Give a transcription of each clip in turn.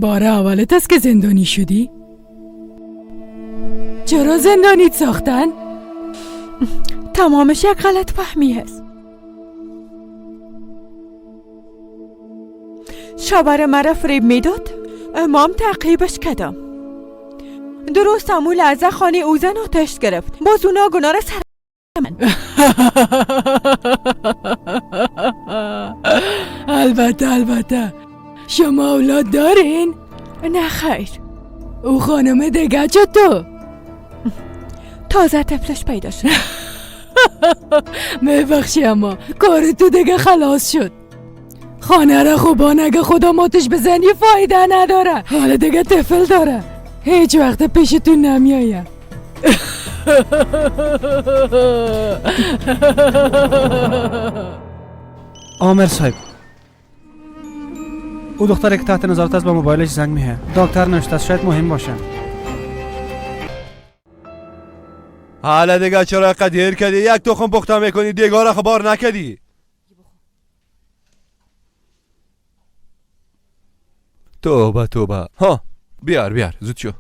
بار اولت است که زندانی شدی؟ چرا زندانیت ساختن؟ تمامش یک غلط فهمی هست. شوهر مرا فریب میداد، امام تعقیبش کردم. درست همون لحظه خانه او زن آتش گرفت. باز اونا گناه را سر من. البته البته. شما اولاد دارین؟ نه خیر. او خانم دیگه چطور؟ تازه طفلش پیدا شد. میبخشی اما کار تو دیگه خلاص شد. خانه را خوبان اگه خدا ماتش بزنی فایده نداره. حالا دیگه طفل داره، هیچ وقت پیشتون نمیایه. آمر صاحب، او دختری که تحت نظارت است با موبایلش زنگ میه. دکتر نوشته است شاید مهم باشه. حالا دیگه چرا قدیر کردی؟ یک تخم پخته میکنی دیگه را خبر نکردی. توبه توبه. ها بیار بیار زود شو.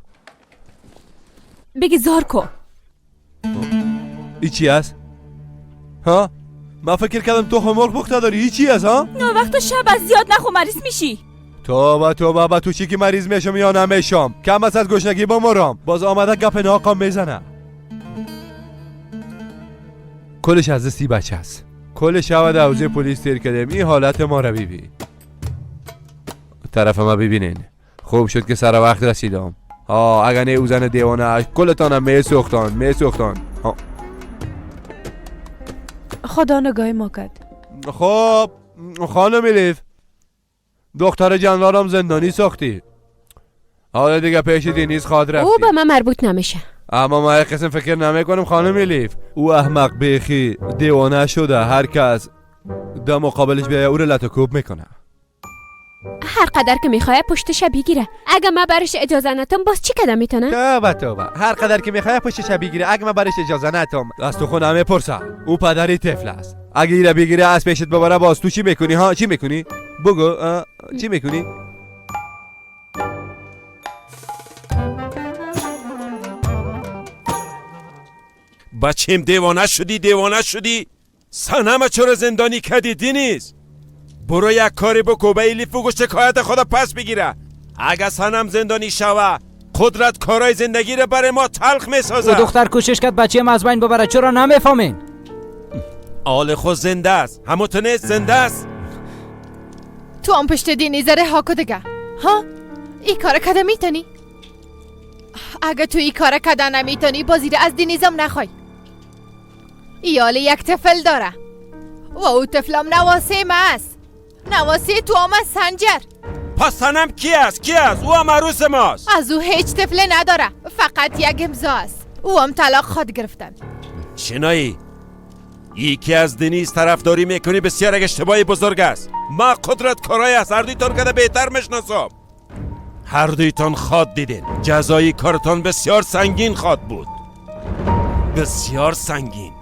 بگی زار کو. ای چی است؟ ها؟ من فکر کردم تخم مرغ پخته داری. ای چی است ها؟ نه وقت شب از زیاد نخو مریض میشی. توبه توبه. با تو چی که مریض میشم یا نمیشم؟ کم است از گشنگی بمرم. باز آمده گپ ناقام میزنه. کلش از دستی بچه است. کل شب در حوزه پلیس تیر کردیم. این حالت ما را ببین. طرف ما ببینین. خوب شد که سر وقت رسیدم. ها اگر نه او زن دیوانه کلتانم میسوختان میسوختان. خدا نگاه ما کرد. خب خانم الیف، دختر جنرالم زندانی ساختی. حالا دیگه پیش دینیز خواهد رفتی. او به من مربوط نمیشه. اما ما یک قسم فکر نمی کنم خانم الیف. او احمق بیخی دیوانه شده. هر کس در مقابلش بیایه او رو لط و کوب میکنه. هر قدر که میخواه پشتش بگیره. اگه من برش اجازه ندم باز چی کدام میتونه؟ توبه توبه. هر قدر که میخواه پشتش بگیره. اگه من برش اجازه ندم از تو خونه میپرسه. او پدری طفل است. اگه ایره بگیره از پیشت ببره باز تو چی میکنی ها؟ چی میکنی؟ بگو چی میکنی؟ بچیم دیوانه شدی دیوانه شدی. صنم چرا زندانی کردی دینیز؟ برو یک کاری بکو به الیف بگو شکایت خدا پس بگیره. اگه صنم زندانی شوه قدرت کارای زندگی رو برای ما تلخ میسازه. او دختر کوشش کرد بچه از بین ببره، چرا نمیفهمین؟ آل خود زنده است، همو تو نیست زنده است. تو هم پشت دینیز رها کو دیگه. ها؟ ای کار کده میتونی؟ اگه تو ای کار کده نمیتونی بازی از دینیزم نخوای. ایال یک طفل داره و او طفلم نواسه ما است. نواسه تو هم از سنجر. پس صنم کی است؟ کی است؟ او هم عروس ماست. از او هیچ طفل نداره، فقط یک امضا است. او هم طلاق خود گرفتن. شنایی یکی از دنیز طرفداری میکنی بسیار یک اشتباهی بزرگ است. ما قدرت کارای است هر دویتان که بهتر میشناسم. هر دویتان خواد دیدین. جزای کارتان بسیار سنگین خواد بود. بسیار سنگین.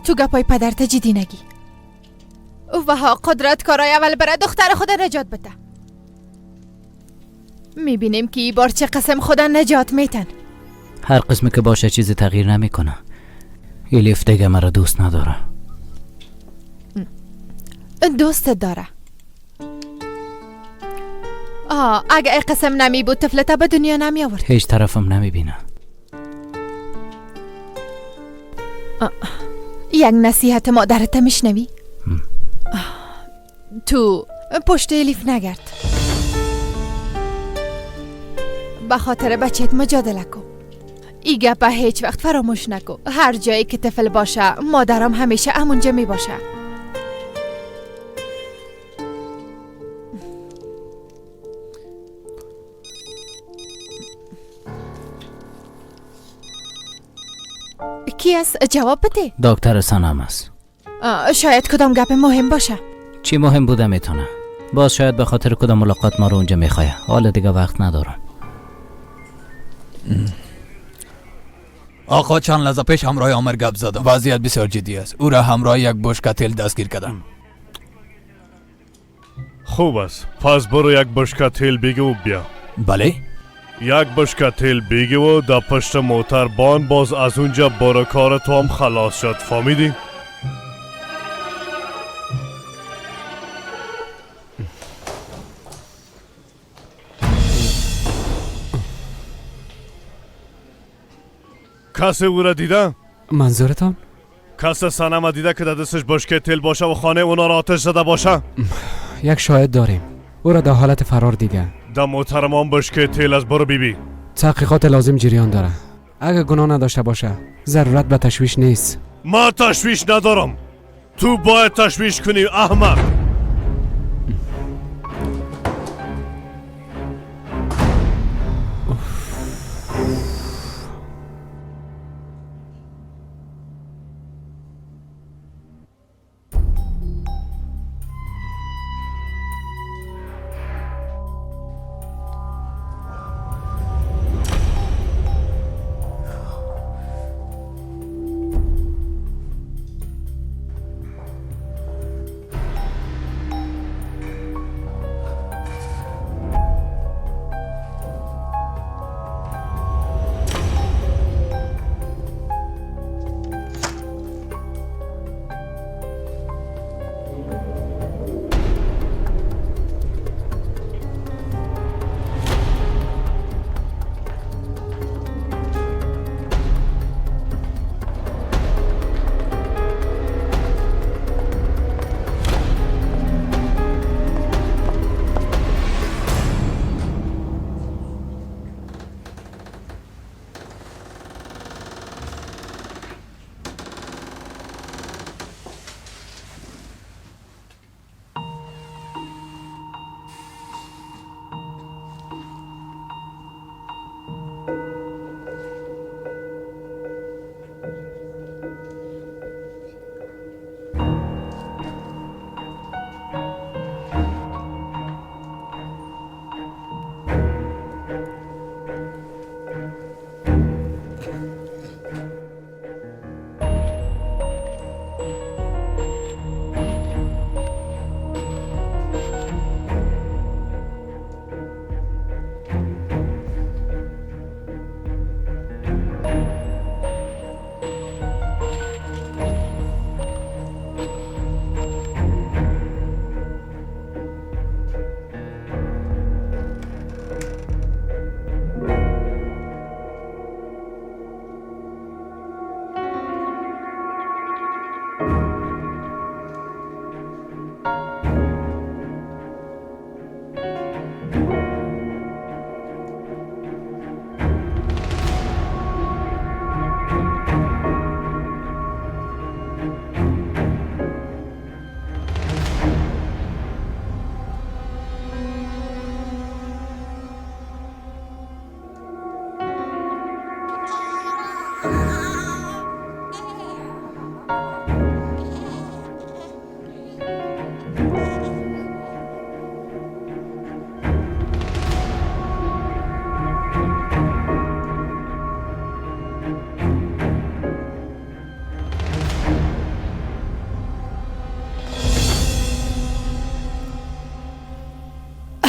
تو گپای پدرت جدی نگی. و ها قدرت کارای اول برای دختر خود نجات بده. میبینیم که ای بار چه قسم خدا نجات میتن. هر قسمی که باشه چیزی تغییر نمیکنه. الیف دیگه مرا دوست نداره. دوست داره. اگه ای قسم نمی بود طفلتا به دنیا نمی آورد. هیچ طرفم نمیبینه. یک نصیحت مادرت میشنوی؟ تو پشت الیف نگرد. به خاطر بچهت مجادله کن. ای گپه هیچ وقت فراموش نکن. هر جایی که طفل باشه مادرم همیشه همونجا می باشه. کی است؟ جواب بده. دکتر صنم است. شاید کدام گپ مهم باشه. چی مهم بوده میتونه؟ باز شاید به خاطر کدام ملاقات ما رو اونجا میخواه. حالا دیگه وقت ندارم. آقا چند لحظه پیش همراه آمر گپ زدم. وضعیت بسیار جدی است. او را همراه یک بشکه تیل دستگیر کردن. خوب است، پس برو یک بشکه تیل بگی و بیا. بله؟ یک بشکه تیل بگی و در پشت موتر بان، باز از اونجا برو، کار تو هم خلاص شد. فهمیدی؟ کسی او را دیده؟ منظورتان؟ کسی سنم دیده که در دستش بشکه تیل باشه و خانه اونا را آتش زده باشه؟ یک شاهد داریم، او را در حالت فرار دیده. در موترمان بشکه تیل از، برو بیبی. تحقیقات لازم جریان داره. اگه گناه نداشته باشه ضرورت به تشویش نیست. ما تشویش ندارم، تو باید تشویش کنی احمق.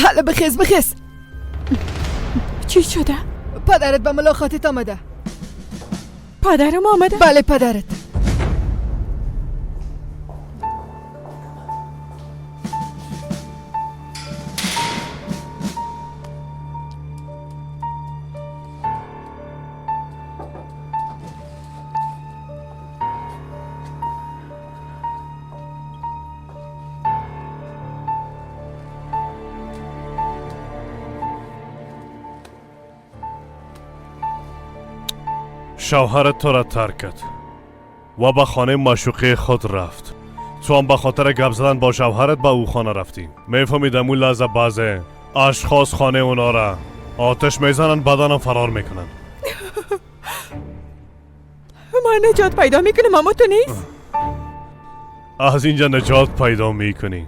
حالا بخیز بخیز. چی شده؟ پدرت به ملاقاتت آمده. پدرم آمده؟ بله پدرت. شوهرت تو را ترک کرد و به خانه معشوقه خود رفت. تو هم به خاطر گپ زدن با شوهرت به او خانه رفتی. میفهمیدم اون لحظه بعضی اشخاص خانه اونا را آتش میزنن، بعدا فرار میکنن. من نجات پیدا میکنم اما تو نیست. از اینجا نجات پیدا میکنی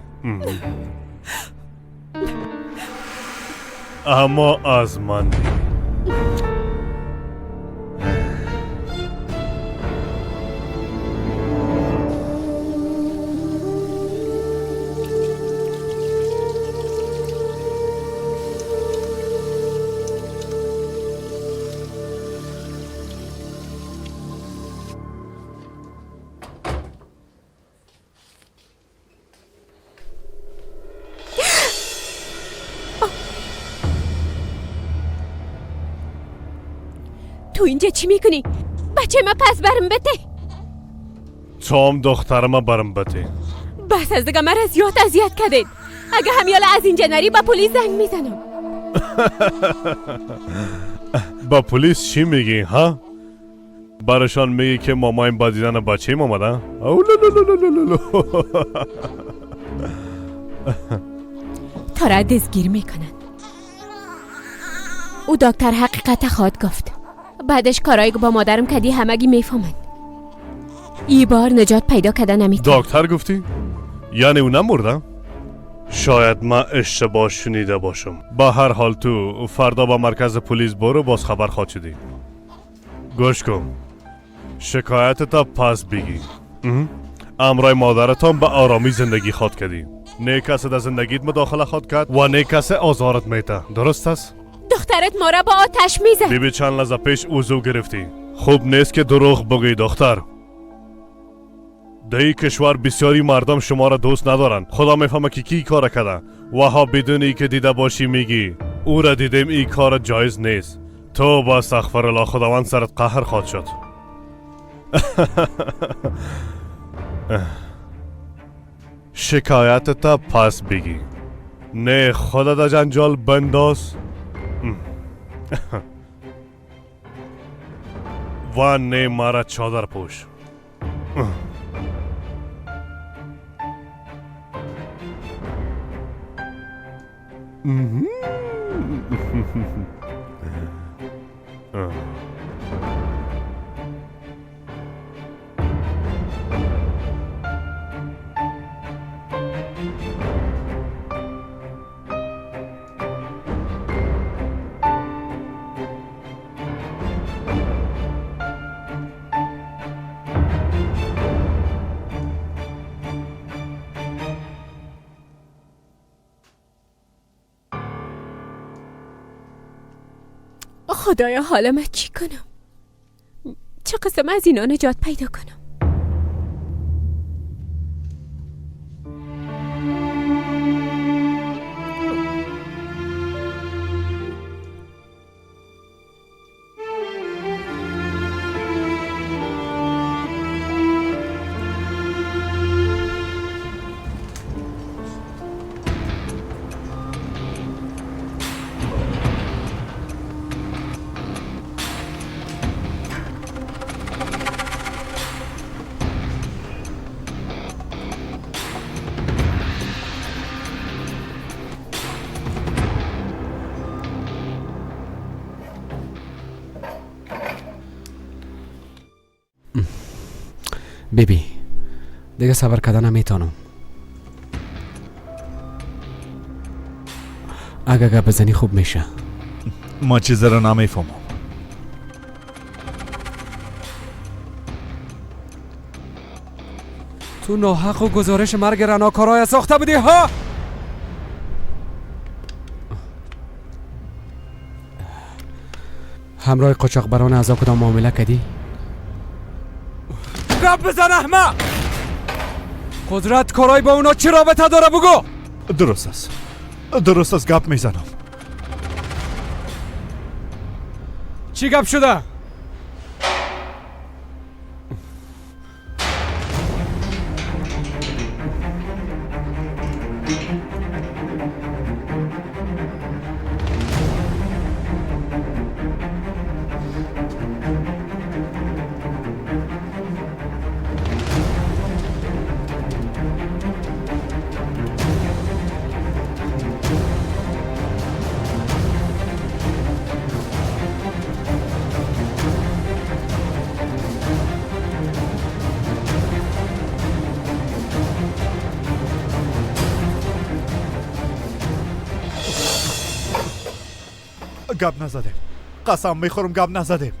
اما از من. تو اینجا چی میکنی؟ بچه ما پس برم بده. تو هم دختر ما برم بده. بس از دیگه مرا زیاد اذیت کردید. اگه همیالا از اینجا نری با پلیس زنگ میزنم. با پلیس چی میگی ها؟ برشان میگی که مامایم با دیدن بچه ایم آمده؟ تا را دستگیر میکنن. او دکتر حقیقت خواهد گفت. بعدش کارایی که با مادرم کدی همگی میفهمند. ای بار نجات پیدا کردن نمیتونم. دکتر گفتی؟ یعنی او نمرده؟ شاید من اشتباه شنیده باشم. به هر حال تو فردا با مرکز پلیس برو، باز خبر خواهد شدی. گوش کن، شکایت تا پس بگی. امرای مادرتان به آرامی زندگی خواد کردی. نه کسی در زندگیت مداخله خواد کرد و نه کسی آزارت میته. درست است؟ دخترت ما را با آتش میزد. بیبی چند لحظه پیش وضو گرفتی. خوب نیست که دروغ بگی دختر. در این کشور بسیاری مردم شما را دوست ندارند. خدا میفهمه که کی کار کرده و ها بدون ای که دیده باشی میگی او را دیدیم، این کار جایز نیست. تو با استغفر الله، خداوند سرت قهر خواهد شد. شکایت تا پس بگی، نه خدا در جنجال بنداز و نه مرا چادر پوش. خدایا حالا من چی کنم؟ چه قسم از اینا نجات پیدا کنم؟ بیبی دیگه صبر کردن نمیتونم. اگه گپ بزنی خوب میشه. ما چیز رو نمیفهمم. تو ناحق و گزارش مرگ رنا کارای ساخته بودی ها؟ همراه قاچاقبران اعضا کدام معامله کردی؟ گپ بزن احمق! قدرت کارای با اونا چه رابطه داره بگو؟ درست است، درست است، گپ میزنم. چی گپ شده؟ گپ نزدیم، قسم میخورم گپ نزدیم.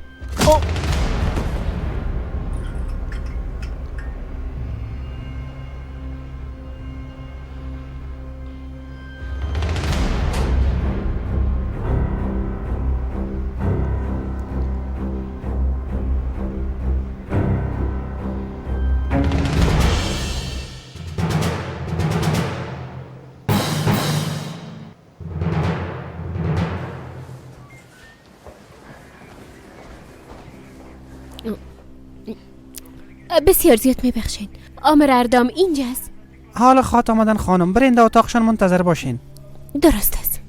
بسیار زیاد میبخشین. آمر اردام اینجاست؟ حال خوات آمدن خانم، برین در اتاقشان منتظر باشین. درست است.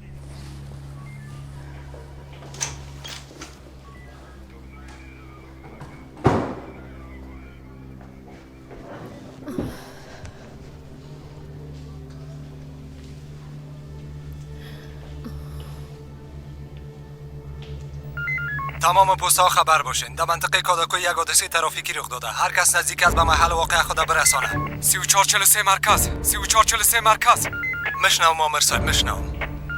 تمام پست‌ها خبر باشین. در منطقه کاداکوی یک حادثه ترافیکی رخ داده. هر کس نزدیک است به محل واقع خود برسانه. 3443 مرکز، 3443 مرکز. مشنوم آمر صاحب، مشنوم.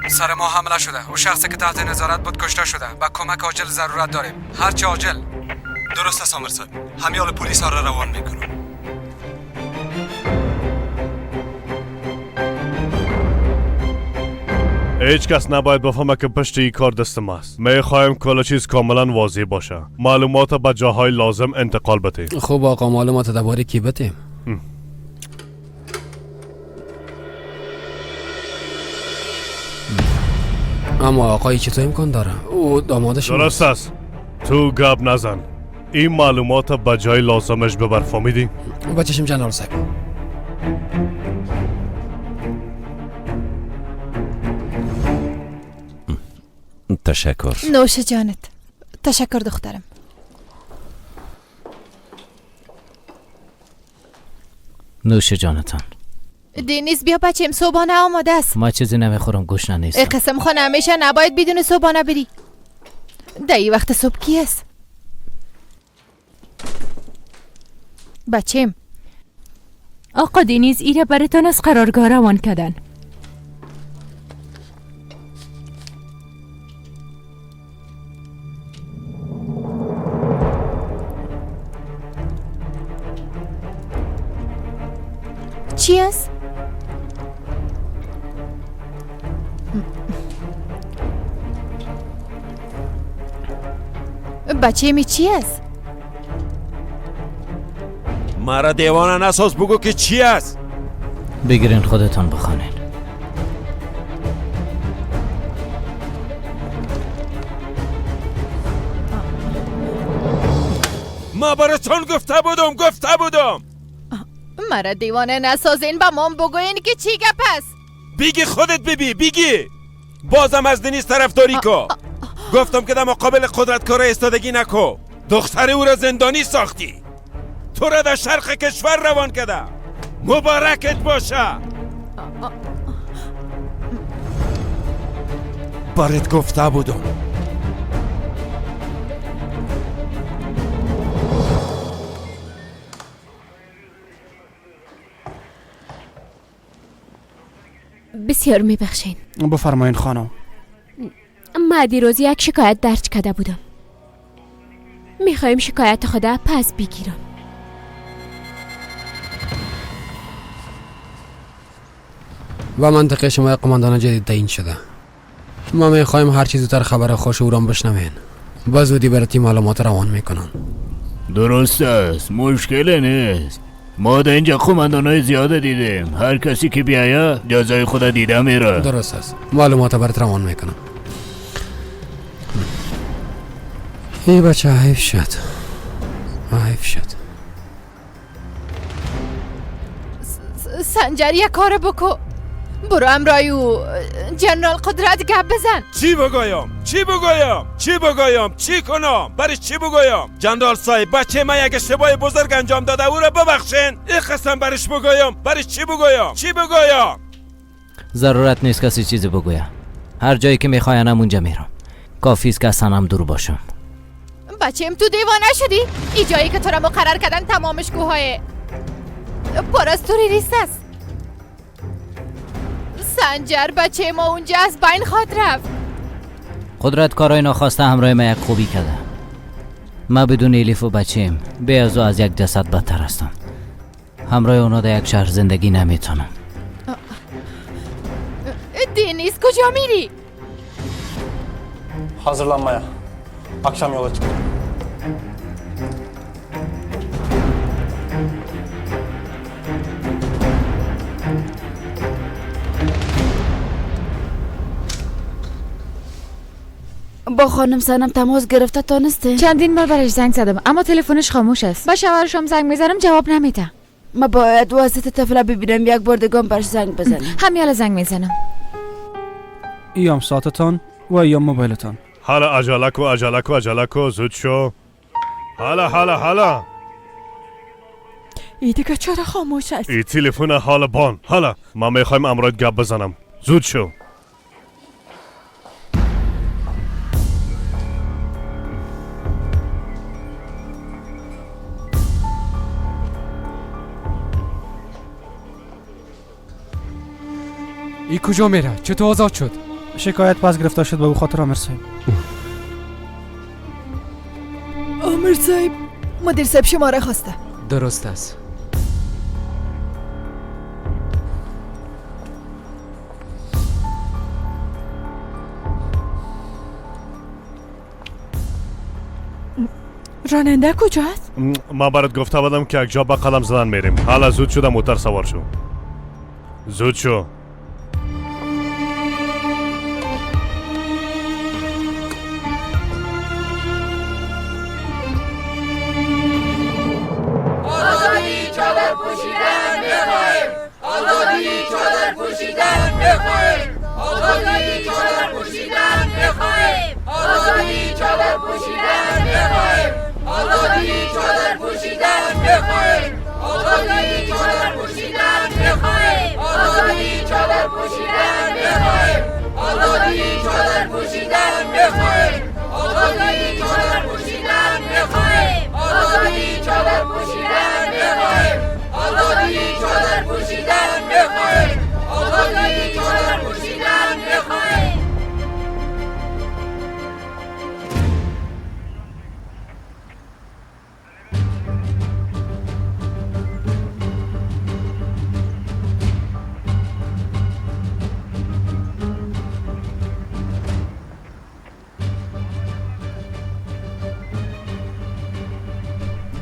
سر ما حمله شده و شخصی که تحت نظارت بود کشته شده. به کمک عاجل ضرورت داریم. هرچه عاجل. درست است آمر صاحب. همیال پلیس ها را روان میکنم. هیچ کس نباید بفهمه که پشت این کار دست ماست. میخوایم کل چیز کاملا واضح باشه. معلومات به جاهای لازم انتقال بده. خوب آقا، معلومات درباره کی بدیم؟ اما آقای چطور امکان داره؟ او داماد شما. درست است. تو گپ نزن. این معلومات به جای لازمش ببر، فهمیدی؟ بچشم جنرال صاحب. تشکر. نوش جانت. تشکر دخترم. نوش جانتان. دینیز بیا بچیم، صبحانه آماده است. ما چیزی نمیخورم، گشنه نیستم. قسم خانه همیشه نباید بدون صبحانه بری. در این وقت صبح کی است؟ بچیم. آقا دینیز ایره براتان از قرارگاه روان کردن. چی است؟ بچه می چی است؟ مرا دیوانه نساز، بگو که چی است؟ بگیرین خودتان بخوانین. ما براتون گفته بودم. مرا دیوانه نسازین، با مام بگوین که چی گپ است. بیگی خودت بیگی. بازم از دنیز طرفداری کو. گفتم که در مقابل قدرتکار ایستادگی نکو. دختر او را زندانی ساختی. تو را در شرق کشور روان کرده. مبارکت باشه. برات گفته بودم. بسیار میبخشین. بفرمایین خانم. ما دیروز یک شکایت درج کرده بودم. میخوایم شکایت خدا پس بگیرم. و منطقه شما قماندان جدید تعیین شده. ما میخوایم هر چیز زودتر خبر خوش اوران بشنوین. با زودی برای تیم معلومات روان میکنن. درست است، مشکل نیست. ما در اینجا قماندانای زیاده دیدیم. هر کسی که بیایه جزای خود دیده میره. درست است، معلومات برات روان میکنم. ای بچه حیف شد، حیف شد. سنجر یک کار بکو، برو امرای او جنرال قدرت گپ بزن. چی بگویم؟ چی بگویم؟ چی بگویم؟ چی کنم؟ برای چی بگویم؟ جنرال صاحب بچه من یک اشتباه بزرگ انجام داده، او را ببخشین. این قسم برش بگویم؟ برش چی بگویم؟ چی بگویم؟ ضرورت نیست کسی چیزی بگویم. هر جایی که میخواینم اونجا میرم. کافی است که از صنم دور باشم. بچه‌م تو دیوانه شدی؟ ای جایی که تو را مقرر کردن تمامش کوههای پر از توریست است. سنجر بچه ما اونجا از بین خواهد رفت. قدرت کارای ناخواسته همراه ما یک خوبی کرده. ما بدون الیف و بچه‌م به از او از یک جسد بدتر هستم. همراه اونا در یک شهر زندگی نمیتونم. دنیز کجا میری؟ Hazırlanmaya. Akşam yola çıkacağım. با خانم سنم تماس گرفته تانسته؟ چندین بار برش زنگ زدم اما تلفنش خاموش است. با شوهرش هم زنگ میزنم جواب نمیده. ما باید واسطه طفله ببینم، یک بار دیگه برش زنگ بزنم. همیالا زنگ میزنم. ایام ساعتتان و ایام موبایلتان. حالا عجله کو عجله کو عجله کو، زود شو. حالا حالا حالا. ای دیگه چرا خاموش است؟ ای تلفن حالا بان. حالا ما میخوایم امرات گپ بزنم. زود شو. ای کجا میره؟ چطور آزاد شد؟ شکایت پس گرفته شد به او خاطر آمر صاحب. آمر صاحب، مدیر صاحب شما را خواسته. درست است. راننده کجاست؟ ما برات گفته بودم که یک جا به قدم زدن میریم. حالا زود شده موتر سوار شو. زود شو.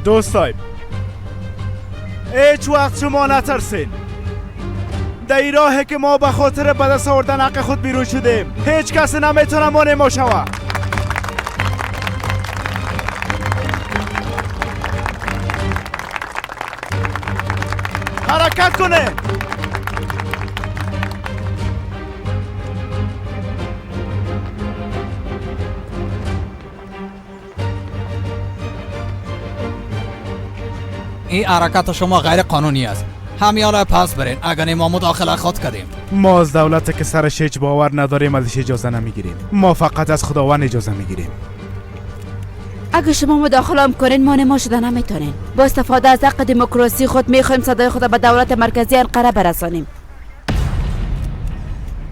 دوست صاحب، هیچ وقت شما نترسین. در این راه که ما به خاطر به دست آوردن حق خود بیرون شدیم، هیچ کس نمیتونه مانع ما شود. حرکت کنه. این حرکت شما غیر قانونی است. همیالا پس برین، اگر ما مداخله خود کردیم. ما از دولت که سرش هیچ باور نداریم ازش اجازه نمیگیریم. ما فقط از خداوند اجازه میگیریم. اگه شما مداخله هم کنین مانع ما شده نمیتونین. با استفاده از حق دموکراسی خود میخوایم صدای خود به دولت مرکزی انقره برسانیم.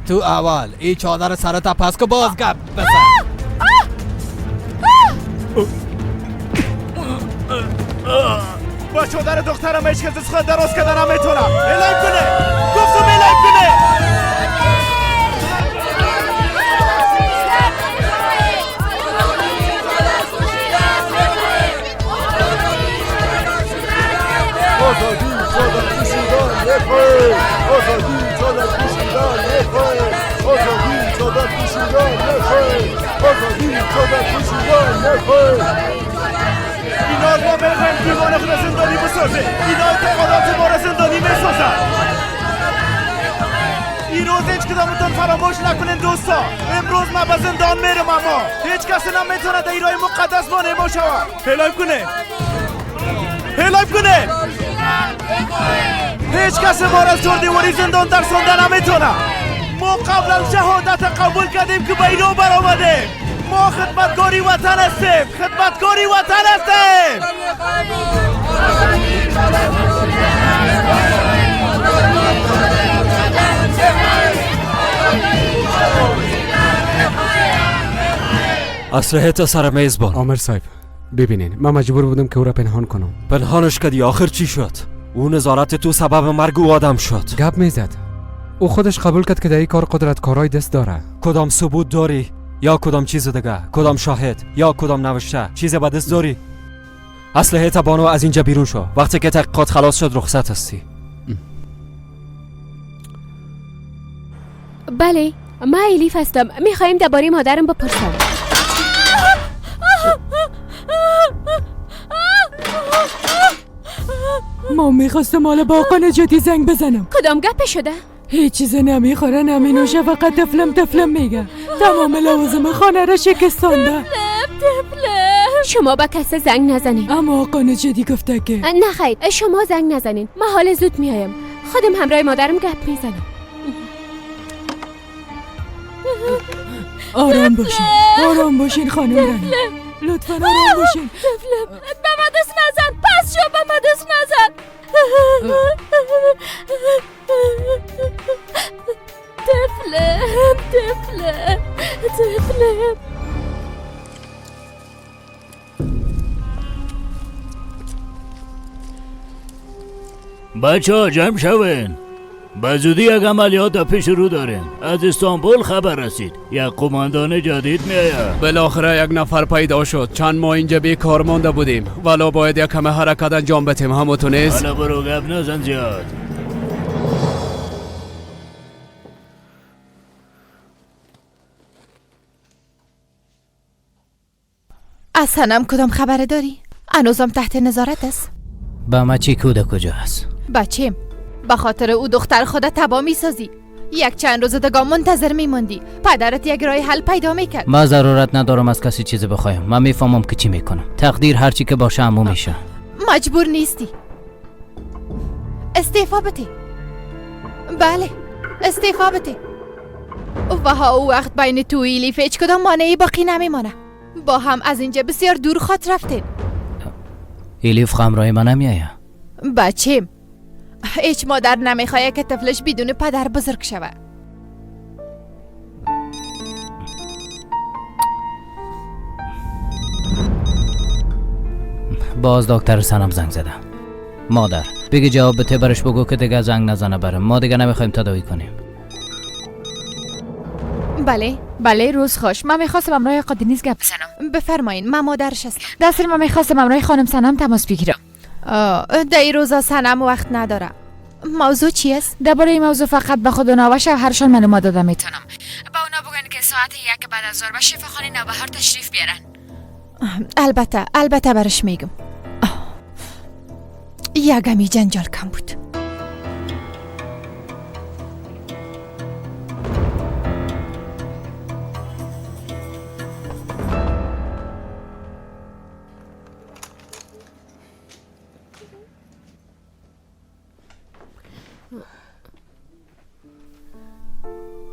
تو اول این چادر سرت پس که باز گپ بزن. با چادر دخترم هیچ کس از خود دراز کردن نمیتونم. اعلام کنه. گفتم اعلام کنه. آزادی چادر پوشیدن میخواهیم. آزادی چادر پوشیدن میخواهیم. آزادی چادر پوشیدن میخواهیم. آزادی چادر پوشیدن میخواهیم. اینا ما میخوایم دیوان خود زندانی بسازه. اینا اعتقادات ما را زندانی میسازن. این روز هیچ کدامتون فراموش نکنین دوستا. امروز ما به زندان میرم، اما هیچ کس نمیتونه در ایرای مقدس مانع ما شود. اعلام کنه. اعلام کنه. هیچ کس ما را از چهاردیواری زندان ترسانده نمیتونه. ما قبلا شهادت قبول کردیم که به اینا برآمدیم. ما خدمتکاری وطن هستیم. خدمتکاری وطن هستیم. اسلحه تا سر میز بان. آمر صاحب ببینین، من مجبور بودم که او را پنهان کنم. پنهانش کردی، آخر چی شد؟ او نظارت تو سبب مرگ او آدم شد. گپ میزد. او خودش قبول کرد که در این کار قدرت کارای دست داره. کدام ثبوت داری؟ یا کدام چیز دیگه؟ کدام شاهد؟ یا کدام نوشته؟ چیز به دست داری؟ اسلحه تبانو از اینجا بیرون شو. وقتی که تحقیقات خلاص شد رخصت هستی. بله، ما الیف هستم. میخوایم درباره مادرم بپرسم. ما میخواستم حالا با آقا نجاتی زنگ بزنم. کدام گپ شده؟ هیچ چیز نمیخوره نمینوشه، فقط طفلم طفلم میگه. تمام لوازم خانه را شکستانده. طفلم. شما با کس زنگ نزنین. اما آقا نجاتی گفته که نه خیر، شما زنگ نزنین، من حال زود میایم. خودم همراه مادرم گپ میزنم. آرام باشین، آرام باشین خانم رنا، لطفا آرام باشین. طفلم به من دست نزن، پس شو به من دست نزن. طفلم طفلم طفلم. بچه ها جمع شوین، به زودی یک عملیات پیش رو داریم. از استانبول خبر رسید یک قماندان جدید میآید. بالاخره یک نفر پیدا شد. چند ماه اینجا بیکار مانده بودیم، ولی باید یک کم حرکت انجام بدیم. همتون نیست؟ حالا برو گپ نزن زیاد. از سنم کدام خبره داری؟ هنوزم تحت نظارت است. با ما چی کوده کجا است؟ بچیم به خاطر او دختر خود تبا میسازی. یک چند روز دیگه منتظر میماندی، پدرت یک راه حل پیدا میکرد. ما ضرورت ندارم از کسی چیزی بخوایم. من میفهمم که چی میکنم. تقدیر هرچی که باشه عمو میشه. مجبور نیستی. استعفا بده. بله استعفا بده. و ها او وقت بین تو و الیف هیچ کدام مانعی باقی نمیمانه. با هم از اینجا بسیار دور خواهد رفتین. الیف همراه من نمیآید. بچیم هیچ مادر نمیخواد که طفلش بدون پدر بزرگ شود. باز دکتر سنم زنگ زده. مادر بگی جواب بده، برش بگو که دیگه زنگ نزنه برم. ما دیگه نمیخوایم تداوی کنیم. بله بله روز خوش. من میخواستم امرای آقا دنیز گپ بزنم. بفرمایین، من مادرش هستم. دستر من میخواستم امرای خانم سنم تماس بگیرم. در این روزا سنم وقت نداره. موضوع چی است؟ درباره این موضوع فقط به خود اونا و شوهرشان معلومات داده میتونم. با اونا بگن که ساعت 1 بعد از ظهر به شفاخانه نوبهار تشریف بیارن. البته البته برش میگم. یکمی جنجال کم بود.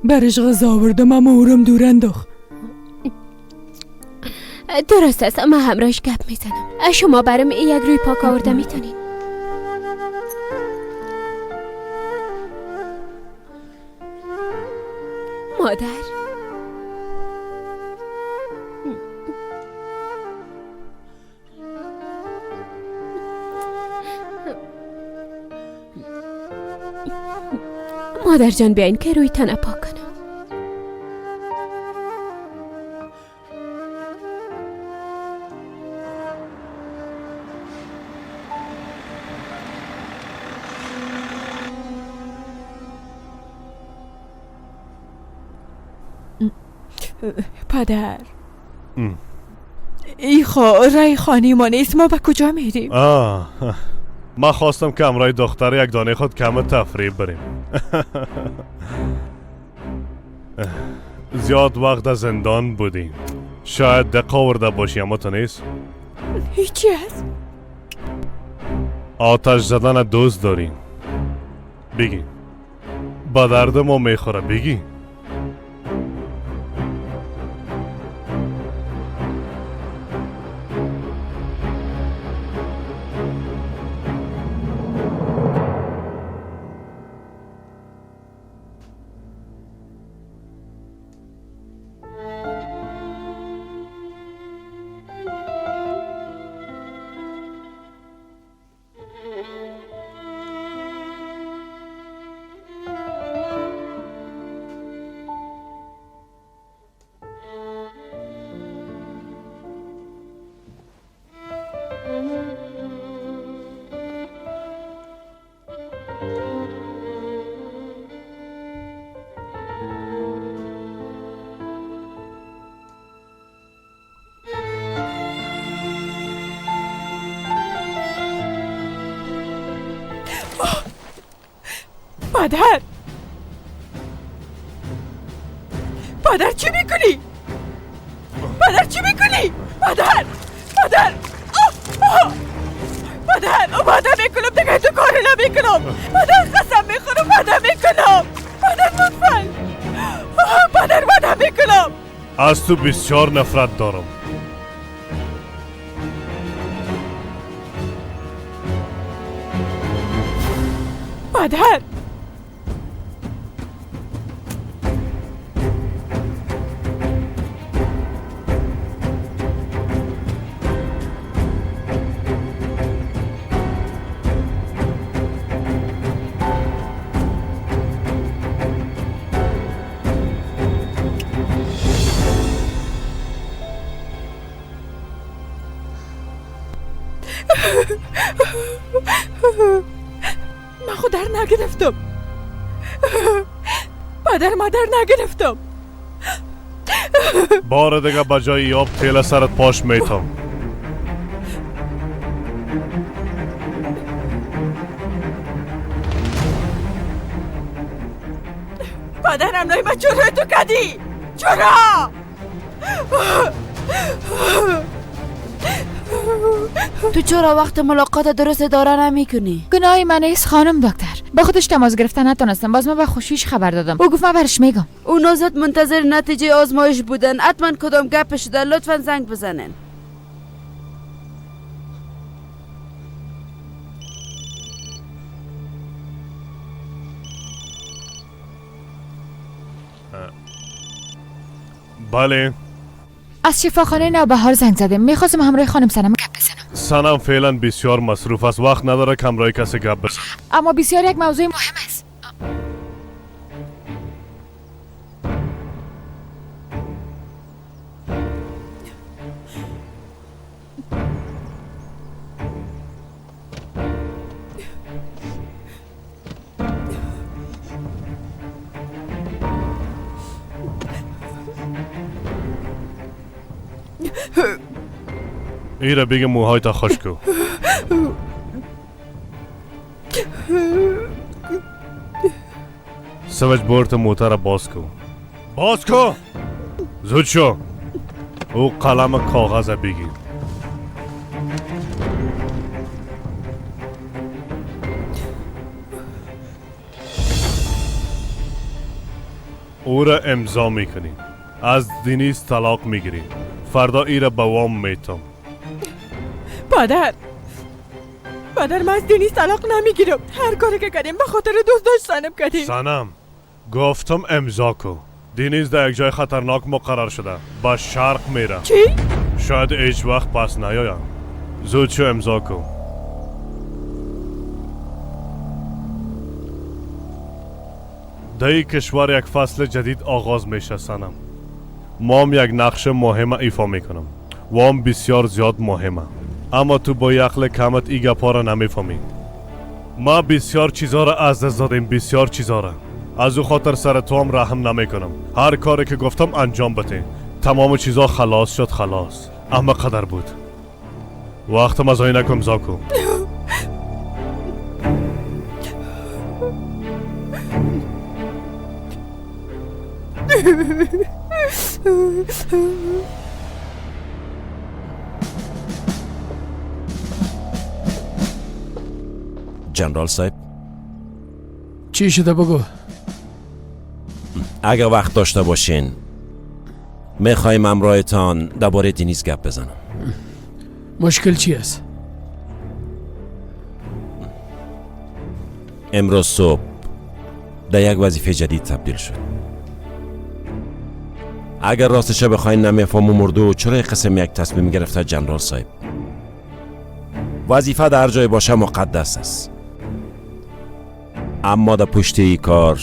برش غذا آوردم اما اورم دور انداخت. درست است، من همراهش گپ میزنم. شما برام یک روی پاک آورده میتونین؟ مادر مادر جان بیاین که روی تنه پاک کنم. پدر ای رای خانه ما نیست، ما به کجا میریم؟ ما خواستم که امرای دختر یک دانه خود کم تفریح بریم. زیاد وقت در زندان بودیم، شاید دقه آورده باشی اما تو نیست. هیچی هست. آتش زدن دوست داریم، بگی با درد ما میخوره. بگی پدر، پدر چی میکنی؟ پدر چی میکنی؟ پدر، پدر، پدر، وعده میکنم دیگه تو کار نمیکنم. پدر قسم میخورم وعده میکنم. پدر لطفا، پدر وعده میکنم. از تو بسیار نفرت دارم. پدر، من خود در نگرفتم. پدر مادر نگرفتم. بار دیگه به جای آب تیله سرت پاش میتم. پدرم نای من چرا تو کدی؟ چرا؟ تو چرا وقت ملاقات درست اداره نمی کنی؟ گناهی من نیست خانم دکتر. با خودش تماس گرفتن نتونستم. باز من به خوشیش خبر دادم. او گفت من برش میگم. اونا زود منتظر نتیجه آزمایش بودن. حتما کدام گپ شده. لطفا زنگ بزنن. بله. از شفاخانه نوبهار زنگ زدم. میخواستم همراه خانم سنم گپ بزنم. سنم فعلا بسیار مصروف است، وقت نداره که همراه کسی گپ بزنم. اما بسیار یک موضوع مهم است. ایره بگه موهای تا خشکو. سوچ بورت موتر باز کو. باز کو، زود شو. او قلم کاغذ بگیر. او را امضا میکنی. از دینیز طلاق میگیری. فردا ایره به وام میتم. پدر، پدر من از دنیز طلاق نمیگیرم. هر کاری که کردیم به خاطر دوست داشتنم کردیم. سنم گفتم امضا کو. دنیز در یک جای خطرناک مقرر شده. به شرق میره. چی؟ شاید هیچ وقت پس نیایم. زود شو امضا کو. در این کشور یک فصل جدید آغاز میشه سنم. ما هم یک نقش مهم ایفا میکنم. وام بسیار زیاد مهمه. اما تو با عقل کمت ای گپا را نمیفهمی. ما بسیار چیزا را از دست دادیم، بسیار چیزا را. از او خاطر سر تو هم رحم نمیکنم. هر کاری که گفتم انجام بده. تمام چیزا خلاص شد، خلاص. اما قدر بود. وقتم از آینه کم زاکو. جنرال صاحب، چی شده بگو؟ اگر وقت داشته باشین میخوایم همراهتان درباره دنیز گپ بزنم. مشکل چی است؟ امروز صبح در یک وظیفه جدید تبدیل شد. اگر راستش بخواین نمیفهمم مرده چرا قسم یک تصمیم گرفته. جنرال صاحب، وظیفه در جای باشه مقدس است، اما در پشت ای کار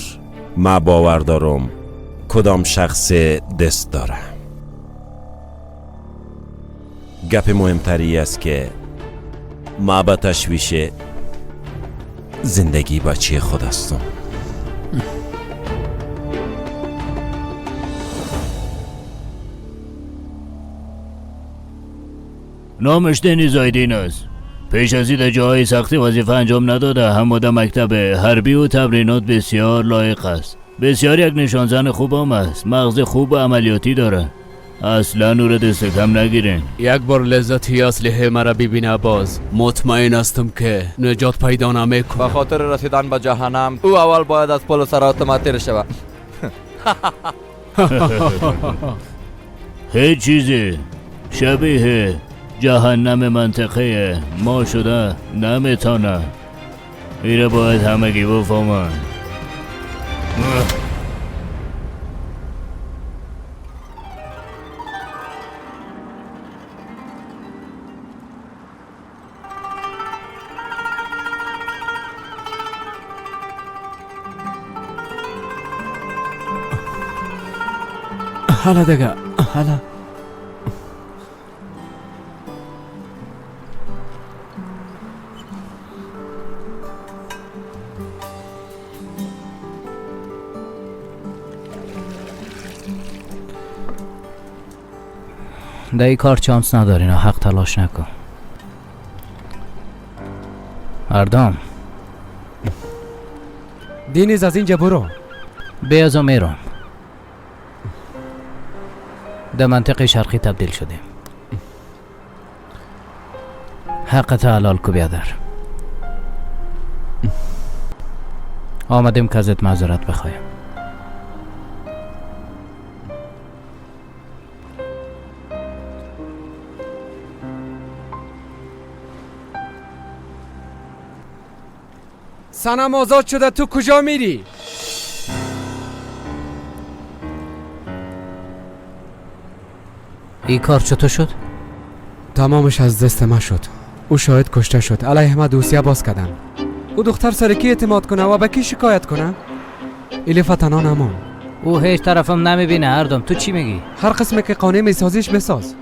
ما باور دارم کدام شخص دست داره. گپ مهمتری است که ما به تشویش زندگی بچه خود هستم. نامش دنیز آیدین است. پیش از این جای سختی وظیفه انجام نداده، هم در مکتب حربی و تمرینات بسیار لایق است. بسیار یک نشانزن خوب هم است، مغز خوب و عملیاتی داره. اصلا او را دست کم نگیرین. یک بار لذت اسلحه مرا ببینه باز مطمئن هستم که نجات پیدا نمیکنه. به خاطر رسیدن به جهنم او اول باید از پل صراط ما تیر شود. هیچ چیزی شبیه جهنم منطقه ما شده نمیتونه. ایره باید همگی بفهمن. حالا دیگه، حالا در این کار چانس نداری، نه حق تلاش نکن. اردام دینیز از اینجا برو. بیازو میرم. در منطقه شرقی تبدیل شدیم. حقت حلال کو بیادر. آمدیم که ازت معذرت بخوایم. سنم آزاد شده، تو کجا میری؟ این کار چطور شد؟ تمامش از دست ما شد. او شاهد کشته شد. علیه ما دوسیه باز کردن. او دختر سر کی اعتماد کنه و به کی شکایت کنه؟ الیف تنها نمان. او هیچ طرفم نمیبینه. اردم تو چی میگی؟ هر قسمه که قانع میسازیش بساز.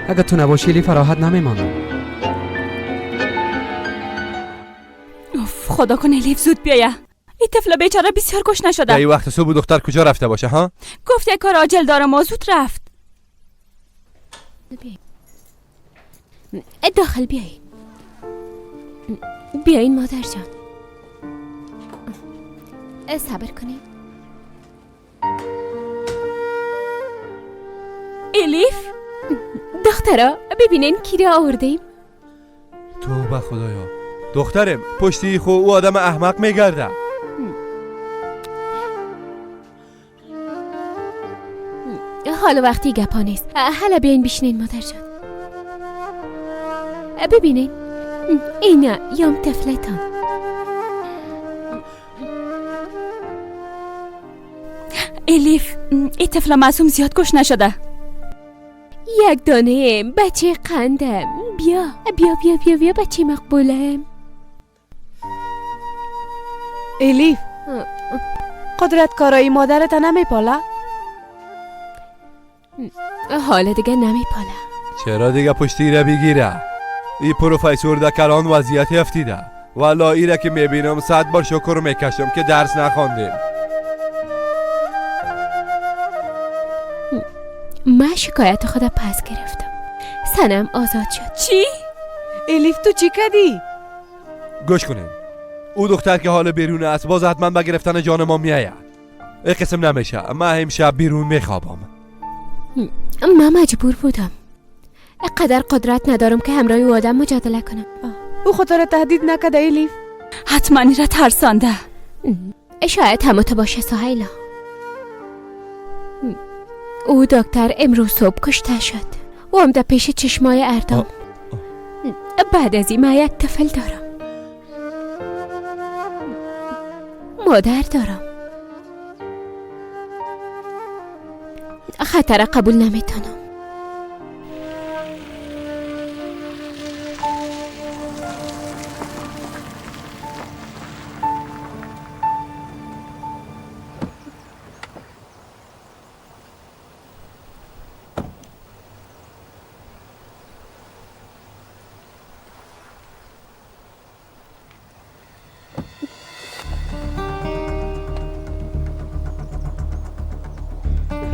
اگه تو نباشی الیف راحت نمیمانه. اوف خدا کنه الیف زود بیایه. این طفل بیچاره بسیار گشنه شده. در این وقت صبح دختر کجا رفته باشه ها؟ گفت یک کار عاجل دارم و زود رفت. داخل بیایی. بیاین مادر جان. صبر کنیم. الیف دخترا ببینین کی را آوردیم. توبه خدایا. دخترم پشتی خو او آدم احمق میگرده. حالا وقتی گپا نیست. حالا بیاین بشینین مادر جان. ببینین اینا یام طفلتان. الیف این طفل معصوم زیاد گشنه شده. یک دانه بچه قندم. بیا بیا بیا بیا بیا بچه مقبولم. الیف قدرت کارایی مادرت نمیپاله؟ حالا دیگه نمیپاله. چرا دیگه پشتی را بگیره؟ ای پروفسور در کلان وضعیت افتیده. والا ایره که میبینم 100 بار شکر میکشم که درس نخواندیم. من شکایت خود پس گرفتم. سنم آزاد شد. چی؟ الیف تو چی کردی؟ گوش کنین، او دختر که حال بیرون است باز حتما به گرفتن جان ما میآید. این قسم نمیشه. من امشب بیرون میخوابم. من مجبور بودم. قدر قدرت ندارم که همراه او آدم مجادله کنم. او خود را تهدید نکرده الیف؟ حتما این را ترسانده. شاید همه تو باشه سهیلا. او دکتر امروز صبح کشته شد. او هم در پیش چشمای اردام. بعد از این من یک طفل دارم، مادر دارم. خطر قبول نمیتونم.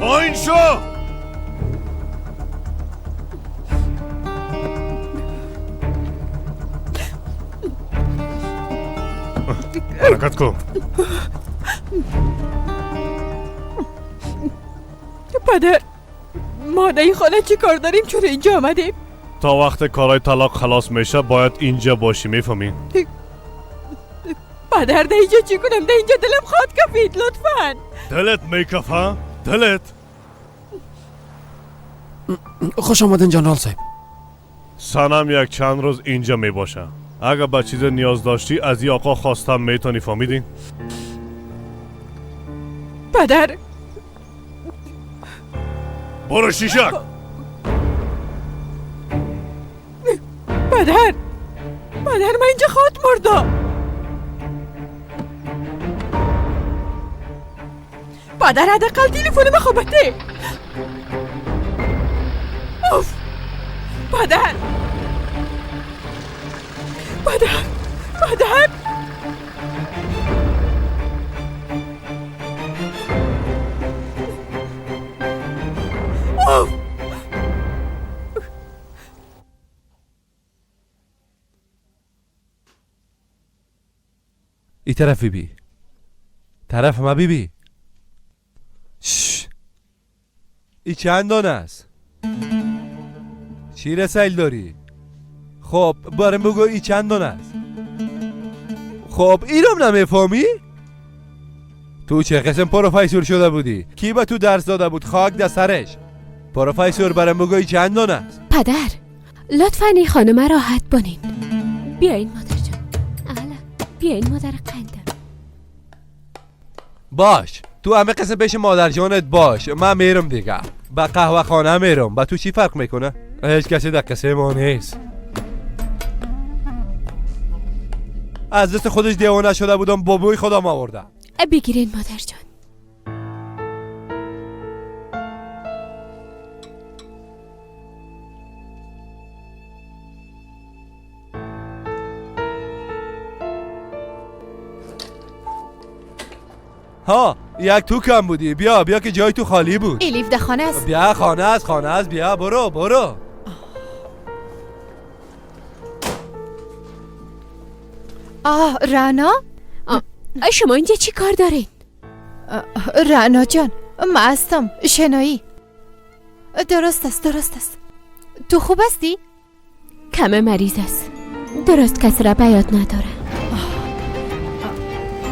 پایین شو! حرکت کن. پدر، ما در این خانه چی کار داریم؟ چرا اینجا آمدیم؟ تا وقت کارهای طلاق خلاص میشه باید اینجا باشی، میفهمی؟ پدر در اینجا چی کنم؟ در اینجا دلم خواد کفید، لطفاً. دلت میکفه؟ دلت؟ خوش آمدین جنرال صاحب. سنم یک چند روز اینجا میباشه. اگر به چیز نیاز داشتی از این آقا خواستم میتونی، فهمیدی؟ پدر برو شیشک. پدر، پدر من اینجا خود مردم. پدر حداقل تلفن ما بده. اوف پدر، پدر، پدر. اوف. ای طرف بی، طرف ما بی بی. شش. ای چند دانه است؟ چی رسایل داری؟ خب بارم بگو ای چند دانه است؟ خب ایرم نمیفهمی؟ تو چه قسم پروفسور شده بودی؟ کی به تو درس داده بود؟ خاک در سرش. پروفسور برام بگو ای چند دانه است؟ پدر لطفاً این خانم راحت بانین. بیاین مادر جان. اهلا بیاین مادر قندم. باش تو همه قسم پیش مادر جانت باش، من میرم دیگه به قهوه خانه میرم. با تو چی فرق میکنه؟ هیچ کسی در قصه ما نیست. از دست خودش دیوانه شده بودم، بابوی خودم آورده. بگیرین مادر جان. ها یک تو کم بودی. بیا بیا که جای تو خالی بود. الیف ده خانه است. بیا خانه است، خانه است. بیا برو برو. آه رعنا، شما اینجا چی کار دارین؟ رعنا جان من هستم شنایی. درست است درست است. تو خوب هستی؟ کم مریض است، درست کسی را به یاد نداره.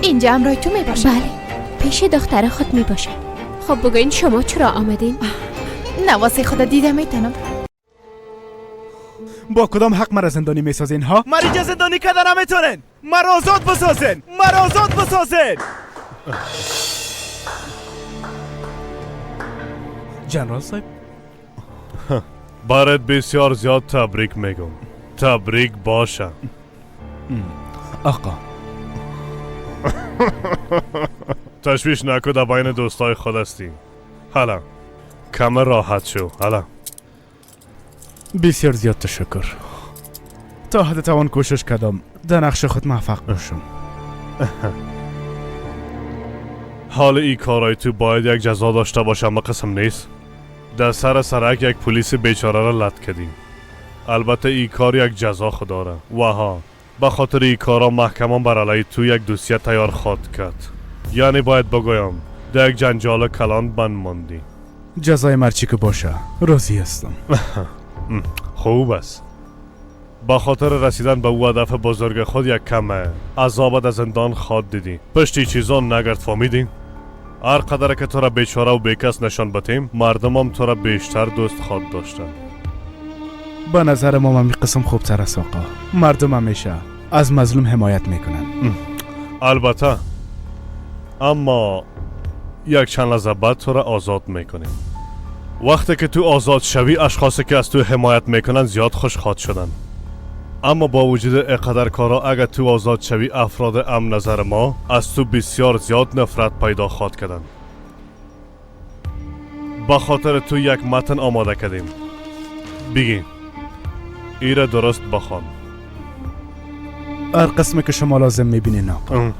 اینجا همراه تو می باشه؟ بله پیش دختر خود می باشه. خب بگوین شما چرا آمدین؟ نواسه خدا دیده میتونم. با کدام حق مرا زندانی میسازین ها؟ مرا اینجا زندانی کردن نمیتونن. مرا آزاد بسازین، مرا آزاد بسازین. جنرال صاحب برات بسیار زیاد تبریک میگم. تبریک باشه آقا. تشویش نکن، در بین دوستای خود هستی. حالا کم راحت شو. حالا بسیار زیاد تشکر. تا حد توان کوشش کردم در نقش خود موفق باشم. حال ای کارای تو باید یک جزا داشته باشم. اما قسم نیست. در سر سرک یک پلیس بیچاره را لط کردیم. البته ای کار یک جزا خود داره و ها به خاطر ای کارا محکمه بر علیه تو یک دوسیه تیار خواد کرد. یعنی باید بگویم در یک جنجال کلان بند ماندی. جزای مرچی که باشه راضی هستم. خوب است. با خاطر رسیدن به او هدف بزرگ خود یک کمه عذاب در زندان خواد دیدی. پشتی چیزان نگرد، فهمیدی؟ هر قدر که تو را بیچاره و بیکس نشان بتیم، مردمم تو را بیشتر دوست خواد داشتن. به نظر ما می قسم خوبتر است آقا. مردم همیشه از مظلوم حمایت میکنن. البته، اما یک چند لحظه بعد تو را آزاد میکنیم. وقتی که تو آزاد شوی، اشخاصی که از تو حمایت میکنن زیاد خوش خواد شدن. اما با وجود اقدر کارا، اگر تو آزاد شوی، افراد ام نظر ما از تو بسیار زیاد نفرت پیدا خواد کردن. به خاطر تو یک متن آماده کردیم. بگی ایره درست بخوان. هر قسمی که شما لازم میبینین آقا.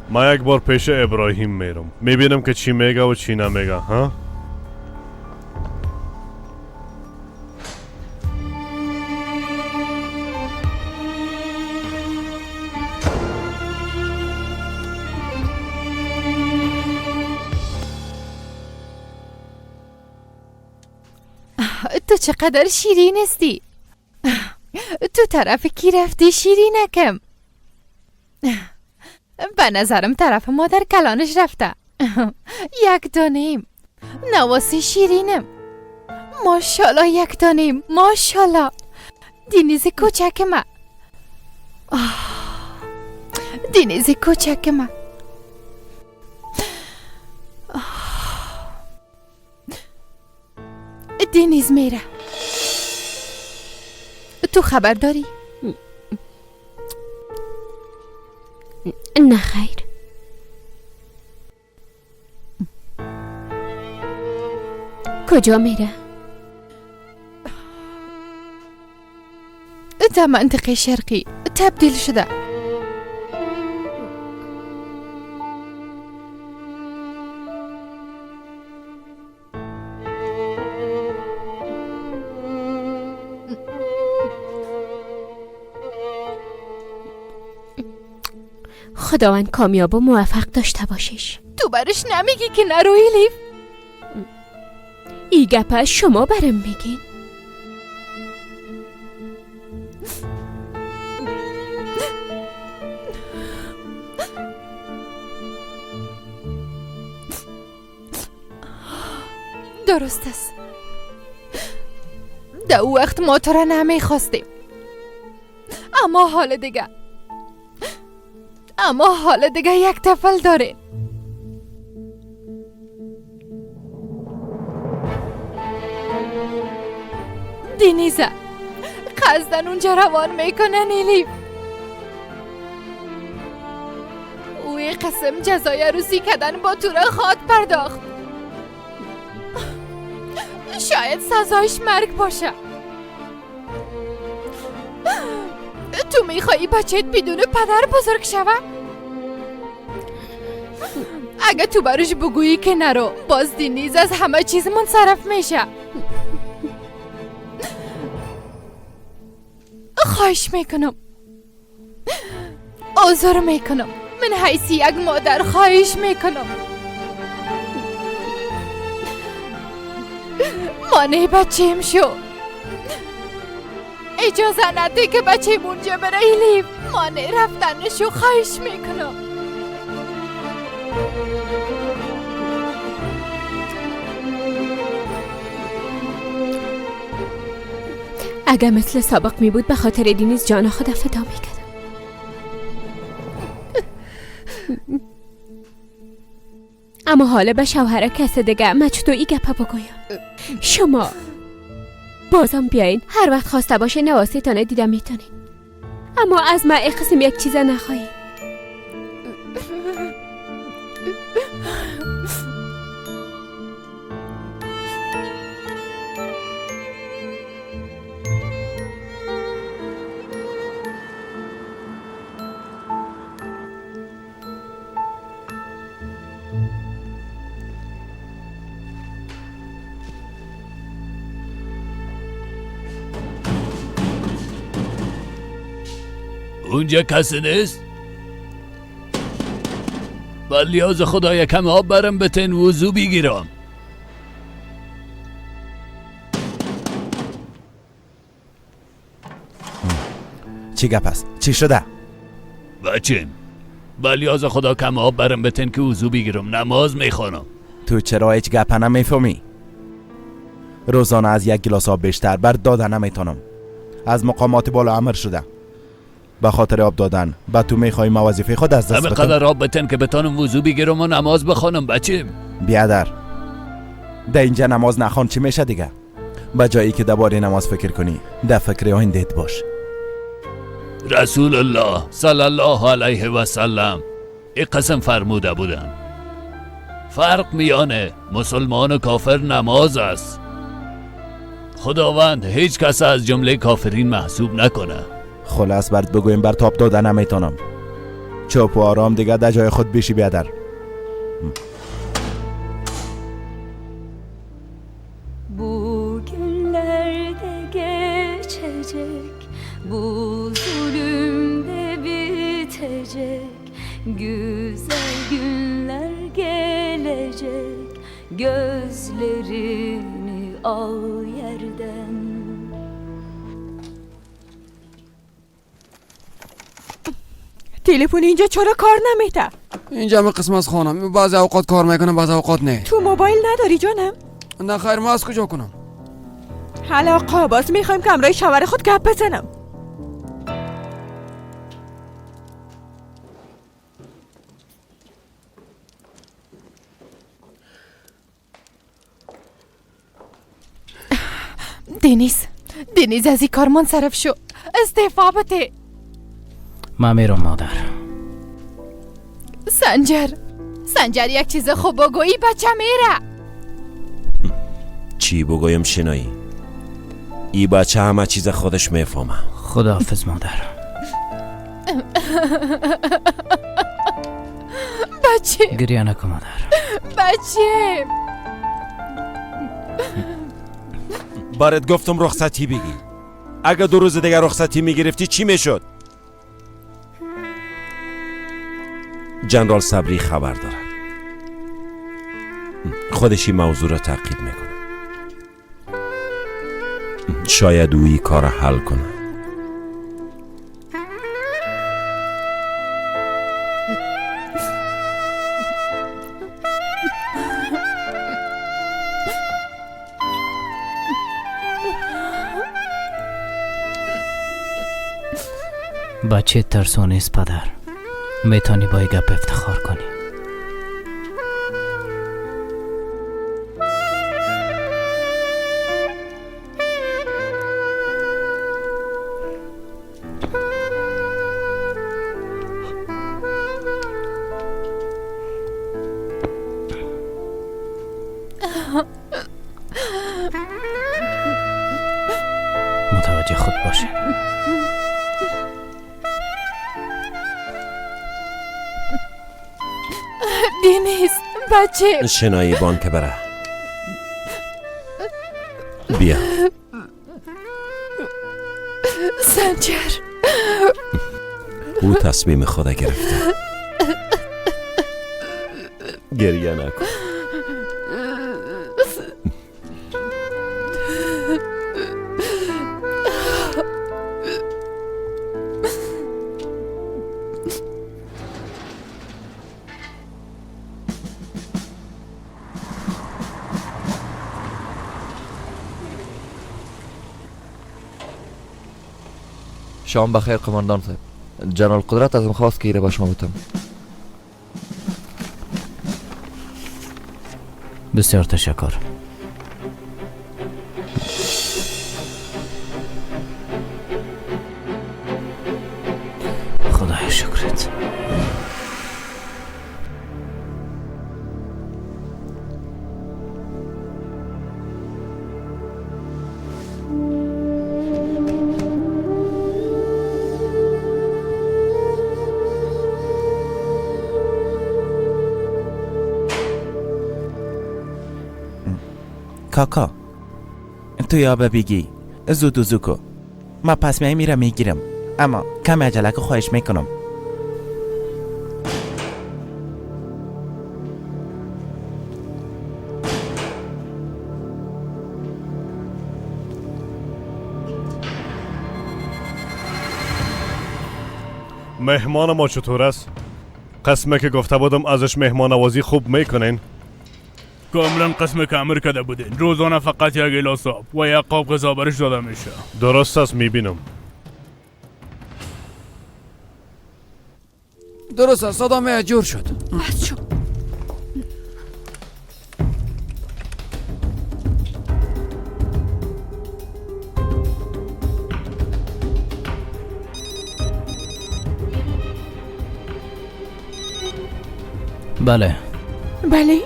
ما یک بار پیش ابراهیم میرم، میبینم که چی میگه و چی نمیگه. ها؟ تو چقدر شیرین هستی. تو طرف کی رفتی شیرینکم؟ به نظرم طرف مادر کلانش رفته. یک دانیم نواسی شیرینم، ماشاءالله. یک دانیم ماشاءالله. دینیز کوچک ما، دینیز کوچک ما. دینیز میره. تو خبر داری؟ نه خیر. کجا میره؟ در منطقه شرقی تبدیل شده. خداوند کامیاب و موفق داشته باشش. تو برش نمیگی که نرو الیف؟ ای گپه شما برم میگین. درست است. در او وقت ما تو را نمیخواستیم، اما حال دیگه، یک طفل داریم. دینیزه قصدن اونجا روان میکنن الیف. اوی قسم جزای عروسی کردن با تو را خواد پرداخت. شاید سزایش مرگ باشه. تو میخوایی بچهت بدون پدر بزرگ شوه؟ اگه تو برش بگویی که نرو، باز دینیز از همه چیز منصرف میشه. خواهش میکنم، عذر میکنم، من حیث یک مادر خواهش میکنم، مانع بچه‌م شو. اجازه نده که بچه‌م اونجا بره الیف. مانع رفتنشو خواهش میکنم. اگه مثل سابق می بود به خاطر دینیز جان خود فدا می کردم. اما حالا به شوهر کس دیگه من چطور ای گپه بگویم؟ شما بازم بیاین هر وقت خواسته باشه نواسیتانه دیده میتونین، اما از من ای قسم یک چیز نخواهین. اونجا کسی نیست؟ با لیاز خدا یکم آب برم بتن وضو بگیرم. چی گپ است؟ چی شده؟ بچیم با لیاز خدا کم آب برم بتن که وضو بگیرم، نماز میخوانم. تو چرا هیچ گپ نمیفهمی؟ روزانه از یک گلاس آب بیشتر بر داده نمیتونم. از مقامات بالا امر شده به خاطر آب دادن به تو میخوای ما وظیفه خود از دست بدم. قدر آب بتن که بتانم وضو بگیرم و نماز بخوانم. بچیم بیادر، در اینجا نماز نخوان چی میشه دیگه؟ به جایی که درباره نماز فکر کنی در فکر آیندهت باش. رسول الله صلی الله علیه و سلم این قسم فرموده بودن فرق میان مسلمان و کافر نماز است. خداوند هیچ کس از جمله کافرین محسوب نکنه. خلاص برات بگویم بر تاب داده نمیتونم. چوب و آرام دیگه در جای خود بیشی بیادر. Bugünlerde geçecek, bu zulüm de bitecek, güzel günler gelecek, gözlerini al yerden. تلفن اینجا چرا کار نمیده؟ اینجا همه قسم از خانم، بعضی اوقات کار میکنه بعضی اوقات نه. تو موبایل نداری جانم؟ نه خیر، ما از کجا کنم؟ حالا آقا باز میخوایم که همراه شوهر خود گپ بزنم. دنیز از این کار منصرف شو، استعفا بده. من میرم مادر. سنجر یک چیز خوب بگو، ای بچه میره. چی بگویم شنایی؟ ای بچه همه چیز خودش میفهمه. خداحافظ مادر. بچه گریه نکن مادر. بچه بارت گفتم رخصتی بگی. اگه 2 روز دیگه رخصتی میگرفتی چی میشد؟ جنرال صبری خبر داره، خودش این موضوع را تعقیب میکنه. شاید او این کار را حل کنه. بچه ترسو نیست پدر، میتونی با گپ افتخار کنی. متوجه خود باشی. دنیز بچه شنایی بانک بره. بیا سنجر. او تصمیم خود گرفته. گریه نکن. شام بخیر قماندان صاحب. جنرال قدرت ازم خواست که ایره به شما بتم. بسیار تشکر. خدای شکرت. کاکا تو یا بگی زود و زوکو ما پس میرم میگیرم، اما کم عجله که خواهش میکنم. مهمان ما چطور است؟ قسمه که گفته بودم ازش مهمان نوازی خوب میکنین؟ کاملا قسم که امر کرده بودین. روزانه فقط یک گیلاس آب و یک قاب غذا برش داده میشه. درست است، میبینم. درست است، صدا جور شد. بس شو. بله بله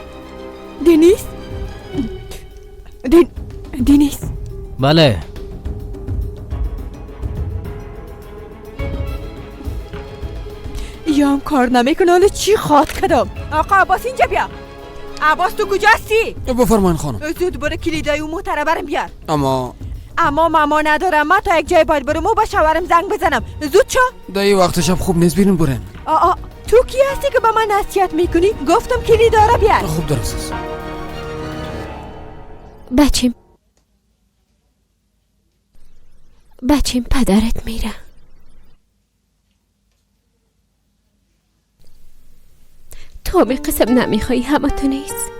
دنیز، دنیز. بله یام کار نمیکنه. حالا چی خواد کدام؟ آقا عباس اینجا بیا. عباس تو کجا هستی؟ بفرمایین خانم. زود برو کلیدای اون موتره برم بیار. اما ماما ندارم، ما تا یک جای باید برم و با شوهرم زنگ بزنم. زود شو. در این وقت شب خوب نیست بیرون برن. آ تو کی هستی که با من نصیحت میکنی؟ گفتم کلیدا را بیار. خوب درست است. بچیم بچیم پدرت میره. تو می قسم نمیخوایی، همه تو نیست.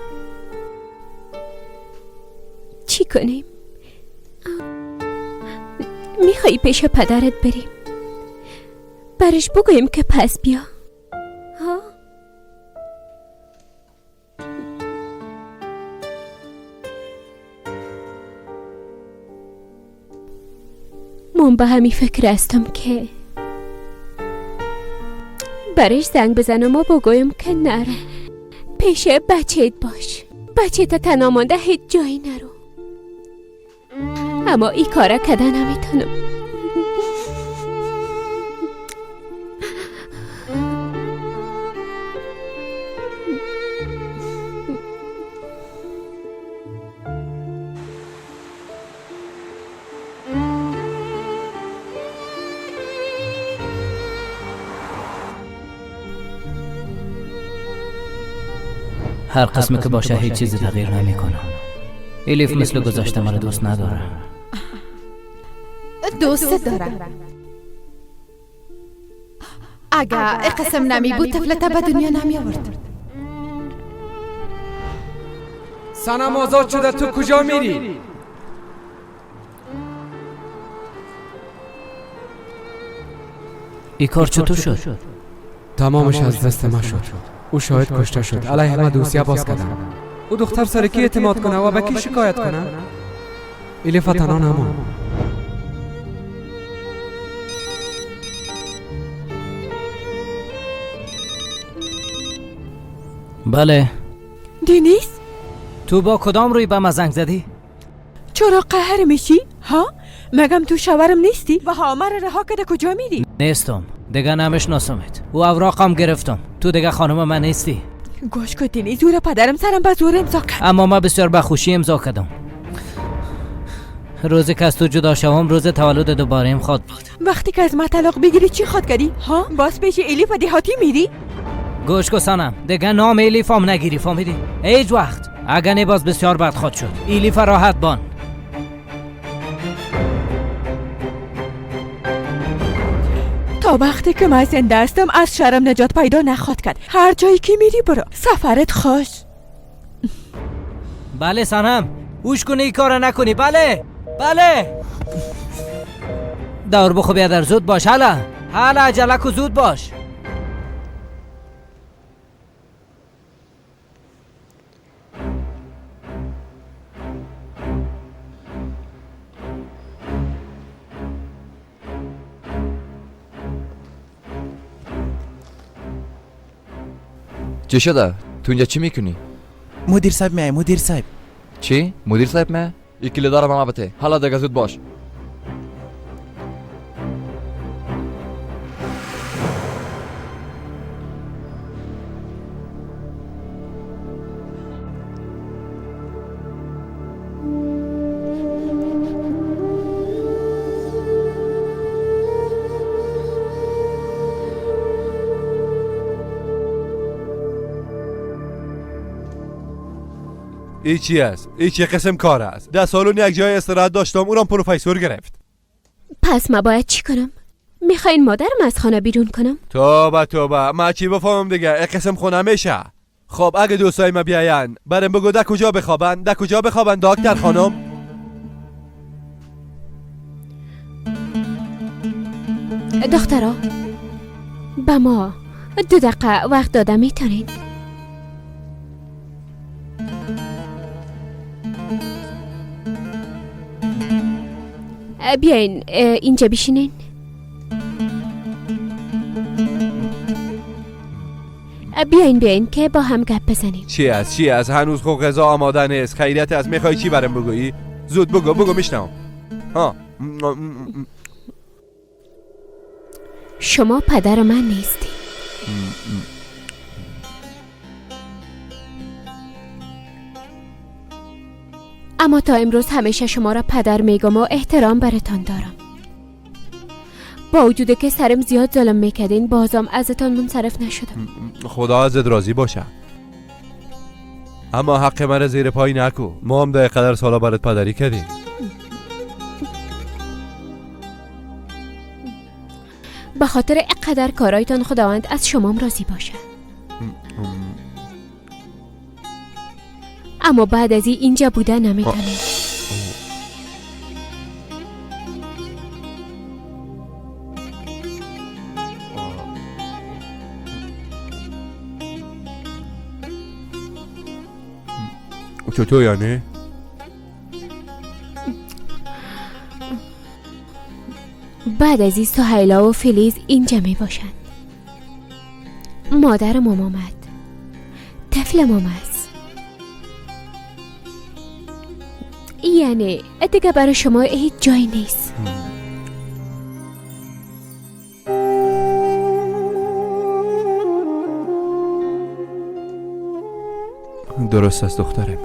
چی کنیم؟ میخوایی پیش پدرت بریم برش بگوییم که پس بیا؟ ها؟ من به همین فکر هستم که برش زنگ بزنم و بگویم که نرو، پیش بچهت باش، بچه تا تنها مانده هیچ جایی نرو. اما این کاره کده نمیتونم. هر قسمی که باشه هیچ چیزی تغییر نمیکنه. الیف مثل گذشته مرا دوست نداره. دوست داره. اگه قسم نمی بود طفلت به دنیا نمی آورد. سنم آزاد شده، تو کجا میری؟ این کار چطور شد؟ تمامش از دست ما شد. او شاهد کشته شد. علیه ما دوسیه باز کردم. او دختر سر کی اعتماد کنه و به کی شکایت کنه؟ الیف تنها نمان. بله. دینیز؟ تو با کدام روی به ما زنگ زدی؟ چرا قهر میشی؟ ها؟ مگم تو شوهرم نیستی؟ و ها مرا رها کرده کجا میری؟ نیستم. دیگه نمیشناسمت. او اوراقم گرفتم. تو دیگه خانم من نیستی. گوش کن دینیز، زور پدرم سرم به زور امضا کرد. اما من بسیار به خوشی امضا کردم. روزی که از تو جدا شوم روز تولد دوباره خواد بود. وقتی که از من طلاق بگیری چی خواد کردی؟ ها؟ باز پیش الیف و دهاتی میری؟ گوش کن سنم، دیگه نام الیف هم نگیری، فهمیدی؟ هیچ وقت. اگه نه باز بسیار بد خواد شد. الیف راحت بان. تا وقتی که من زنده هستم از شرم نجات پیدا نخواد کرد. هر جایی که میری برو، سفرت خوش. بله سنم، هوش کنی این کار نکنی. بله بله. دور بخو بیادر، زود باش. حالا حالا عجله کو، زود باش. چی شده؟ تو اینجا چی میکنی؟ مدیر صاحب میای، مدیر صاحب. چی؟ مدیر صاحب میای؟ این کلیدا رو به ما بده. حالا دیگه زود باش. ای چی است؟ ای چه قسم کار است؟ در سالن یک جای استراحت داشتم، اونم پروفسور گرفت. پس ما باید چی کنم؟ میخواین مادرم از خانه بیرون کنم؟ توبه توبه، ما چی بفهمم دیگه؟ ای قسم خونه میشه. خب اگه دوستای ما بیاین برم بگو ده کجا بخوابن؟ ده کجا بخوابن دکتر خانم؟ دخترا به ما 2 دقیقه وقت داده میتونین؟ بیاین اینجا بشینین. بیاین که با هم گپ بزنیم. چی است؟ چی است؟ هنوز خب غذا آماده نیست. خیریت از میخوای چی برام بگویی؟ زود بگو، بگو میشنوم. ها. شما پدر من نیستی. اما تا امروز همیشه شما را پدر میگم و احترام برتان دارم. با وجود که سرم زیاد ظلم میکردین بازم ازتان منصرف نشدم. خدا ازت راضی باشه. اما حق من زیر پای نکو. ما هم در قدر سالا برات پدری کردیم. به خاطر اقدر کارایتان خداوند از شما راضی باشه. اما بعد از اینجا بوده نمیتونید. چطور یعنی؟ بعد از این سهیلا و فیلیز اینجا می باشند. مادرم آمد، طفلم آمد، یعنی دیگه برای شما هیچ جایی نیست. درست است دخترم،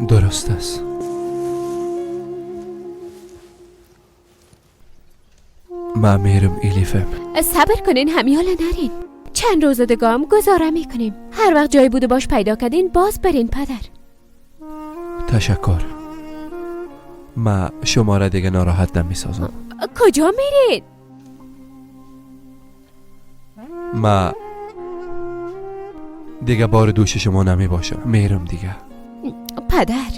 درست است. من میرم الیفم. صبر کنین، همیالا نرین. چند روز دیگه هم گزاره میکنیم. هر وقت جای بوده باش پیدا کردین باز برین پدر. تشکر. ما شما را دیگه ناراحت نمیسازم. کجا میرید؟ ما دیگه بار دوش شما نمی باشم. میرم دیگه. پدر.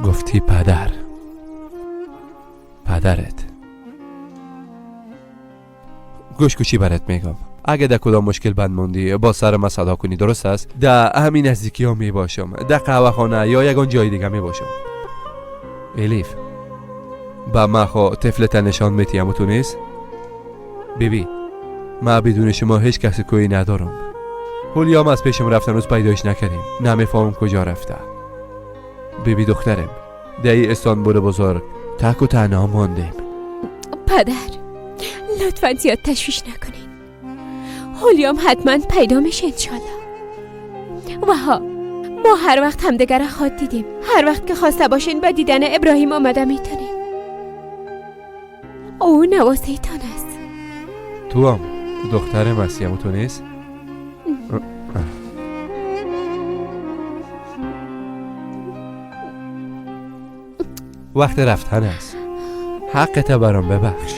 گفتی پدر. پدرت. گوش کوچی برات میگم. اگه در کدام مشکل بند موندی با سر ما صدا کنی، درست است؟ در همین نزدیکی ها می باشم، در قهوه خانه یا یگان جای دیگه می باشم. الیف با ما خو طفلت نشان میتی، اما تو نیست؟ بیبی ما بدون شما هیچ کسی کوی ندارم. هولیام از پیشم رفتن، روز پیدایش نکردیم، نمیفهمم کجا رفته. بیبی دخترم، در استانبول بزرگ تک و تنها ماندیم. پدر لطفا زیاد تشویش نکنین، هولیام حتما پیدا میشه انشالله. وها ما هر وقت همدیگر را خواد دیدیم، هر وقت که خواسته باشین به دیدن ابراهیم آمده میتونین. او نواسه تان است. تو هم دختر مسیح تو نیست؟ وقت رفتن است. حقت برام ببخش.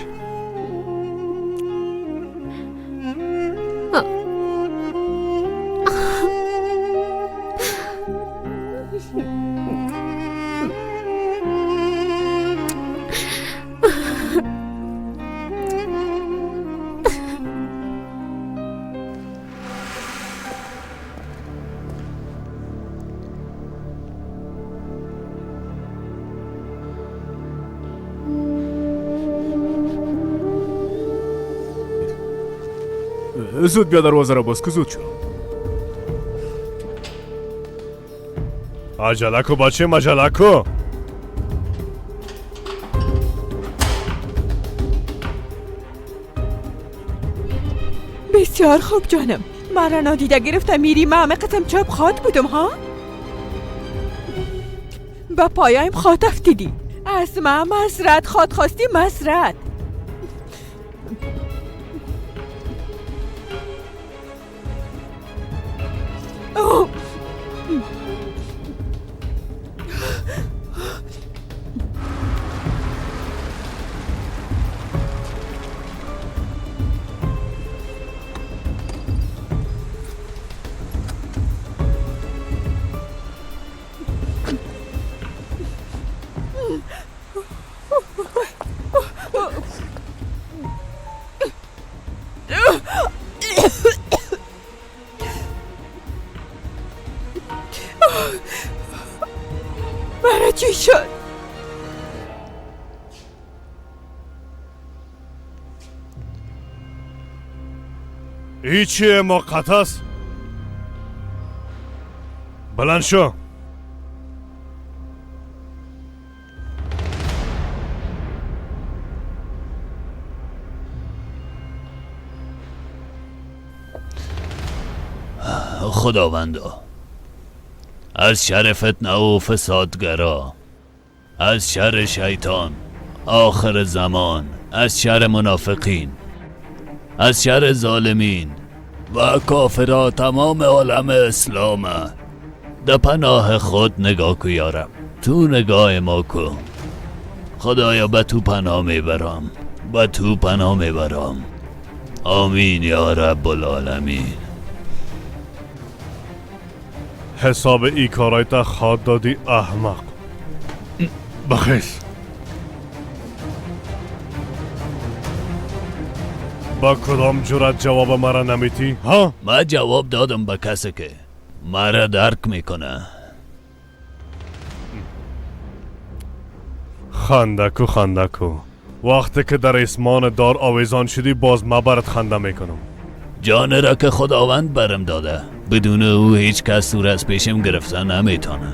زود بیا دروازه را باز کو، زود شو. عجله کو بچه، عجله کو. بسیار خوب جانم، مرا نادیده گرفته میری. من همه قسم چاپ خواد بودم ها، با پایم خواد افتیدی. از من معذرت خواد خواستی، معذرت. مرا چی شد؟ هیچی موقت است. بلند شو. خداوندا، از شر فتنه و فسادگرا، از شر شیطان آخر زمان، از شر منافقین، از شر ظالمین و کافرا تمام عالم اسلام در پناه خود نگاه کو یارم، تو نگاه ما کو. خدایا به تو پناه میبرم، به تو پناه میبرم. آمین یا رب العالمین. حساب ای کارایت خواد دادی احمق. بخیز. با کدام جرات جواب مرا نمیتی؟ ها؟ من جواب دادم به کسی که مرا درک میکنه. خندکو خندکو، وقتی که در اسمان دار آویزان شدی باز ما برات خنده میکنم. جان را که خداوند برم داده، بدون او هیچ کس او را از پیشم گرفتن نمیتونه.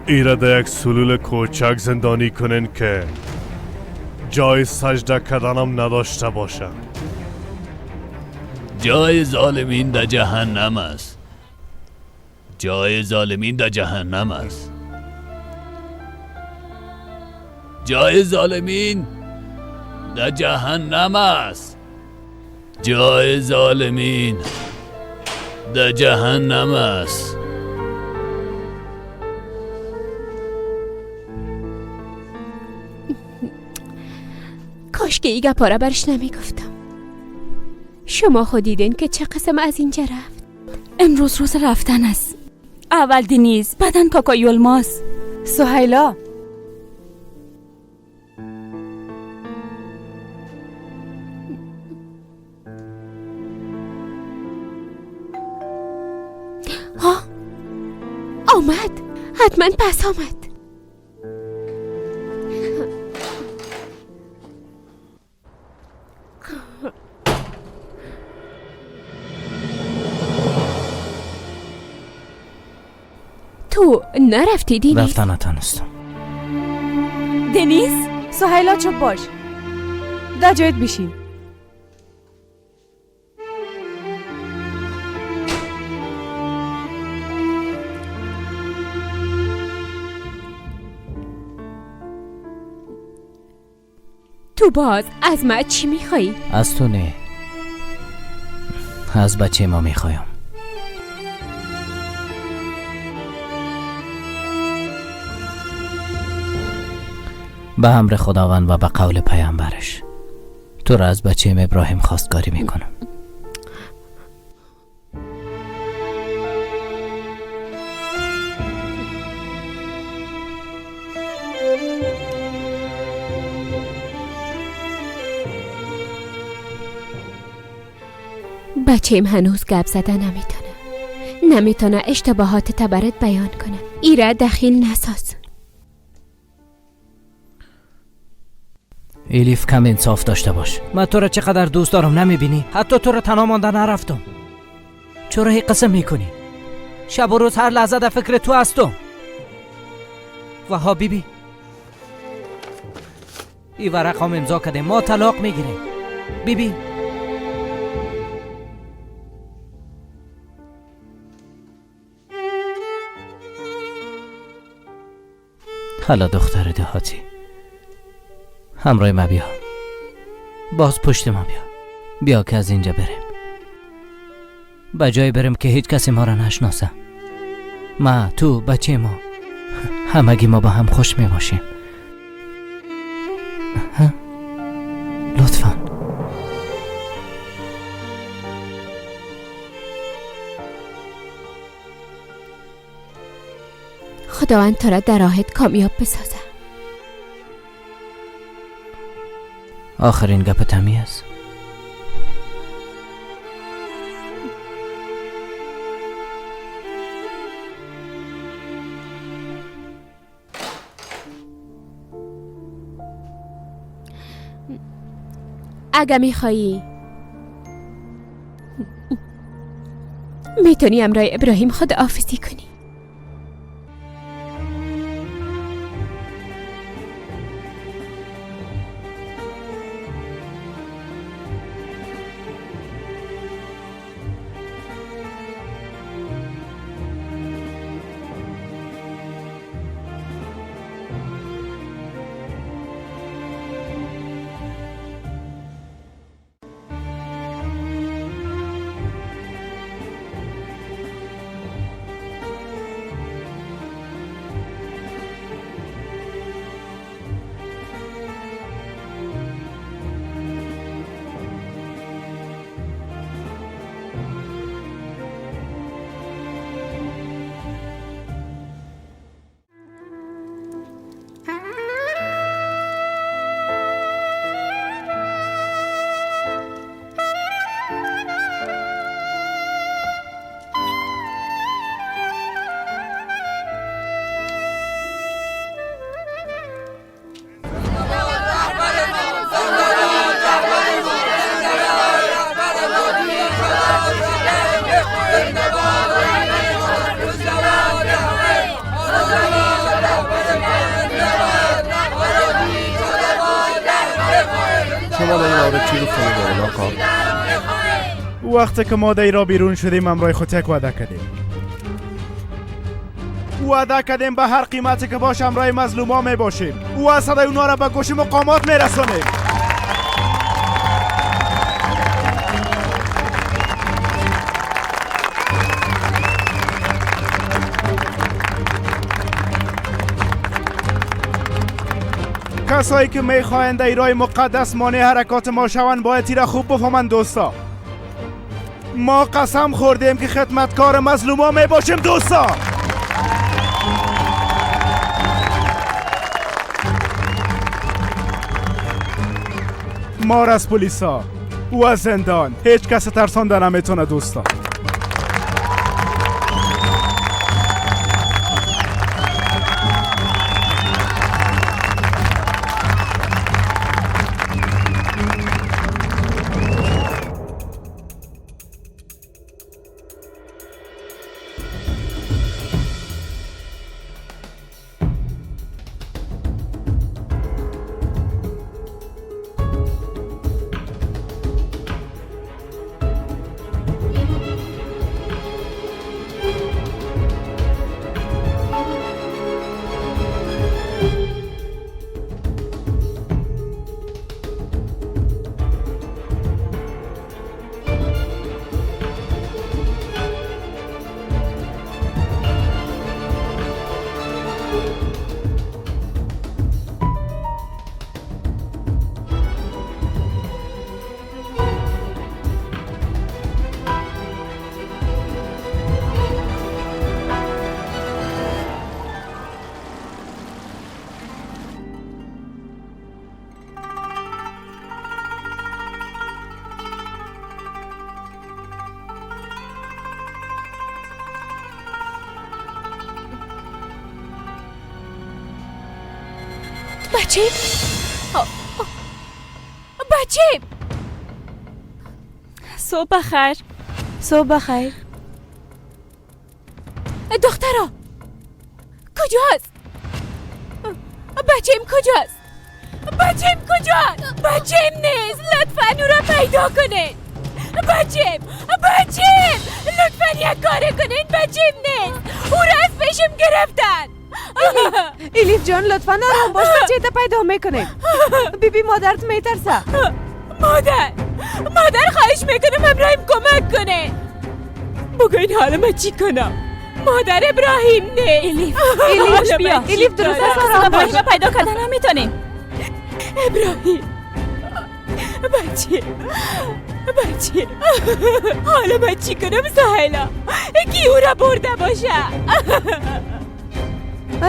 ایره در یک سلول کوچک زندانی کنین که جای سجده کردنم نداشته باشه. جای ظالمین در جهنم است. جای ظالمین در جهنم است. جای ظالمین در جهنم است. جای ظالمین در جهنم است. کاش که ای گپا را برش نمیگفتم. شما خود دیدین که چه قسم از اینجا رفت. امروز روز رفتن است. اول دنیز، بعدن کاکا یولماز. سهیلا، ها آمد، حتما پس آمد. تو نرفتی دنیز؟ رفتن نتانستم. دنیز؟ سهیلا چپ باش، در جایت بشین. تو باز از ما چی میخوایی؟ از تو نه، از بچه ما میخوایم. به امر خداوند و به قول پیامبرش تو را از بچه ابراهیم خواستگاری میکنم. بچه‌م هنوز گپ زده نمیتونه، نمیتونه اشتباهات تبرت بیان کنه. ایره دخیل نساز. الیف کم انصاف داشته باش. من تو را چقدر دوست دارم نمیبینی؟ حتی تو را تنها مانده نرفتم. چرا هی قسم میکنی؟ شب و روز هر لحظه در فکر تو هستم. و ها بیبی، ای ورق هم امضا کردیم، ما طلاق میگیریم. بیبی حالا دختر دهاتی، همراه ما بیا، باز پشت ما بیا، بیا که از اینجا بریم، به جای بریم که هیچ کسی ما را نشناسه. ما، تو، بچه ما، همگی ما با هم خوش می باشیم. لطفا. خداوند تو را در راهت کامیاب بسازه. آخرین گپ تمی است. اگه میخوایی میتونی امرای ابراهیم خود آفیزی کنی. شما در این مورد چی گفته می‌دارید آقا؟ وقتی که ما در را بیرون شدیم امرای خود یک وعده کردیم. وعده کردیم به هر قیمتی که باشه امرای مظلوما می باشیم و صدای اونا را به گوش مقامات می رسانیم. کسایی که میخواهند در راه مقدس مانع حرکات ما شوند باید تیره خوب بفهمند دوستا. ما قسم خوردیم که خدمتکار مظلوما می باشیم دوستا. ما را از پلیسا و از زندان هیچ کس ترسانده نمیتونه دوستا. بچه؟ بچه! صبح بخیر. صبح بخیر. دخترا کجاست؟ بچه‌م کجاست؟ بچه‌م کجاست؟ بچه‌م نیست، لطفاً او را پیدا کنید. بچه‌م، بچه‌م، لطفاً یک کار کنید، بچه‌م نیست، او را از پیشم گرفتن. الیف جان لطفاً آرام باش، بچه تا پیدا میکنیم. بیبی مادرت میترسه. مادر، مادر خواهش میکنم ابراهیم کمک کنه. بگو این حال من چی کنم؟ مادر ابراهیم نه. الیف، الیف بیا. الیف درست است، آرام باش. ابراهیم پیدا کردن نمیتونیم. ابراهیم بچه، بچه، حالا من چی کنم سهیلا؟ کی او را برده باشه؟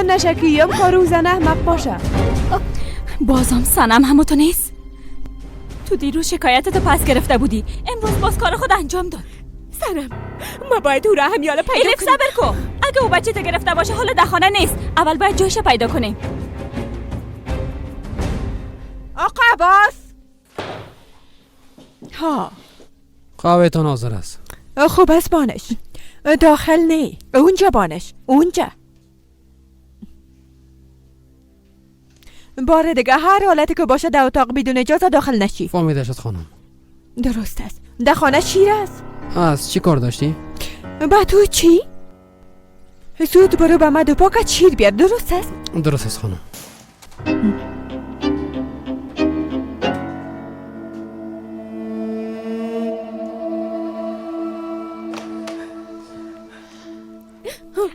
نشه کار زن احمق باشه. بازم سنم همو تو نیست؟ تو دیروز شکایتتو پس گرفته بودی، امروز باز کار خود انجام داد. سنم ما باید او را هم یالا پیدا کنیم. صبر کن، اگه او بچه تو گرفته باشه حالا در خانه نیست، اول باید جایش پیدا کنیم. آقا عباس، ها قهوه تان حاضر است. خوب است بانش، داخل نی، اونجا بانش، اونجا. بار دیگه هر حالتی که باشه در اتاق بدون اجازه داخل نشی. فهمیده شد خانم. درست است. در خانه شیر است. از چی کار داشتی؟ با تو چی؟ زود برو به من 2 پاکت شیر بیار. درست است؟ درست است خانم.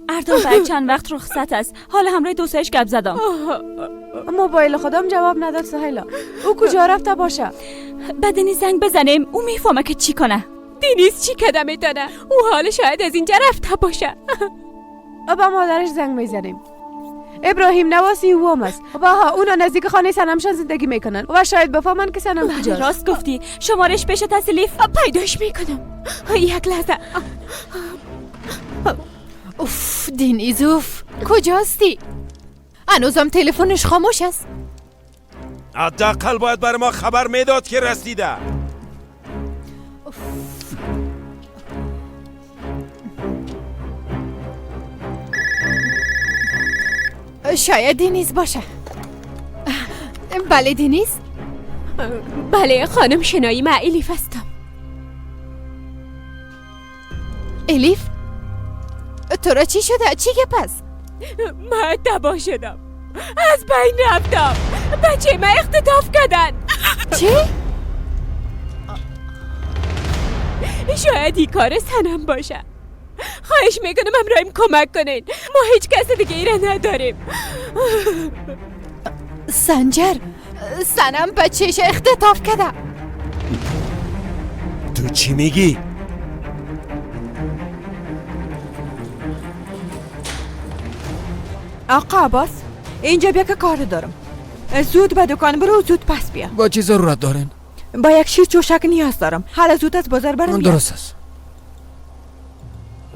اردان برای چند وقت رخصت است. حالا همراه دوستایش گپ زدم. موبایل خودم جواب نداد سهیلا. او کجا رفته باشه؟ به دنیز زنگ بزنیم، او میفهمه که چی کنه. دنیز چی کده میتونه؟ او حال شاید از اینجا رفته باشه. با مادرش زنگ میزنیم. ابراهیم نواسی او است. باها اونا نزدیک خانه سنمشان زندگی میکنن و شاید بفهمن که سنم کجاست. راست گفتی. شمارش پیش تسلیف. پیداش میکنم. یک لحظه. اوف دنیز، اوف کجاستی؟ هنوزم تلفنش خاموش است. حداقل باید بر ما خبر میداد که رسیده. شاید دنیز باشه. بله دنیز. بله خانم شنایی، من الیف هستم. الیف؟ تو را چی شده؟ چی گپ است؟ من تباه شدم، از بین رفتم، بچه من اختطاف کردن. چی؟ شاید این کار سنم باشه. خواهش میکنم امرایم کمک کنین، ما هیچ کس دیگه ای را نداریم. سنجر، سنم بچهش اختطاف کرده. تو چی میگی؟ آقا عباس اینجا بیا که کار دارم. زود به دکان برو و زود پس بیا. با چی ضرورت دارین؟ با یک شیر چوشک نیاز دارم. حالا زود از بازار برم. درست است.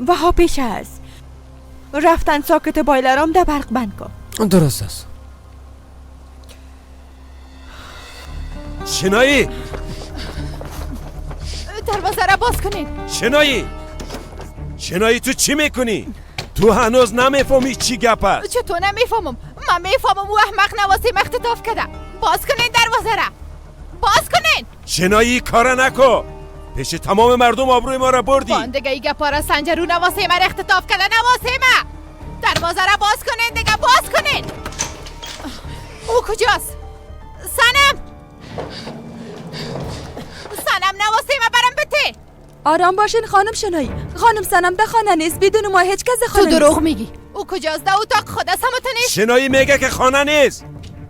و ها پیش است رفتن ساکت بایلرام در برق بند کن. درست است. شنایی، دروازه را باز کنید. شنایی، شنایی تو چی میکنی؟ تو هنوز نمیفهمی چی گپ است. چطور نمیفهمم؟ من میفهمم او احمق نواسیم اختطاف کرده. باز کنین دروازه را، باز کنین. شنایی کار نکو، پیش تمام مردم آبروی ما را بردی. باندگه ای گپا را سنجر او نواسه ما را اختطاف کرده. نواسه ما، دروازه را باز کنین دیگه، باز کنین. او کجاست؟ سنم، سنم نواسه ما برم بته. آرام باشین خانم شنایی. خانم سنم ده خانه نیست، بدون ما هیچ کس خانه نیست. تو دروغ میگی. او کجاست؟ ده اتاق خود است، همه نیست. شنایی میگه که خانه نیست.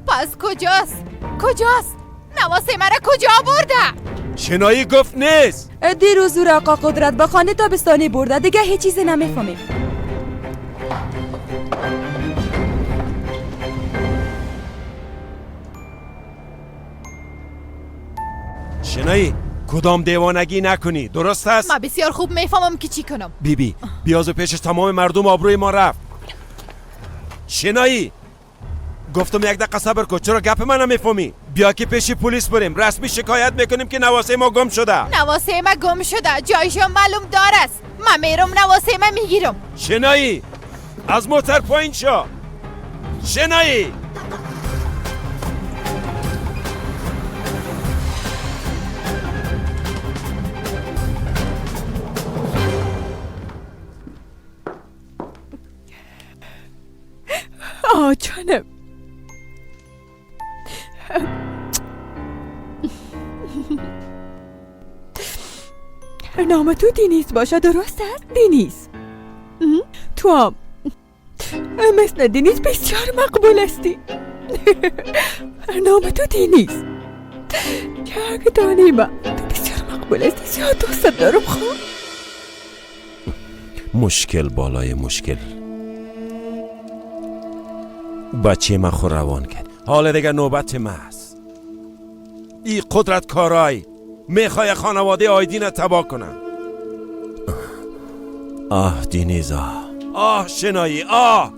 پس کجاست؟ کجاست؟ نواسه مرا کجا برده؟ شنایی گفت نیست. دیروز او را آقا قدرت به خانه تابستانی برده، دیگه هیچ چیزی نمیفهمیم. شنایی کدام دیوانگی نکنی، درست است؟ من بسیار خوب میفهمم که چی کنم. بیبی بیاز و پیش تمام مردم آبروی ما رفت. شنایی گفتم یک دقیقه صبر کن، چرا گپ من نمیفهمی؟ بیا که پیش پلیس بریم، رسمی شکایت میکنیم که نواسه ما گم شده. نواسه ما گم شده، جایش معلوم دار است. من میرم نواسه ما میگیرم. شنایی از موتر پایین شو. شنایی آه جانم، نام تو دینیز باشه، درست است؟ دینیز. تو هم مثل دینیز بسیار مقبول هستی. نام تو دینیز. یک دانه ما تو بسیار مقبول هستی، زیاد دوست دارم. خب مشکل بالای مشکل. بچه من خود روان کرد، حالا دیگه نوبت من است. ای قدرت کارای میخوای خانواده آیدین تباه کنم. آه دینیز، آه آه شنایی، آه.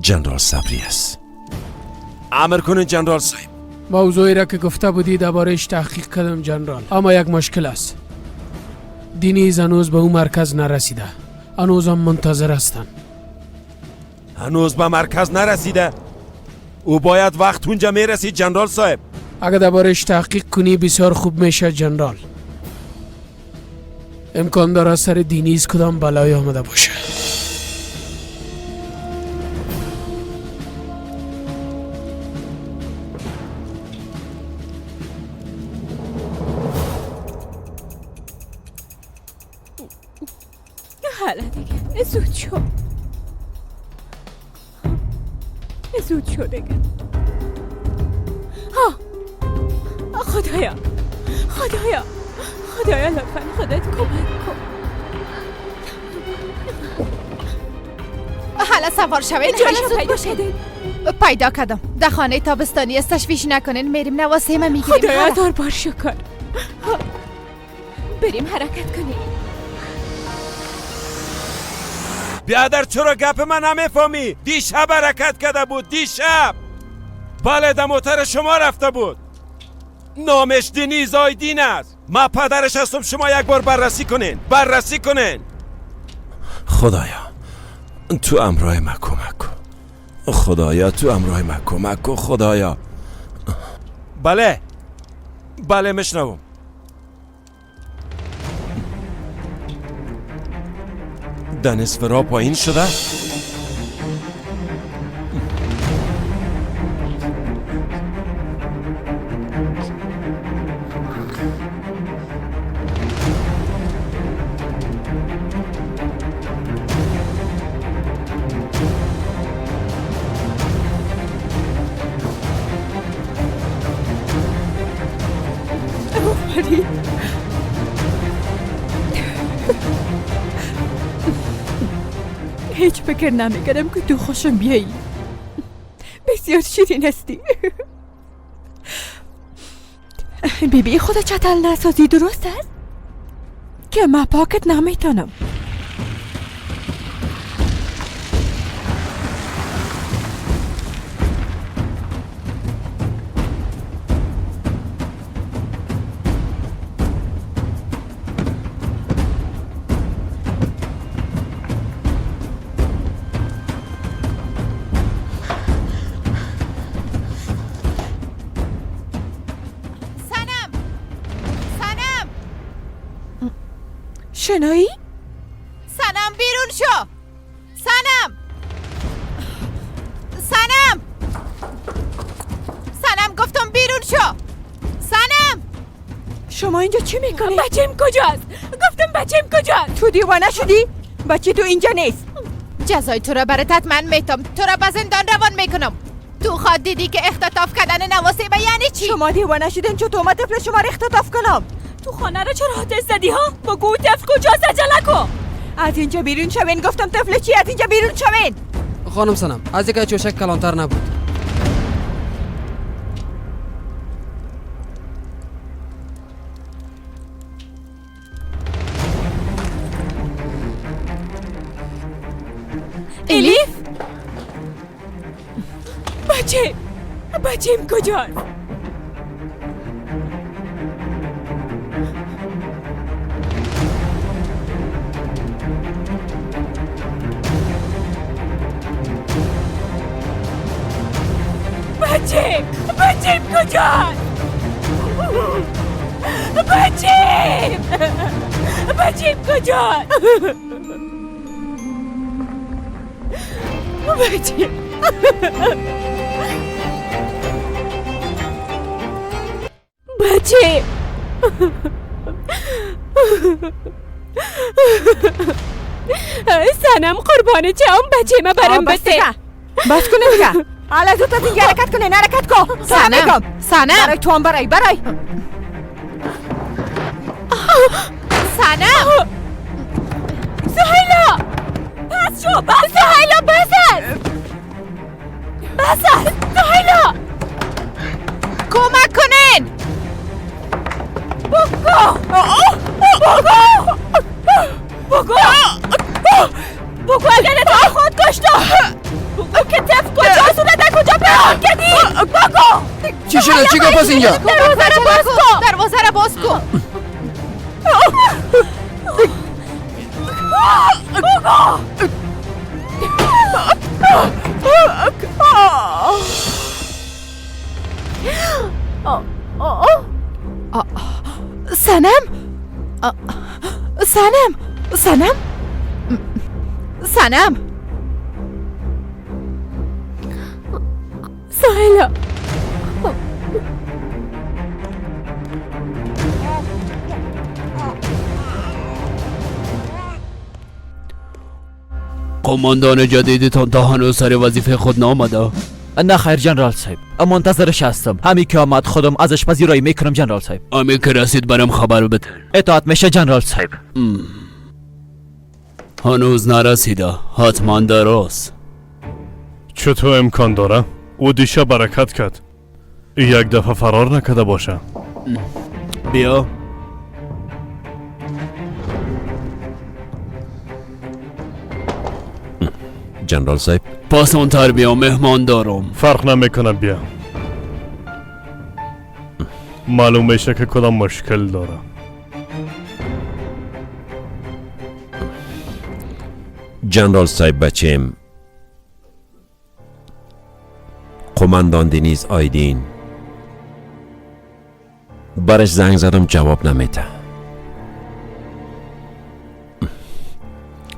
جنرال صبری است. امر کنین جنرال صاحب. موضوعی را که گفته بودی درباره‌اش تحقیق کردم جنرال، اما یک مشکل است. دینیز هنوز به اون مرکز نرسیده، هنوز هم منتظر هستن. هنوز به مرکز نرسیده؟ او باید وقت اونجا میرسید جنرال صاحب. اگه درباره‌اش تحقیق کنی بسیار خوب میشه جنرال. امکان داره سر دینیز کدام بلای آمده باشه. حالا دیگه زود شو، زود شو دیگه. ها خدایا، خدایا، خدایا لطفا خودت کمک کن. حالا سوار شوین، حالا زود باشید. پیدا کردم در خانه تابستانی است، تشویش نکنین، میریم نواسه ما میگیریم. خدایا هزار بار شکر. بریم حرکت کنیم. بیادر چرا گپ من نمیفهمی؟ دیشب حرکت کرده بود، دیشب. بله در موتر شما رفته بود. نامش دنیز آیدین است. ما پدرش هستم، شما یک بار بررسی کنین، بررسی کنین. خدایا تو امرای ما کمک کن، خدایا تو امرای ما کمک کن خدایا. بله بله میشنوم. دنس فرا پایین شده؟ هیچ فکر نمیکردم که تو خوشم بیایی. بسیار شیرین هستی. بیبی خود چتل نسازی درست است؟ که من پاکت نمیتونم. شنایی؟ سنم بیرون شو! سنم! سنم! سنم گفتم بیرون شو! سنم! شما اینجا چی میکنی؟ بچه‌م کجاست؟ گفتم بچه‌م کجاست؟ تو دیوانه شدی؟ بچه تو اینجا نیست. جزای تو را برات من میتم. تو را به زندان روان میکنم. تو خود دیدی که اختطاف کردن نواسه به یعنی چی؟ شما دیوانه شدین چطور من طفل شما را اختطاف کنم؟ تو خانه را چرا آتش زدی ها؟ بگو طفل کجاست؟ عجله کن. از اینجا بیرون شوین. گفتم طفل چی؟ از اینجا بیرون شوین. خانم سنم از یک چوشک کلانتر نبود. الیف بچه بچه‌م کجاست؟ بچه‌م بچه‌م کجاست؟ بچه‌م بچه‌م کجاست؟ بچه‌م بچه‌م سنم قربان چه اون بچه ما برم بده. بس کنه دیگه. حالا زود از اینجا حرکت کنه. حرکت کن. سنم سنم برای تو هم برای برای سنم سهیلا بس شو. بس سهیلا بس است. بس است سهیلا کمک کنین. بگو بگو بگو بگو اگر تو خود کشتا بگو که طفل کجاست و در کجا پنهان کردی. بگو چی شده؟ چی گفت اینجا؟ دروازه را باز کن. دروازه را باز کن. بگو سنم سنم سنم سنم سهیلا قماندان جدیدتان تا هنوز سر وظیفه خود نامده؟ نه خیر جنرال صاحب، منتظرش هستم. همین که آمد خودم ازش پذیرایی میکنم جنرال صاحب. همین که رسید برام خبر بده. اطاعت میشه جنرال صاحب. هنوز نرسیده، حتما درست. چطور امکان داره؟ او دیشب برکت کرد، یک دفعه فرار نکرده باشه. بیا. جنرال صاحب پاسانتر بیا، مهمان دارم. فرق نمیکنه، بیا. معلوم میشه که کدام مشکل داره. جنرال صاحب بچیم قماندان دنیز آیدین. برش زنگ زدم جواب نمیده.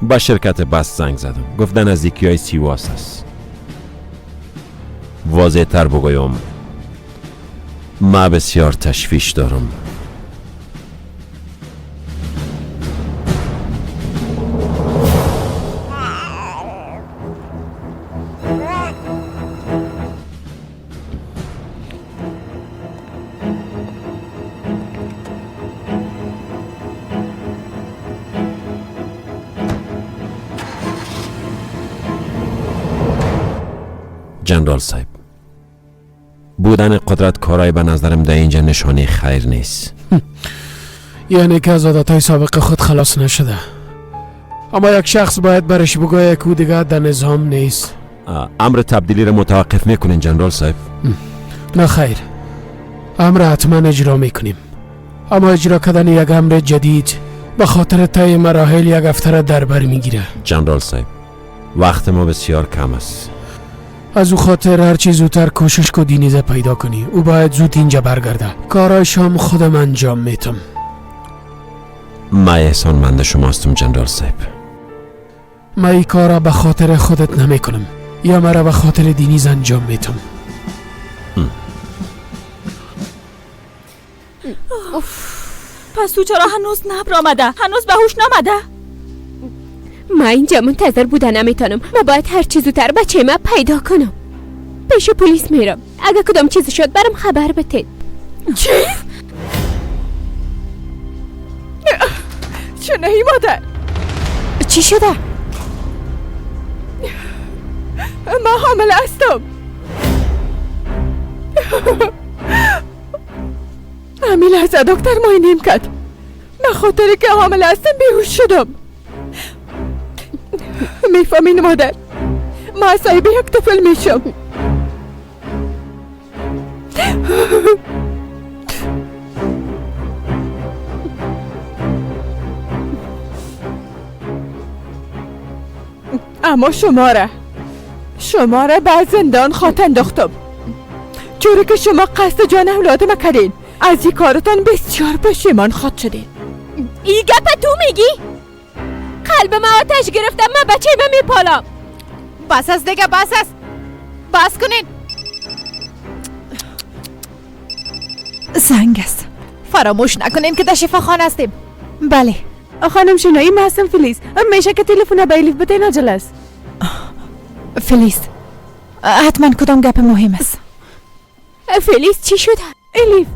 با شرکت بس زنگ زدم، گفت در نزدیکی های سیواس است. واضح تر بگویم، ما بسیار تشویش دارم. جنرال صاحب، بودن قدرت کارای به نظرم در اینجا نشانه خیر نیست. یعنی که از عادتهای سابق خود خلاص نشده. اما یک شخص باید برش بگوید که او دیگه در نظام نیست. امر تبدیلی را متوقف میکنین جنرال صاحب؟ نه خیر، امر حتما اجرا میکنیم. اما اجرا کردن یک امر جدید به خاطر طی مراحل یک هفته را در بر میگیره. جنرال صاحب، وقت ما بسیار کم است. از او خاطر هرچی زودتر کوشش کو دینیزه پیدا کنی. او باید زود اینجا برگرده. کارایش هم خودم انجام میتم. ما احسان مند شما هستم جنرال صاحب. ما این کارا به خاطر خودت نمی کنم، یا مرا به خاطر دینیز انجام میتم. پس او چرا هنوز نبرآمده؟ هنوز به هوش نامده؟ ما اینجا منتظر بودن نمیتونم. ما باید هر چیز زودتر بچه ما پیدا کنم. پیش پلیس میرم. اگه کدام چیز شد برام خبر بده. چی؟ چه نهی مادر؟ چی شده؟ ما حامله هستم. همین لحظه دکتر معاینه کرد. به خاطر که حامله هستم بیهوش شدم. میفهمین مادر، ما صاحب یک طفل میشم. اما شما را به زندان خواهد انداختم. چون که شما قصد جان اولاد ما کردین، از این کارتان بسیار پشیمان خواهد شدین. ای گپ تو میگی؟ قلب ما آتش گرفتم. من بچه ما میپالم. بس است دیگه، بس است، بس کنین. زنگ است. فراموش نکنین که در شفاخانه هستیم. بله خانم شنایی، من هستم فلیز. میشه که تلفن به الیف بده؟ عاجل است. فلیز، حتما کدام گپ مهم است. فلیز چی شده؟ الیف،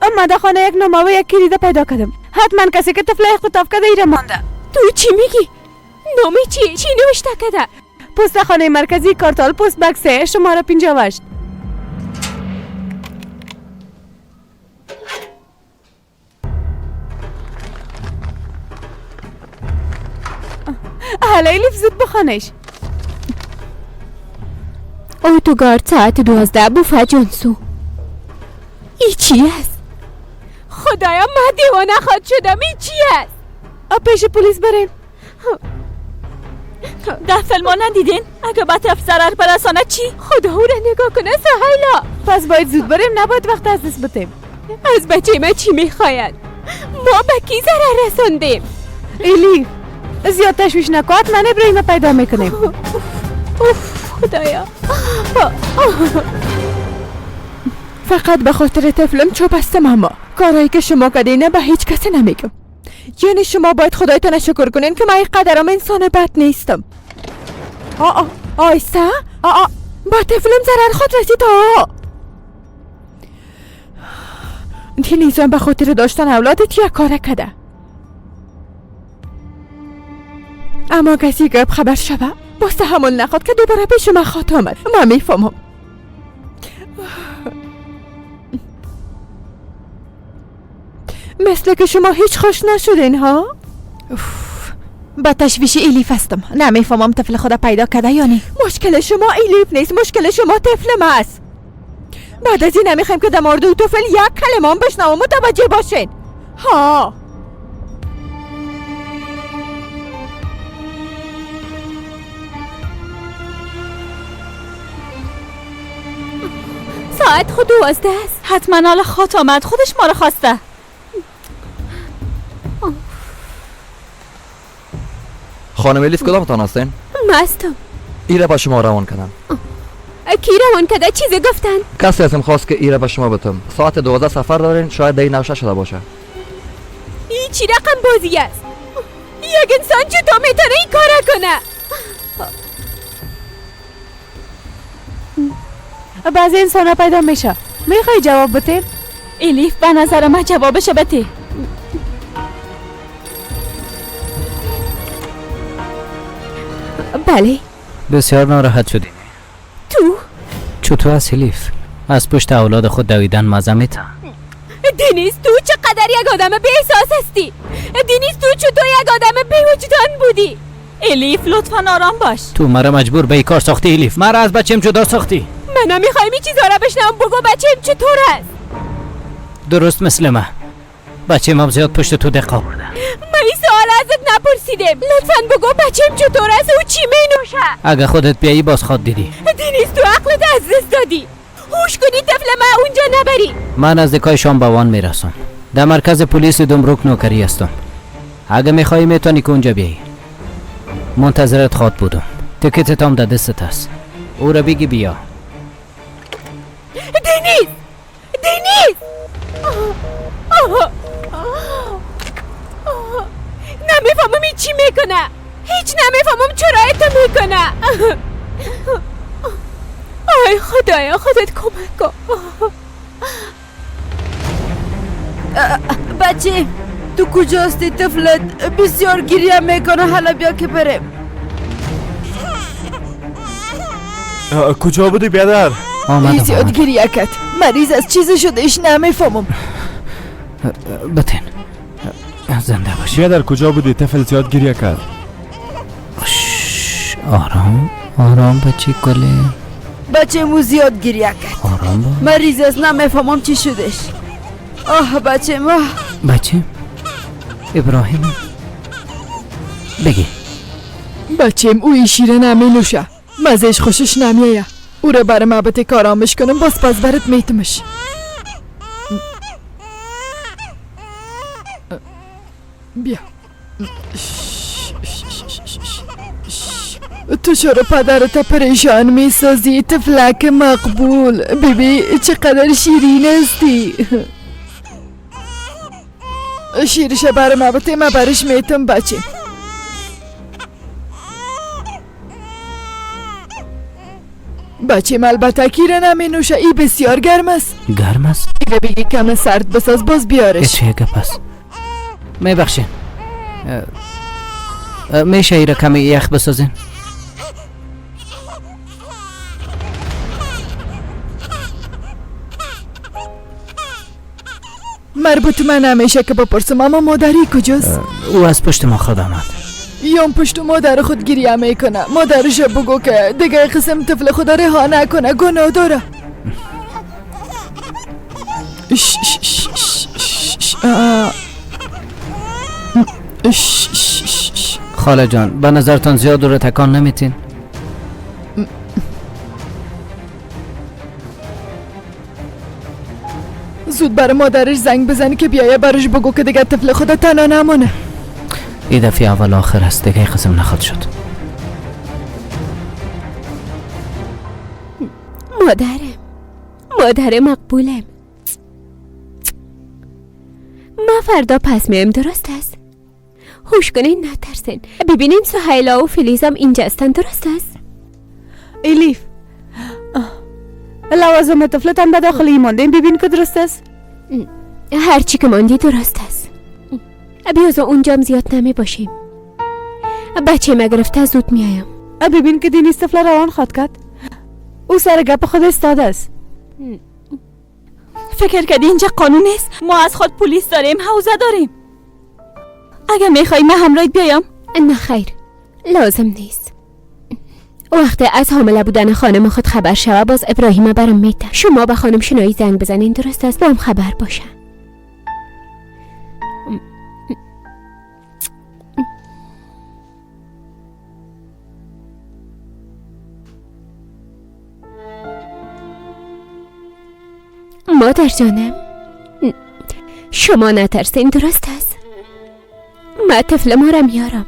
اما در خانه یک نامه و یک کلید پیدا کردم. حتما کسی که طفله اختطاف کرده ایره مانده. تو چی میگی؟ نامه چی؟ چی نوشته کرده؟ پست خانه مرکزی کارتال، پست بکس شماره 58. حالا الیف زود بخوانش. اتوگارد ساعت 12 بوفه جانسو. ای چی است؟ خدایا من دیوانه خواهد شدم. ای چی است؟ پیش پلیس بریم. ده فیلم ندیدین؟ اگه به طفل ضرر برسانه چی؟ خدا او را نگاه کنه سهیلا. پس باید زود بریم، نباید وقت از دست بدیم. از بچه من چی میخواید؟ ما به کی ضرر رساندیم؟ الیف زیاد تشویش نکن، من ابراهیم پیدا میکنیم. اوف خدایا. فقط به خاطر طفلم چوب هستم. اما کارهایی که شما کردین به هیچ کسی نمیگم. یعنی شما باید خدایتان شکر کنین که من اینقدرم انسان بد نیستم. آ آیسته، آ با طفلم ضرر خود رسید. دینیزم به خاطر داشتن اولادت یک کاره کده. اما کسی گپ خبر شوه باز تحمل نخواد که دوباره پیش من خواهد آمد. من میفهمم. مثل که شما هیچ خوش نشدین ها؟ با تشویش الیف هستم. نمیفهمم طفل خدا پیدا کرده یا نه. مشکل شما الیف نیست، مشکل شما طفل ما است. بعد از این نمیخوایم که در مورد او طفل یک کلمه هم بشنوم. متوجه باشین ها. ساعت خود 12 است. حتما حالا خات آمد، خودش ما رو خواسته. خانم الیف کدامتان هستین؟ مستم. ایره به شما روان کردم. کی روان کرده؟ چیزی گفتن؟ کسی ازم خواست که ایره به شما بتم. ساعت 12 سفر دارین، شاید دی نوشه شده باشه. این چی رقم بازی است؟ یک انسان چطور میتونه این کار کنه؟ بعضی انسان ها پیدا میشه. میخوای جواب بده؟ الیف به نظر من جوابش بده. بله. بسیار ناراحت شدی. تو؟ چطور از الیف؟ از پشت اولاد خود دویدن مزه میته. دنیز تو چقدر یک آدم بی احساس هستی. دنیز تو چطور یک آدم بی وجدان بودی. الیف لطفا آرام باش. تو مرا مجبور به این کار ساختی الیف. مرا از بچم جدا ساختی. من نمیخوایم این چیزا را بشنوم. بگو بچم چطور است. درست مثل من. بچه هم زیاد پشت تو دقیقه آورده. من این سوال ازت نپرسیدم. لطفا بگو بچم چطور است و چی می نوشه. اگه خودت بیایی باز خواد دیدی. دنیز تو عقلت از دست دادی. هوش کنی طفل من اونجا نبری. من از دکای شام به وان میرسم. در مرکز پلیس دمروک نوکری هستم. اگه میخوایی میتونی که اونجا بیایی. منتظرت خواد بودم. تکتت هم در دستت است. او را بگی بیا. دنیز، دنیز، نمیفهمم این چی میکنه. هیچ نمیفهمم چرا ایتو میکنه. آی خدایا خودت کمک کن. بچه تو کجاستی؟ طفلت بسیار گریه میکنه. حالا بیا که بریم. کجا بودی بیادر؟ آمدم. زیاد گریه کرد. مریض از چیزی شده ایش نمیفهمم. بتین زنده باشی. بیادر کجا بودی؟ طفل زیاد گریه کرد. آرام آرام بچه گله. بچه مو زیاد گریه کرد. آرام با. مریض از نمیفهمم چی شدش. آه بچه ما. بچه ابراهیم بگی. بچم او شیره نمی نوشه. مزهش خوشش نمیایه. او را برای معبت کارامش کنم باز پس برات میتمش. بیا. تو چرا پدرت پریشان میسازی طفلک مقبول؟ ببین چقدر شیرین هستی. شیرش برای معبت ما برش میتم بچه. بچه البته کیره نمی نوشه. ای بسیار گرم است. گرم است؟ ایره بگی کم سرد بساز باز بیارش. چه گپ است؟ میبخشین میشه ایره کمی یخ بسازین؟ مربوط من نمیشه که بپرسم اما مادری کجاست؟ او از پشت ما خود آمد. یام پشت مادر خود گریه میکنه. مادرش بگو که دیگه قسم طفل خود رها نکنه، گناه داره. خاله جان به نظرتان زیاد رو تکان نمیتین؟ زود برای مادرش زنگ بزنی که بیایه برش بگو که دیگه طفل خود تنها نمانه. این دفعه اول آخر است، دیگه قسم نخواد شد. مادرم، مادر مقبولم، ما فردا پس میم، درست است؟ هوش کنین نترسین. ببینین سهیلا و فلیزم اینجا هستن، درست است؟ الیف لوازم طفلتان به داخل مانده، ببین که درست است؟ هرچی که ماندی درست است. بیازو اونجام زیاد نمی باشیم. بچه ما گرفته زود میایم. ببین که دینیز طفل روان خواد کرد. او سر گپ خود استاده است. فکر کردی اینجا قانون است؟ ما از خود پلیس داریم، حوزه داریم. اگه میخوای من همراهت بیایم؟ نه خیر، لازم نیست. وقتی از حامله بودن خانم خود خبر شوه باز ابراهیم برام میته. شما به خانم شنایی زنگ بزنین، درست است؟ با هم خبر باشه. مادر جانم، شما نترسین، درست است؟ من طفل ما را میارم،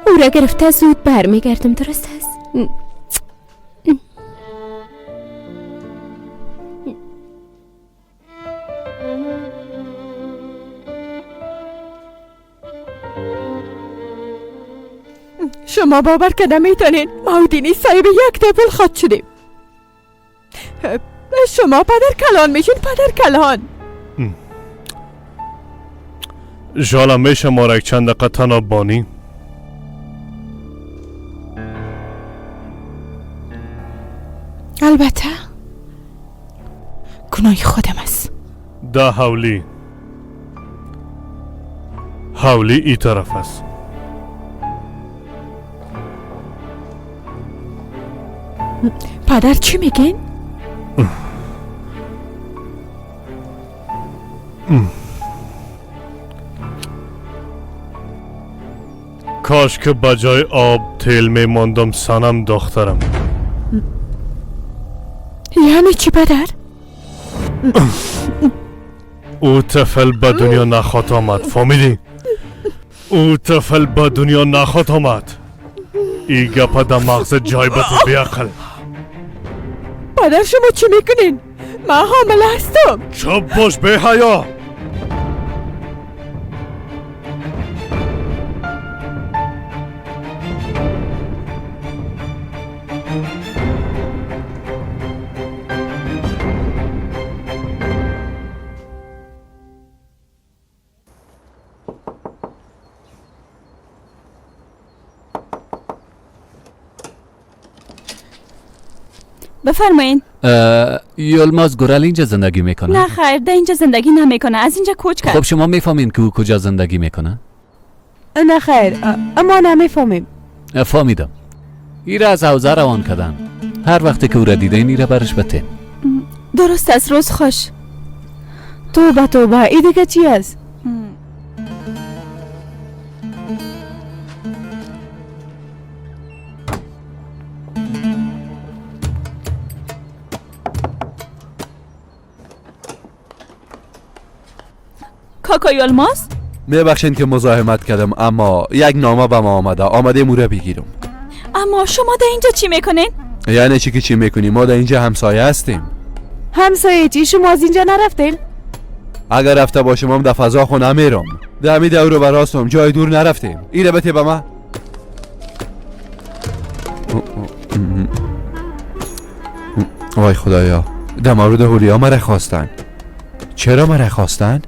او را گرفته زود برمیگردم، درست است؟ شما باور که نمیتونین، ما و دینی صاحب یک طفل خود شدیم. شما پدر کلان میشین، پدر کلان. ژاله میشه ما را یک چند دقیقه تنها بانی؟ البته گناه خودم است. ده حولی، حولی ای طرف است. پدر چی میگین؟ کاش که بجای آب تیل میماندم سنم دخترم. یعنی چی پدر؟ او طفل به دنیا نخواهد آمد، فهمیدی؟ او طفل به دنیا نخواهد آمد. ای گپه در مغز جای بده بیعقل. پدر شما چی میکنین؟ من حامله هستم. چپ باش بی حیا. بفرمایین. یلماز گورل اینجا زندگی میکنه؟ نه خیر، در اینجا زندگی نمیکنه، از اینجا کوچ کرد. خب شما میفهمین که او کجا زندگی میکنه؟ نه خیر، ما نمیفهمیم. فهمیدم. ایره از حوزه روان کردن. هر وقت که او را دیدین ایره برش بتین. درست است، روز خوش. توبه توبه، ای دیگه چی است؟ کاکا یلماز؟ میبخشین که مزاحمت کردم، اما یک نامه به ما آمده، آمده مو را بگیرم. اما شما در اینجا چی میکنین؟ یعنی چی که چی میکنیم؟ ما در اینجا همسایه هستیم. همسایه چی؟ شما از اینجا نرفتین؟ اگر رفته باشم هم در فضا خو نمیرم. در می دور براستم، جای دور نرفتیم. ایره بته به ما. وای خدایا، در مورد هولیا مرا خواستن. چرا مرا خواستن؟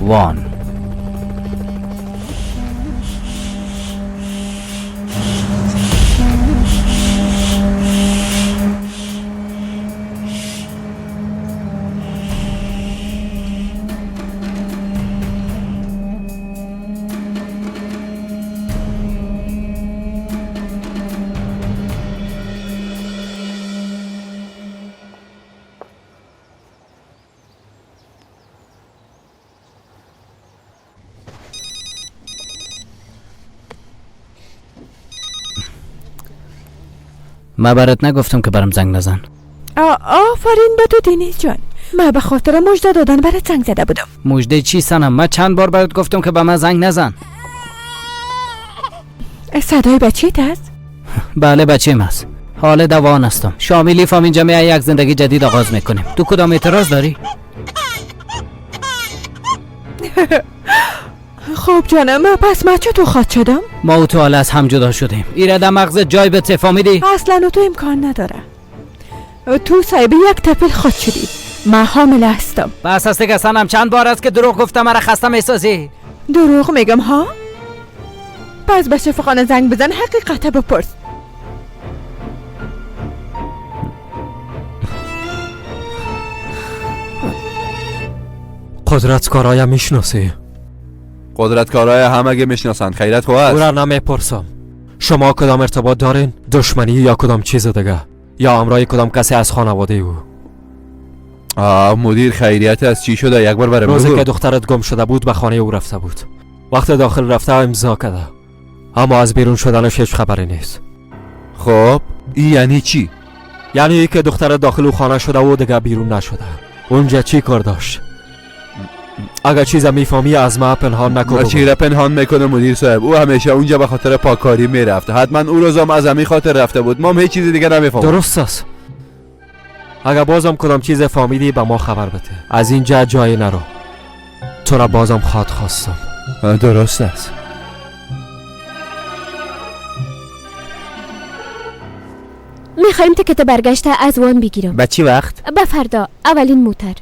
وان من برات نگفتم که برام زنگ نزن. آفرین به تو دینیز جان، من به خاطر مژده دادن برات زنگ زده بودم. مژده چی سنم؟ من چند بار برات گفتم که به من زنگ نزن. صدای بچه‌ت هست؟ بله بچه‌م هست. حال دوان هستم. شامیلی فام اینجا می یک زندگی جدید آغاز میکنیم. تو کدام اعتراض داری؟ خب جانم، پس من چطور خواد شدم؟ ما و تو حالا از هم جدا شدیم. ایره در مغز جای به تفامیدی؟ اصلا تو امکان نداره. تو صاحب یک طفل خواد شدی، من حامله هستم. بس هستی که سنم، چند بار است که دروغ گفتم مرا خسته میسازی. دروغ میگم ها؟ پس به شفاخانه زنگ بزن، حقیقت بپرس. قدرت کارایا میشناسی؟ قدرت کارای همگه میشناسن، خیرت خو است. او را نمیپرسم. شما کدام ارتباط دارین؟ دشمنی یا کدام چیز دیگه؟ یا امرای کدام کسی از خانواده او؟ مدیر خیریت از چی شده؟ یک بار برام بگو. روزی که دخترت گم شده بود به خانه او رفته بود. وقت داخل رفته امضا کرده، اما از بیرون شدنش هیچ خبری نیست. خب این یعنی چی؟ یعنی که دختر داخل خانه شده و دیگه بیرون نشده. اونجا چی کار داشت؟ اگر چیز میفهمی از ما پنهان نکن. ما چی را پنهان میکنه مدیر صاحب؟ او همیشه اونجا به خاطر پاکاری میرفت. حتما او روزم از همین خاطر رفته بود. ما هم هیچ چیز دیگه نمیفهمم. درست است. اگر بازم کدام چیز فهمیدی به ما خبر بده. از اینجا جای نرو. تو را بازم خواد خواستم. درست است. میخوایم تکت برگشت از وان بگیرم. به چی وقت؟ به فردا اولین موتر.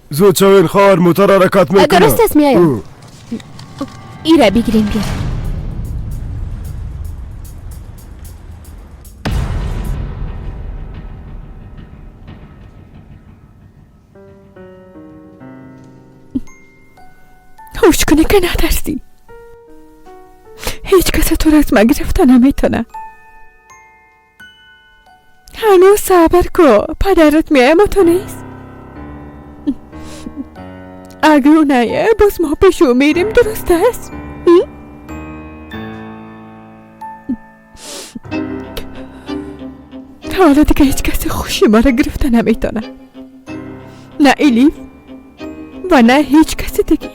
زود شوین خواهر، موتر حرکت میکنه. درست است، میایم. ایره بگیریم بیا. هوش کنی که نترسی. هیچ کس تو را از من گرفته نمیتونه. هنوز صبر کو، پدرت میایه ما تو نیست. اگه او نیه باز ما پیش او میریم. درست است؟ حالا دیگه هیچ کسی خوشی ما را گرفته نمیتونه. نه الیف و نه هیچ کسی دیگه.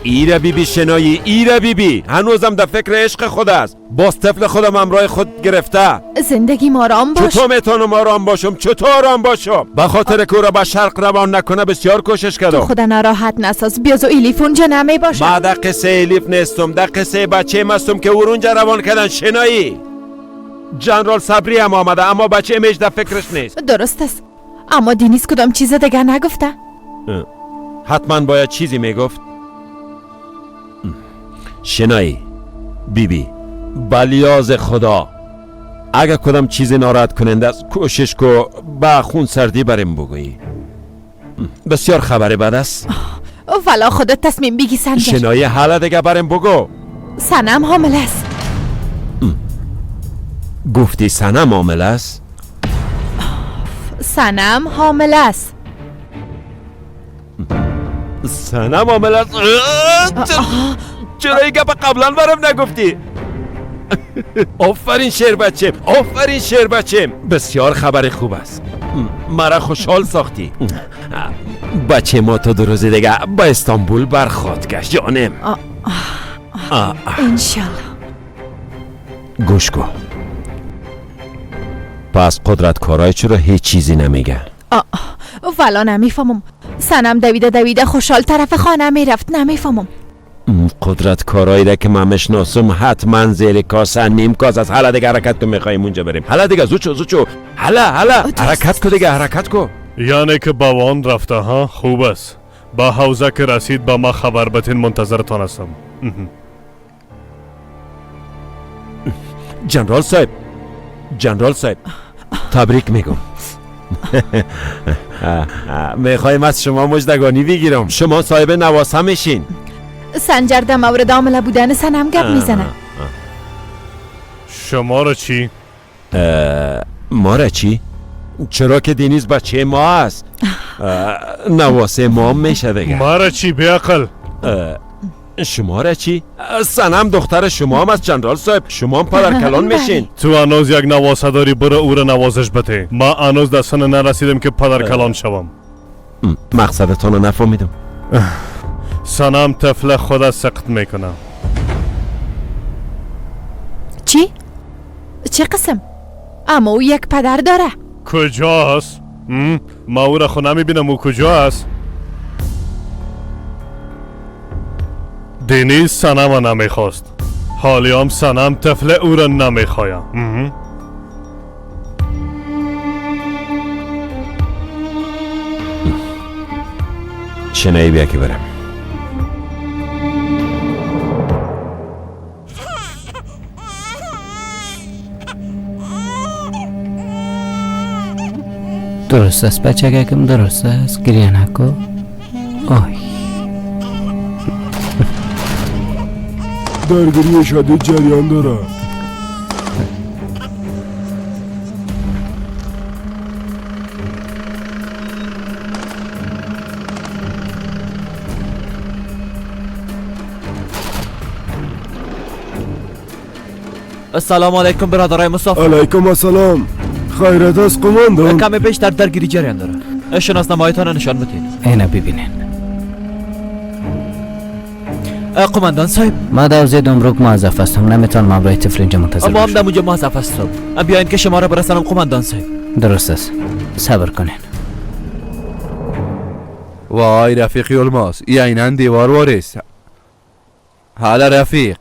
ایره بی بی شنایی، ایره بی بی هنوزم در فکر عشق خود است. باز طفل خودم همراه خود گرفته. زندگی آرام باش. چطور میتونم آرام باشم؟ چطور آرام باشم؟ به خاطر که او را به شرق روان نکنه بسیار کوشش کردم. تو خود ناراحت نساز. بیاز و الیف اونجا نمی باشه. ما در قصه الیف نیستم، در قصه بچه مستم که او اونجا روان کردن. شنایی جنرال صبری هم آمده، اما بچه میش در فکرش نیست. درست است، اما دینیز کدام چیز دیگه نگفته. حتما باید چیزی میگفت. شنایی بی بی، بلیاز خدا اگه کدام چیز ناراحت کننده است کوشش کو با خون سردی بریم بگویی. بسیار خبر بد است. ولا خودت تصمیم بگی سنجر. شنایی حالا دیگه بریم بگو. سنم حامل است. گفتی سنم حامل است؟ سنم حامل است. سنم حامل است. چرا این گپ قبلا برام نگفتی؟ آفرین شیر بچم، آفرین شیر بچم، بسیار خبر خوب است. مرا خوشحال ساختی. بچه ما تا 2 روز دیگه به استانبول برخواد گشت جانم. انشالله. گوش کن، پس قدرت کارای چرا هیچ چیزی نمیگه؟ والا نمیفهمم. سنم دویده دویده خوشحال طرف خانه میرفت. نمیفهمم. قدرت کارایی را که من میشناسم حتما زیر کاسه نیم کاس است. حالا دیگه حرکت کن، میخوایم اونجا بریم. حالا دیگه زود شو، زود شو. حالا حالا حرکت کو دیگه، حرکت کو. یعنی که با وان رفته ها؟ خوب است. با حوزه که رسید با ما خبر بتین، منتظرتان هستم. جنرال صاحب، جنرال صاحب تبریک میگم. میخوایم از شما مجدگانی بگیرم. شما صاحب نواسه میشین. سنجر در مورد عامله بودن سنم گپ میزنه. شما را چی؟ ما را چی؟ چرا که دینیز بچه ما است. نواسه ما میشه دیگه. ما را چی بیعقل؟ شما را چی؟ سنم دختر شما هم است جنرال صاحب. شما هم پدر کلان میشین. تو هنوز یک نواسه داری، برو او را نوازش بده. ما هنوز در سن نرسیدم که پدر کلان شوم. مقصدتان رو نفهمیدم. سنم طفل خود سقط میکنه. چی؟ چه قسم؟ اما او یک پدر داره. کجاست؟ ما او را خو نمیبینم. او کجا است؟ دینیز سنم نمیخواست. حالیام سنم طفل او را نمیخوایم. شنایی بیا که برم. درست است بچگکم، درست است، گریه نکن. آی درگیری شدید جریان داره. السلام علیکم برادرای مسافر. علیکم السلام. خیرت است قماندان؟ کمی بیشتر درگیری جریان داره. شناسنامه‌هایتان را نشان بدین. اینا ببینین. قماندان صاحب، ما در حوزه دمرک موظف هستم، نمیتونم همراه طفل اینجا منتظر ما هم باشم. در اونجا موظف هستم. بیاین که شما را برسانم قماندان صاحب. درست است، صبر کنین. وای رفیق یلماز، ای عینا دیوار واریست. حالا رفیق،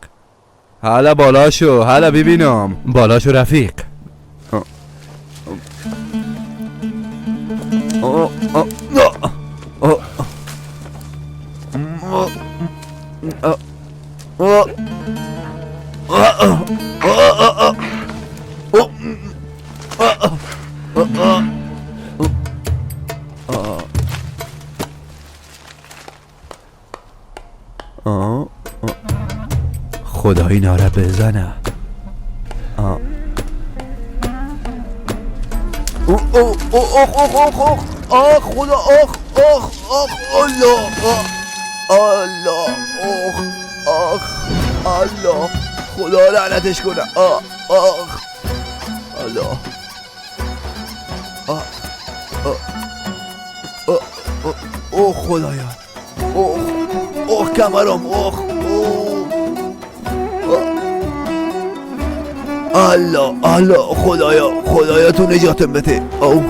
حالا بالا شو، حالا ببینم. بالا شو رفیق. خدا اینا را بزنه. او او او اخ اخ اخ اخ آخ خدا اخ اخ اخ الله الله اخ اخ الله خدا لعنتش کنه. آخ الله آخ او خدایا اخ اخ کمرم اخ الله الله خدایا خدایا تو نجاتم بده. اوه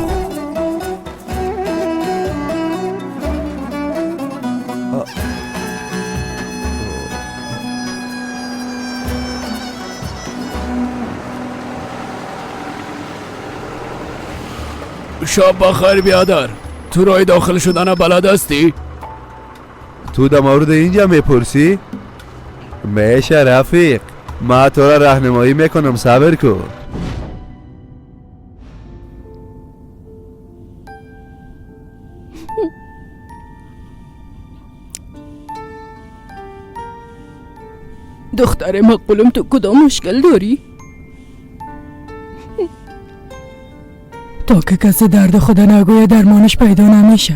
شب بخیر بیادر، تو رای داخل شدن بلد هستی؟ تو در مورد اینجا میپرسی؟ میشه رفیق، ما تو را راهنمایی میکنم، صبر کن. دختر مقبولم، تو کدام مشکل داری؟ تا که کسی درد خود نگوید درمانش پیدا نمیشه.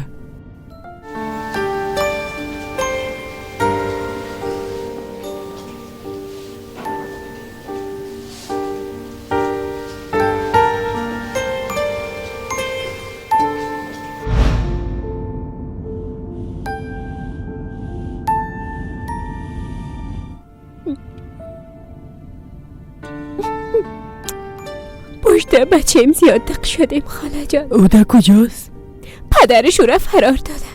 پشت بچه‌م زیاد دق شدیم خاله جان. او در کجاست؟ پدرش او را فرار داده.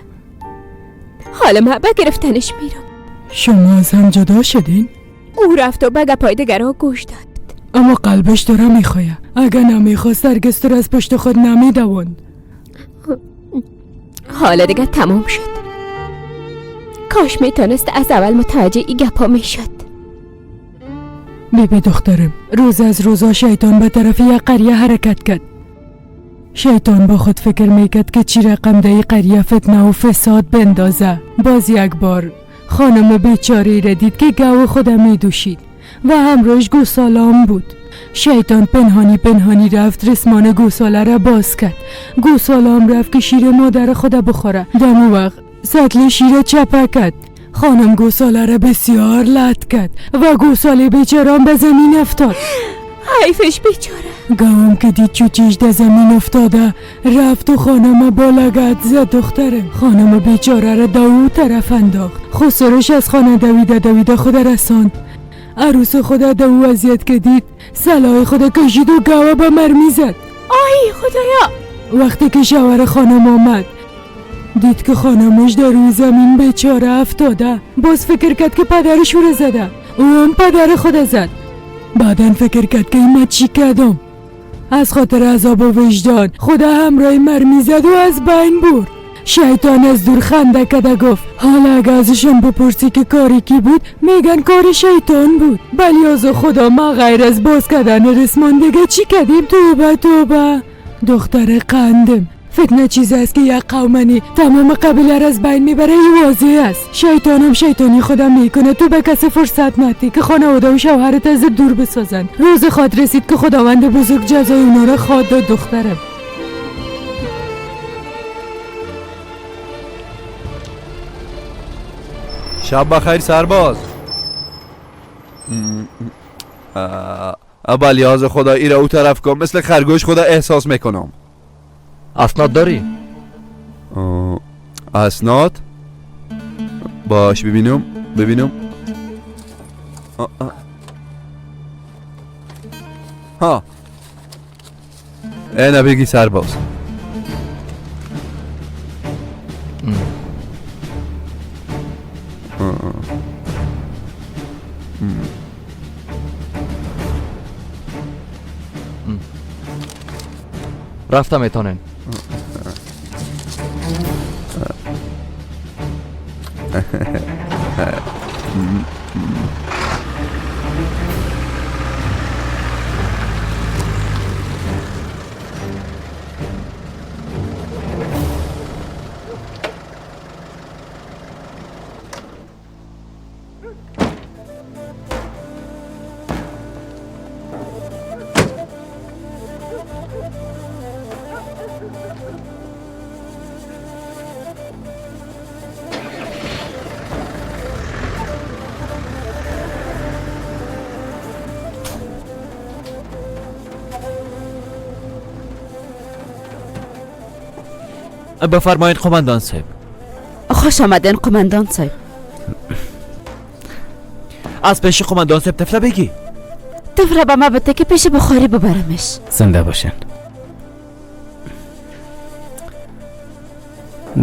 حالا من به گرفتنش میرم. شما از هم جدا شدین؟ او رفت و به گپای دیگرها گوش داد. اما قلبش داره میخواه. اگه نمیخواست هرگز تو را از پشت خود نمیدواند. حالا دیگه تمام شد. کاش میتونست از اول متوجه ای گپا میشد. بیبی دخترم، روز از روزا شیطان به طرف یک قریه حرکت کرد. شیطان با خود فکر میکرد که چی رقم در این قریه فتنه و فساد بندازه. باز یک بار خانم بیچاره را دید که گاو خود میدوشید و همراهش گوسالام بود. شیطان پنهانی پنهانی رفت رسمان گوساله را باز کرد. گوسالام رفت که شیر مادر خود بخوره. دم وقت سطل شیر چپه کرد. خانم گوساله را بسیار لط کرد و گوساله بیچارم به زمین افتاد. حیفش بیچاره. گاوم که دید چوچیش در زمین افتاده رفت و خانم با لگد زد. دخترم خانم بیچاره را دو طرف انداخت. خسرش از خانه دویده دویده خود رساند. عروس خود دو وضعیت که دید سلاح خود کشید و گاوه به مرمی زد. آی خدایا. وقتی که شوهر خانم آمد دید که خانمش در روی زمین بیچاره افتاده. باز فکر کرد که پدرش رو زده. او هم پدر خود زد. بعدا فکر کرد که این من چی کردم. از خاطر عذاب و وجدان خدا همراه مرمی زد و از بین برد. شیطان از دور خنده کرده گفت حالا اگه ازشون بپرسی که کاری کی بود میگن کار شیطان بود. ولی از خدا ما غیر از باز کردن رسمان دیگه چی کردیم؟ توبه توبه. دختر قندم، فتنه چیز است که یک قومنی تمام قبیله را از بین میبره. این واضح است. شیطانم شیطانی خودم میکنه. تو به کسی فرصت ندی که خانواده و شوهرت از دور بسازن. روز خواد رسید که خداوند بزرگ جزای اونا را خواد داد دخترم. شب بخیر سرباز. ابالیاز خدا ایره او طرف کن، مثل خرگوش خدا احساس میکنم. اسناد داری؟ اسناد؟ باش ببینم ببینم. ها اینا بگی سرباز. رفتم میتونن. بفرمایید قماندان صاحب. خوش آمدین قماندان صاحب. از پیش قماندان صاحب طفله بگی. طفله به ما بده که پیش بخاری ببرمش. زنده باشن.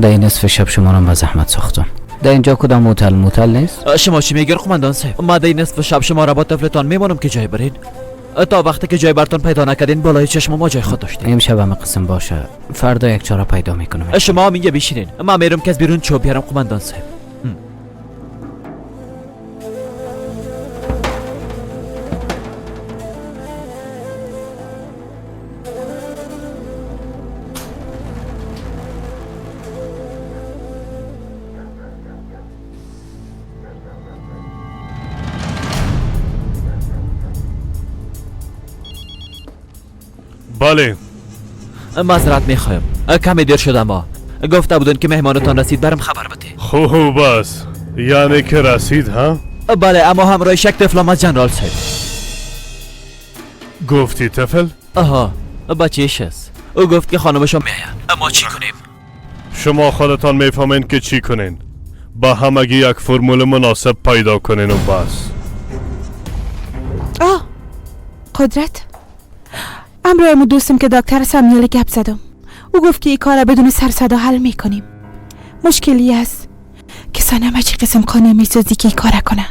در این نصف شب شما را به زحمت ساختم. در اینجا کدام موتل موتل نیست؟ شما چی میگیر قماندان صاحب؟ ما در نصف شب شما را با طفلتان میمانم که جای برین. تا وقتی که جای برتان پیدا نکردین بالای چشم ما جای خود داشتین. امشب همه قسم باشه، فردا یک چاره پیدا میکنم. شما هم اینجا بشینین، من میرم که از بیرون چوب بیارم قماندان صاحب. بله معذرت میخوایم، کمی دیر شدم. ما گفته بودن که مهمانتان رسید، برم خبر بده. خوب است، یعنی که رسید ها؟ بله، اما همراه یک طفل از جنرال صاحب. گفتی طفل؟ آها، بچه‌ش است. او گفت که خانمشون میاین. اما چی کنیم؟ شما خودتان میفهمین که چی کنین. با همگی یک فرمول مناسب پیدا کنین و بس. آه قدرت، امرای دوستم که دکتر سامیال گپ زدم، او گفت که این کار بدون سر صدا حل میکنیم. مشکلی است که سانم چی قسم قانع میسازی که این کار کنه.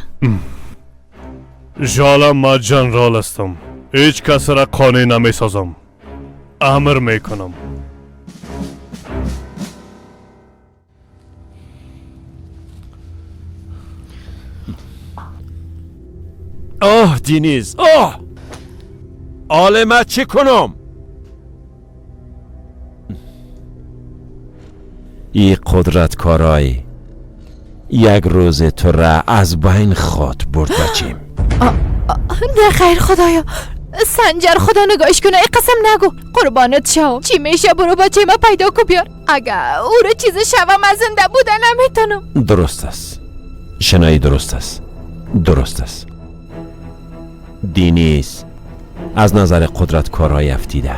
ژاله، ما جنرال هستم، هیچ کس را قانع نمیسازم، امر میکنم. آه دینیز، آه آله من چی کنم؟ ای قدرت کارای، یک روز تو را از بین خواد برد بچیم. نه خیر خدایا، سنجر خدا نگاهش کنه. ای قسم نگو، قربانت شم. چی میشه برو بچه ما پیدا کو بیار. اگه او رو چیز شوم از زنده بودن نمیتونم. درست است شنایی، درست است، درست است. دینیز از نظر قدرت کارهای افتیده.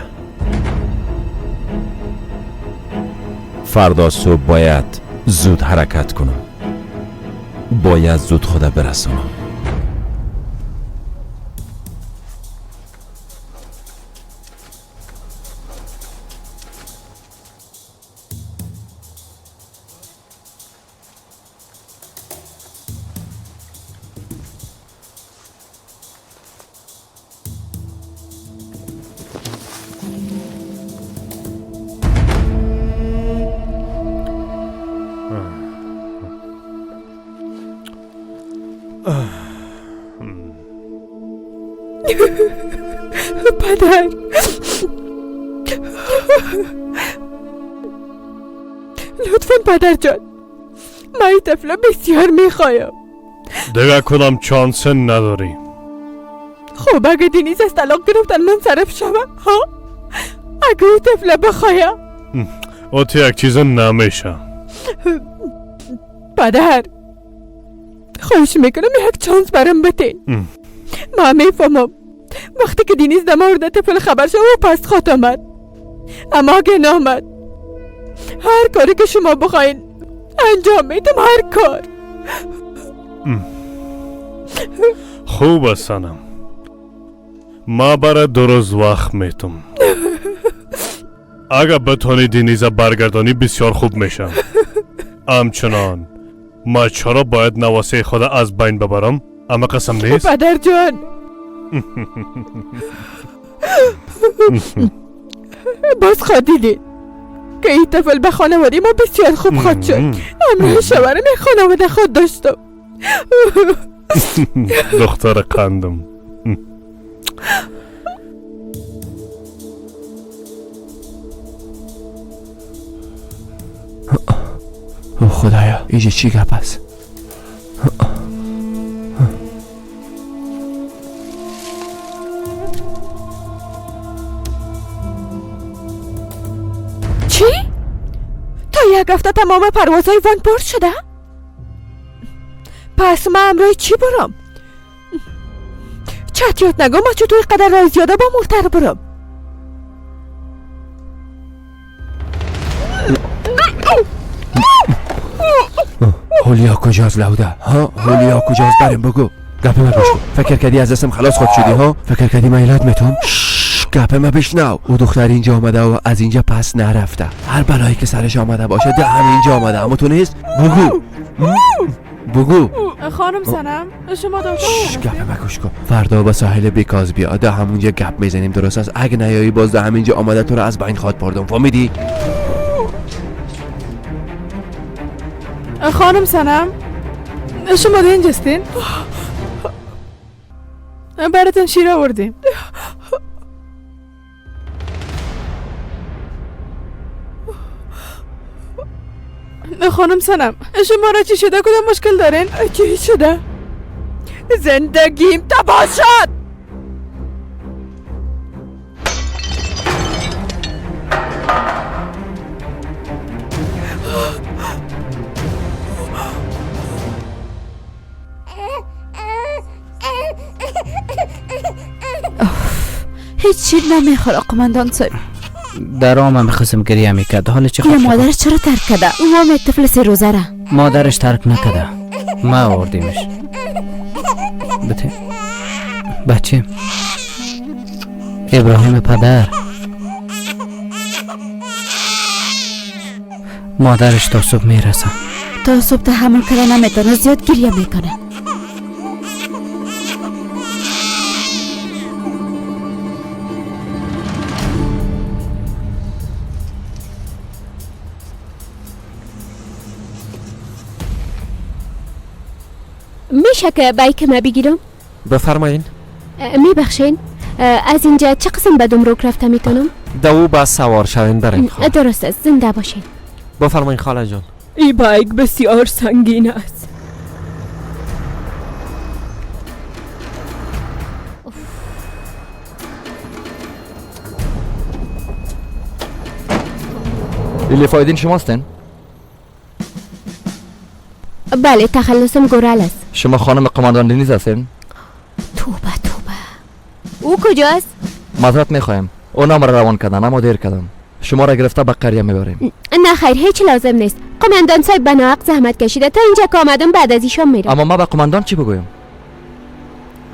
فردا صبح باید زود حرکت کنم، باید زود خدا برسونم. پدر، لطفا پدر جان، من این طفل بسیار میخوایم. دیگه کدام چانس نداری. خب اگه دینیز از طلاق گرفتن من صرف شوم، ها؟ اگه او طفل بخوایم او تو یک چیز نمیشه. پدر خواهش میکنم یک چانس برام بتین. من میفهمم وقتی که دینیز در مورد طفل خبر شد او پس خواهد آمد، اما اگه نامد هر کاری که شما بخواین انجام میدم، هر کار. خوب است سنم، ما برای 2 روز وقت میتم. اگه بتونی دینیز برگردانی بسیار خوب میشم. همچنان ما چرا باید نواسه خود از بین ببرم؟ اما قسم نیست؟ پدر جان باز خواهد دیدید که این طفل به خانواده ما بسیار خوب خواهد شد. امروز شوهرم یک خانواده خود داشتم. دختر قندم. او خدایا، اینجا چی گپ است؟ چی؟ تا یک هفته تمام پروازهای وان پر شده؟ پس من امروز چی برم؟ چتیات نگو ما چطور قدر راه زیاده با مرتر برم؟ هولیا کجاست لوده؟ ها هولیا کجاست؟ بریم بگو. گپ ما گوش کن. فکر کردی از دستم خلاص خود شدی ها؟ فکر کردی من ایلات میتونم؟ گپ ما بشنو. او دختر اینجا آمده و از اینجا پس نرفته. هر بلایی که سرش آمده باشه ده هم اینجا آمده. اما تو نیست؟ بگو. بگو. خانم سنم شما دکتر. گپ ما گوش کن. فردا به ساحل بیکاز بیا. ده همونجا گپ میزنیم درست است؟ اگه نیایی باز ده همینجا آمده تو رو از بین خواد بردم. فهمیدی؟ خانم سنم شما اینجا هستین؟ براتون شیر آوردیم. خانم سنم شما را چی شده؟ کدام مشکل دارین؟ چی شده؟ زندگیم تباه شد. هیچ شیر نمیخوره قماندان صاحب. در آمم میخواستم گریه میکرد. حالا چه خوب شد؟ مادرش چرا ترک کرده؟ او هم طفل 3 روزه را. مادرش ترک نکرده، ما آوردیمش. بته بچه ابراهیم پدر، مادرش تا صبح میرسه. تا صبح تحمل کرده نمیتونه، زیاد گریه میکنه. میشه که بایک ما بگیرم؟ بفرمایین. میبخشین از اینجا چه قسم به دمروک رفته میتونم؟ دو با سوار شوین برین. درست است، زنده باشین. بفرمایین خاله جان. این بایک بسیار سنگین است. لیفایدین شماستین؟ بله، تخلصم گورال است. شما خانم قماندان دنیز هستین؟ توبه توبه. او کجاست؟ معذرت میخوایم، اونا مرا روان کردن اما دیر کردم. شما را گرفته به قریه میبریم. نه خیر، هیچ لازم نیست. قماندان صاحب به ناحق زحمت کشیده تا اینجا که آمدم، بعد از ایشان میرم. اما ما به قماندان چی بگویم؟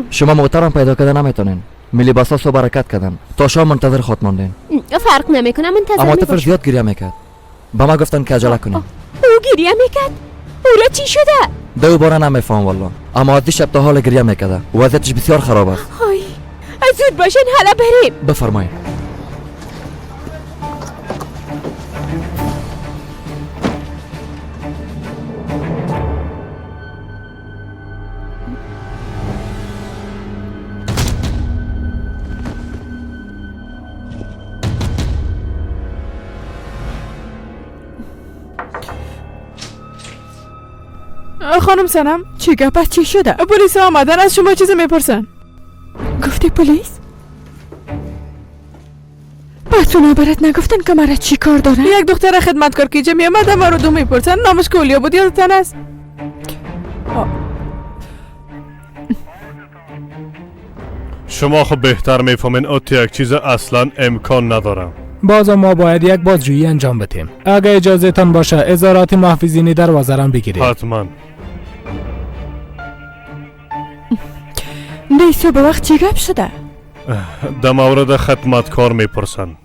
شما محترم پیدا کردن نمیتونین. ملی بسا صبح حرکت کردن تا شام منتظر خود ماندین. فرق نمیکنه، منتظر اما طفل زیاد گریه میکرد. به ما گفتن که عجله کنیم. او گریه میکرد؟ او را چی شده؟ دوباره نمیفهم والله، اما از دیشب تا حال گریه میکرده. وضعیتش بسیار خراب است. های زود باشین، حالا بریم. بفرمایید. خانم سنم، چی گپ است؟ چی شده؟ پلیس آمدن، از شما چیزی میپرسن. گفتی پلیس؟ پس اونا برات نگفتن که مرا چی کار دارن؟ یک دختر خدمتکار که اینجا میامد مرا دو میپرسن، نامش کولیا بود، یادتان است؟ شما خب بهتر میفهمین اوتی یک چیز اصلا امکان نداره. باز ما باید یک بازجویی انجام بدیم. اگه اجازه تان باشه اظهارات محافظینی دروازه را بگیرید. حتما. نیسو به وقت چی گپ شده؟ در مورد خدمتکار میپرسن.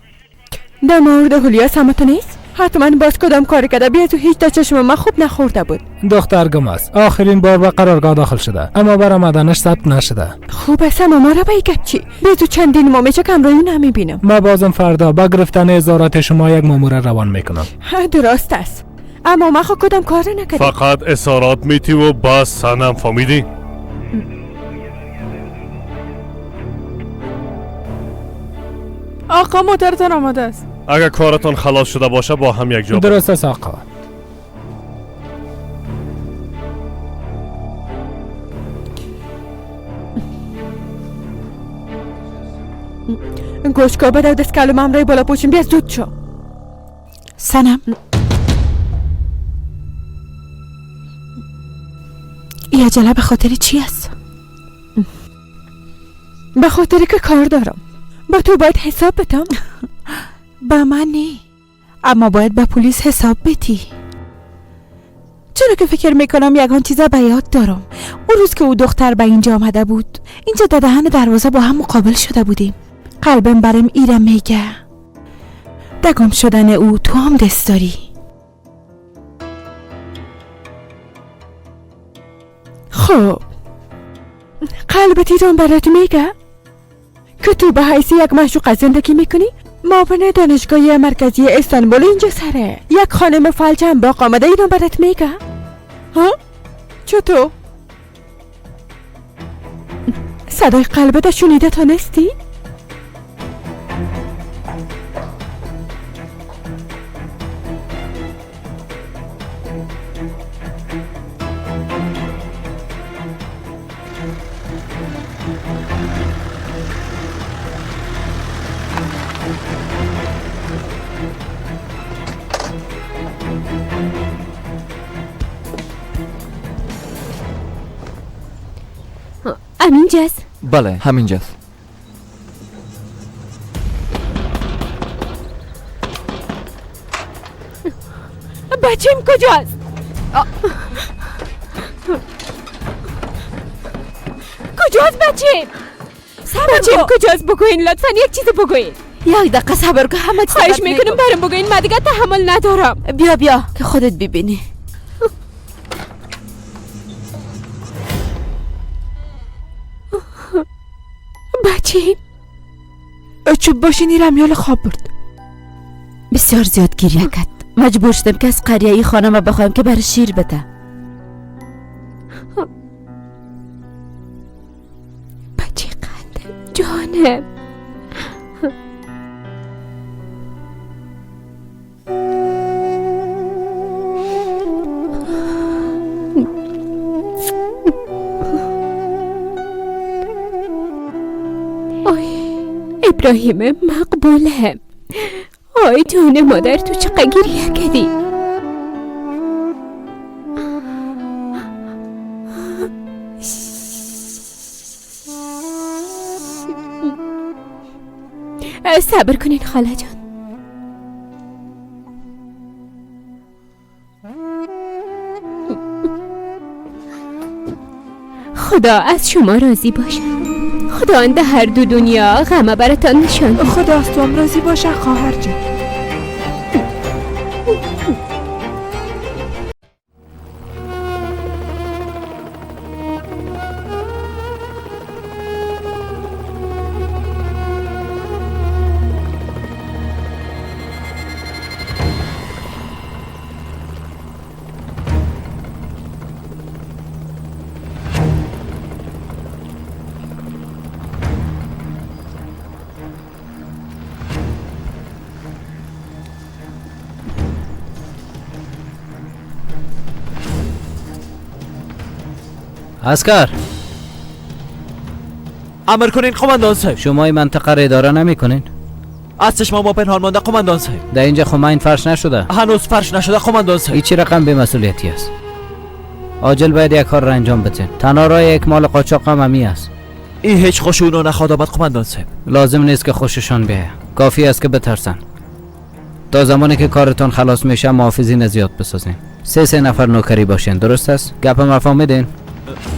در مورد هولیا سمت نیست؟ حتما باز کدام کاری کرده، بیا تو هیچ تا چشم من خوب نخورده بود. دختر گم است. آخرین بار به قرارگاه داخل شده، اما برآمدنش ثبت نشده. خوب است، اما ما را به گپ چی؟ بیا تو چندین ماه میشه که همراهی نمیبینم. ما بازم فردا با گرفتن اظهارات شما یک مامور روان میکنم. درست است، اما ما خود کدام کار نکردم. فقط اظهارات میتی و بس سنم، فهمیدی؟ آقا موترتان آماده است. اگر کارتان خلاص شده باشه با هم یک جا. درست است آقا. گوشکا بده و دست کلم همراه بالا پوشیم، بیا زود شو. سنم، این عجله به خاطر چی است؟ به خاطر که کار دارم. با تو باید حساب بدم. به من نه، اما باید به پلیس حساب بدی. چرا که فکر میکنم یگان چیزا به یاد دارم. اون روز که او دختر به اینجا آمده بود، اینجا در دهن دروازه با هم مقابل شده بودیم. قلبم برم ایرم میگه دگم شدن او تو هم دست داری. خب قلبت ایران برات میگه که تو به حیث یک معشوقه زندگی میکنی؟ معاون دانشگاه مرکزی استانبول اینجا سره یک خانم فلج هم باق آمده، ایران برات میگه؟ ها؟ چطور؟ صدای قلبت شنیده تانستی؟ همینجاست؟ بله همینجاست. بچیم کجاست؟ کجاست بچیم؟ بچیم کجاست؟ بگوین لطفا، یک چیز بگوین. یک دقیقه صبر کن، همه چیز خواهش میکنم برم بگوین، من دیگه تحمل ندارم. بیا بیا که خودت ببینی. بچیم چوب باشین رمیال خواب برد. بسیار زیاد گریه کرد. مجبور شدم که از قریه ای خانم بخوایم که برای شیر بده. بچه قندم جانم. ابراهیم مقبوله. آی جان مادر، تو چقدر گریه کردی. صبر کنین خاله جان. خدا از شما راضی باشه. خداوند هر دو دنیا غم براتان نشان. خدا از تو هم راضی باشه خواهر جان. عسکر امر کنین قماندان صاحب. شما این منطقه را اداره نمی کنین؟ از چشم ما پنهان مانده قماندان صاحب. در اینجا خو ماین فرش نشده. هنوز فرش نشده قماندان صاحب. این چه رقم بی‌مسئولیتی است؟ عاجل باید یک کار را انجام بدین. تنها راه اکمال قاچاق هم همی است. این هیچ خوش اونا نخواد آمد قماندان صاحب. لازم نیست که خوششان بیاید، کافی است که بترسن. تا زمانی که کارتان خلاص میشه محافظین زیاد بسازین. سه نفر نوکری باشین، درست است؟ گپ ما فهمیدین؟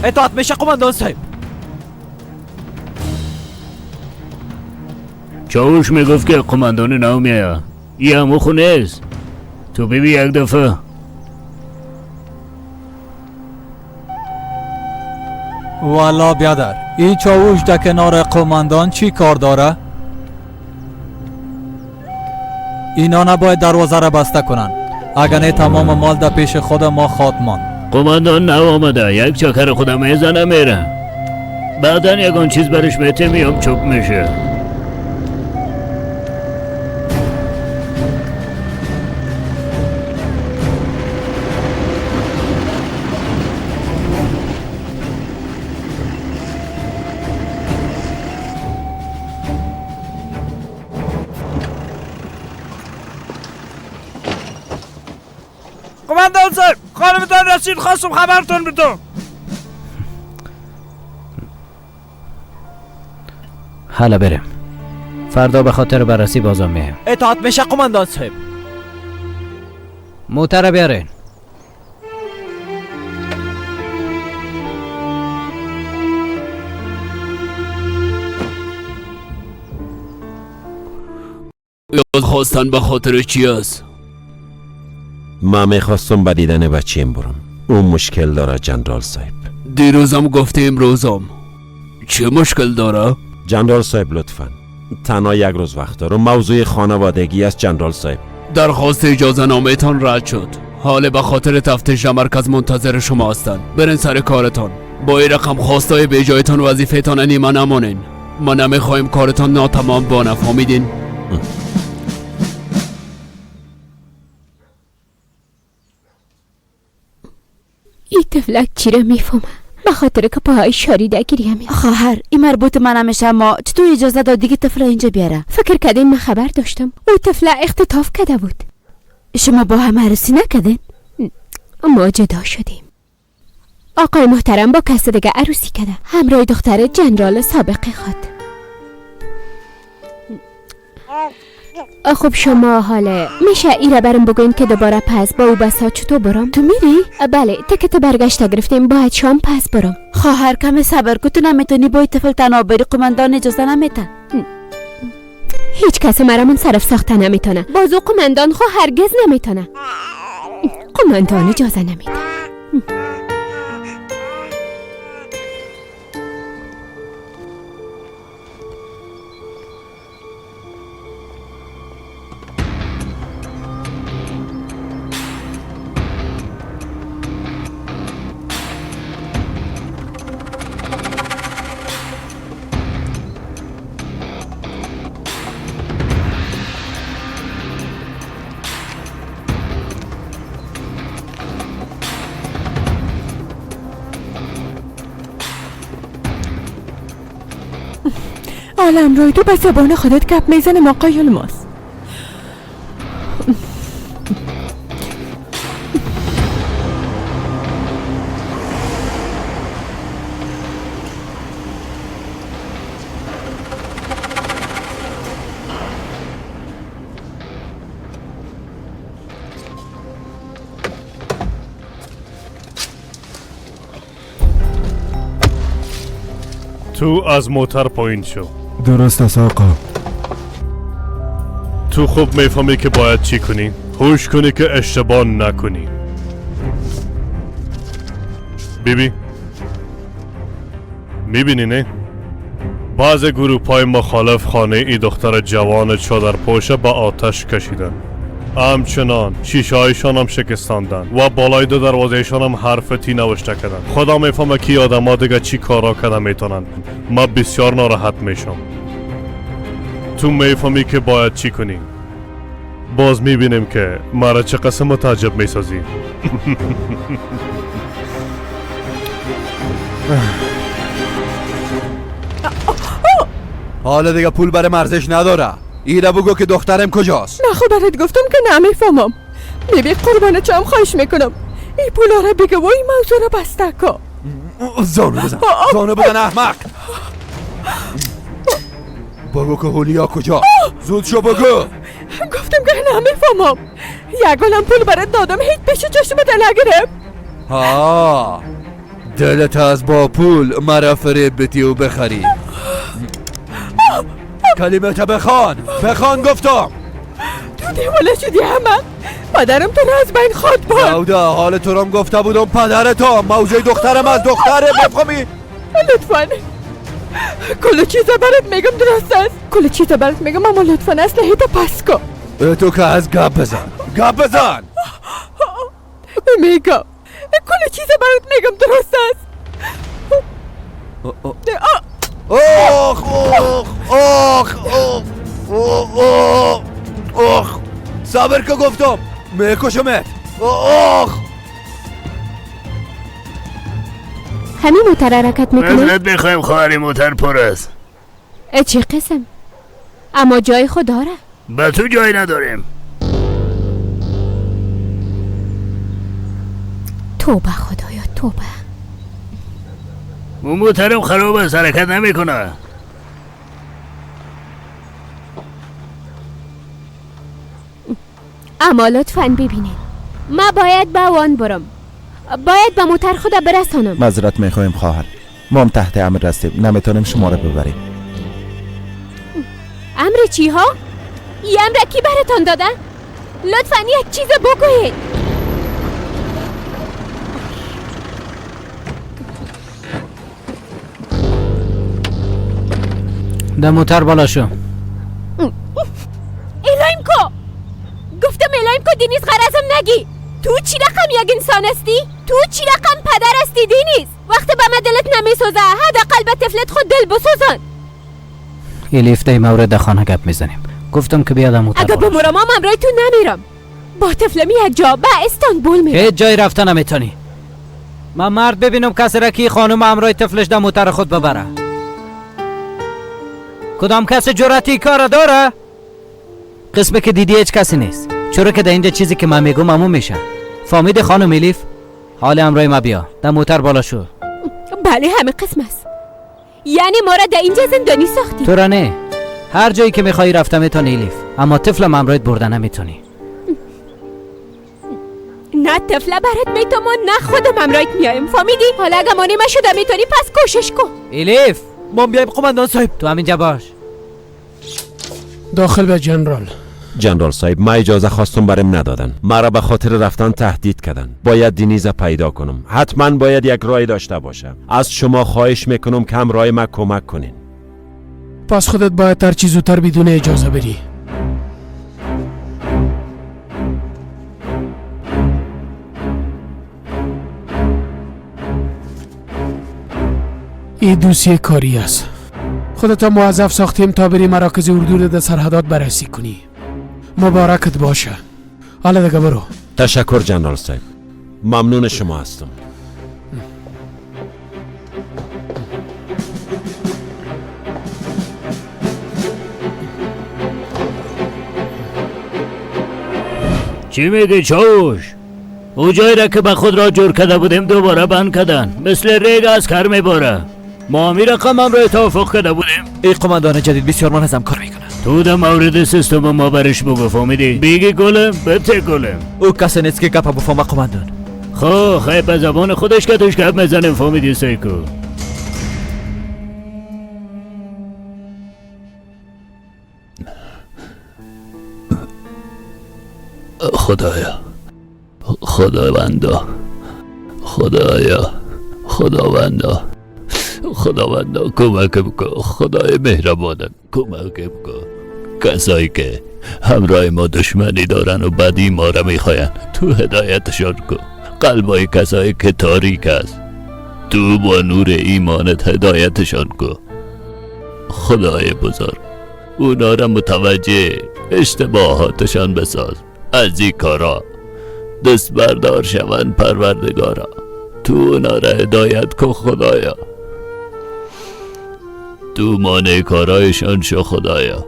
اطاعت میشه قماندان صاحب. چاوش میگفت که قماندان نو میایه. یه همو خونه است. تو ببین یک دفعه. والا بیادر، این چاوش در کنار قماندان چی کار داره؟ اینا نباید دروازه را بسته کنن، اگر نه تمام مال در پیش خود ما خواد ماند. قماندان نو آمده، یک چکر خودم میزنه میره، بعدا یکان چیز برش میته میام چوب میشه. قماندان صاحب، خانمتان رسید، خواستم خبرتون بدم. حالا بریم. فردا به خاطر بررسی بازم میایم. اطاعت میشه قماندان صاحب. موتر بیارین. خواستن به خاطر چی است؟ ما میخواستم به دیدن بچیم برم. اون مشکل داره جنرال صاحب. دیروزم گفته امروزم. چه مشکل داره؟ جنرال صاحب لطفا تنها یک روز وقت دارم. موضوع خانوادگی است جنرال صاحب. درخواست اجازه نامه تان رد شد. حال به خاطر تفتیش مرکز منتظر شما هستند. برین سر کارتان. با این رقم خواستای به جایتان وظیفه تان نیمه نمانین. ما نمیخوایم کارتان ناتمام بانه، فهمیدین؟ این طفلک چی را میفهمه؟ به خاطر که پاهای شاریده گریه می. خواهر این مربوط من همیشه، اما چطور اجازه دادی که طفل اینجا بیاره؟ فکر کردین من خبر داشتم؟ او طفل اختطاف کرده بود. شما با هم عروسی نکردین؟ ما جدا شدیم. آقای محترم با کس دیگه عروسی کرده، همراه دختر جنرال سابق خود. خب شما حاله میشه ایره برم بگوین که دوباره پس با او بسا چطور برم؟ تو میری؟ بله، تکت برگشت گرفتیم، باید شام پس برم. خواهر کم صبر کن، تو نمیتونی با طفل تنها بری، قماندان اجازه نمیته. هیچ کس مرا منصرف ساخته نمیتونه. بازو قماندان خو هرگز نمیتونه. قماندان اجازه نمیده. عالم روی تو به زبان خودت گپ میزنه آقای یلماز. تو از موتر پایین شو. درست است آقا. تو خوب میفهمی که باید چی کنی. هوش کنی که اشتباه نکنی. بیبی میبینی نه؟ بعض گروه های مخالف خانه ای دختر جوان چادرپوشه به آتش کشیدن. همچنان شیشه هایشان هم شکستاندن و بالای دو دروازهشان هم حرف تی نوشته کردن. خدا میفهمه که آدم ها دیگه چی کارا کرده میتونن. ما بسیار ناراحت میشم. تو میفهمی که باید چی کنی. باز میبینیم که مرا چه قسم متعجب میسازی. حالا دیگه پول برای مرزش نداره. ایره بگو که دخترم کجاست. نه خب برات گفتم که نمیفهمم. بیبی قربان چم خواهش میکنم این پولا را بگو و این موضوع را بسته کن. زانو بزن، زانو بزن احمق. بگو که هولیا کجا. زود شو بگو. گفتم که نمیفهمم. یگانم پول برات دادم هیچ پیش چشمت نگرفت. ها دلت از با پول مرا فریب بتی و بخری. کلمه تا بخوان، بخوان گفتم. تو دیوانه شدی احمق. پدرم تو را از بین خود برد. داودا حال تو رام گفته بودم پدر تو موضوع دخترم از دختره بفهمی. لطفا کل چیز برات میگم درست است. کل چیز برات میگم اما لطفا اسلحه تا پس کن. تو که از گپ بزن، گپ بزن. میگم کل چیز برات میگم درست است. آخ آخ آخ آخ آخ صبر که گفتم میکشمت. آخ همین موتر حرکت میکنه؟ معذرت میخوایم خواهری، موتر پر است. چه قسم؟ اما جای خود داره. به تو جای نداریم. توبه خدایا توبه. اون موترم خراب است، حرکت نمیکنه. اما لطفاً ببینید ما باید به وان برم، باید به موتر خود برسانم. معذرت میخوایم خواهر، ما هم تحت امر هستیم، نمیتونیم شما را ببریم. امر چی ها؟ یه امر کی براتان داده؟ لطفاً یک چیز بگویید. در موتر بالا شو. الایم کو، گفتم الایم کو. دینیز غرضم نگی. تو چی رقم یک انسان هستی؟ تو چی رقم پدر هستی دینیز؟ وقتی به من دلت نمیسوزه حداقل به طفلت خود دل بسوزان. الیف در مورد خانه گپ میزنیم. گفتم که بیادم موتر. اگه بمرم هم همراه تو نمیرم. با طفلم یک جا به استانبول میرم. هیچ جای رفته نمیتونی. من مرد ببینم کسی را که خانم همراه طفلش در موتر خود ببره. کدام کس جرأتی کار داره؟ قسمه که دیدی هیچ کسی نیست. چرا که در اینجا چیزی که من میگم امو میشه. فامید خانم الیف حال همراه ما بیا. در موتر بالا شو. بله همه قسم است. یعنی ما را در اینجا زندانی ساختی؟ تو را نه، هر جایی که میخوایی رفته میتونی الیف، اما طفلم همراهت برده نمیتونی. نه طفله برات میتونم نه خودم همراهت میایم. فهمیدی؟ حالا اگه مانع شده میتونی پس کوشش کن. الیف ما بیایم قماندان صاحب. تو همینجا باش. داخل به جنرال. جنرال صاحب ما اجازه خواستم برم ندادن. مرا به خاطر رفتن تهدید کردن. باید دینیز پیدا کنم. حتما باید یک رای داشته باشم. از شما خواهش میکنم که همراه ما کمک کنین. پس خودت باید هر چیز زودتر بدون اجازه بری. این دوسیه کاری است. خودت موظف ساختیم تا بری مراکز اردو را در سرحدات بررسی کنی. مبارکت باشه. حالا دیگه برو. تشکر جنرال صاحب، ممنون شما هستم. چی میگی چاوش؟ او جایی را که به خود را جور کرده بودیم دوباره بند کردن، مثل ریگ از کر میباره. ما همی رقم هم را توافق کرده بودیم. ای قماندان جدید بسیار منظم کار میکنه. تو در مورد سیستم ما برش بگو فهمیدی؟ بیگی گلم بته گلم. او کسی نیست که گپ بفهمه قماندان. خب خیلی به زبان خودش که توش گپ میزنیم فهمیدی سیکو. خدایا، خداوندا، خدایا، خداوندا، خداوندا کمکم کن، خدای مهربانم کمکم کن. کسایی که همراه ما دشمنی دارن و بدی ما را میخواین تو هدایتشان کن. قلبای کسایی که تاریک است تو با نور ایمانت هدایتشان کن. خدای بزرگ اونا را متوجه اشتباهاتشان بساز، از این کارا دست بردار شوند. پروردگارا تو اونا را هدایت کن خدایا. تو مانع کارایشان شو خدایا.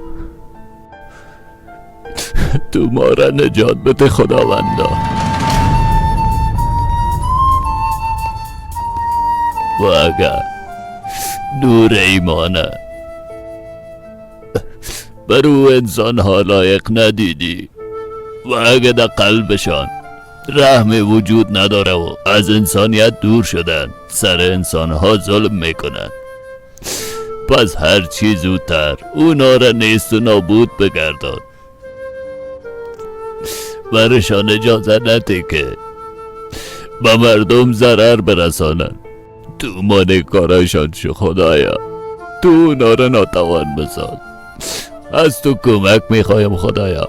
تو ما را نجات بده خداوندا. و اگر نور ایمانه بر او انسان ها لایق ندیدی و اگر در قلبشان رحم وجود نداره و از انسانیت دور شدن، سر انسان ها ظلم میکنن، پس هر چی زودتر اونا را نیست و نابود بگردان. برشان اجازه نده که به مردم ضرر برسانن. تو مانع کارایشان شو خدایا. تو اونا را ناتوان بساز. از تو کمک میخوایم خدایا.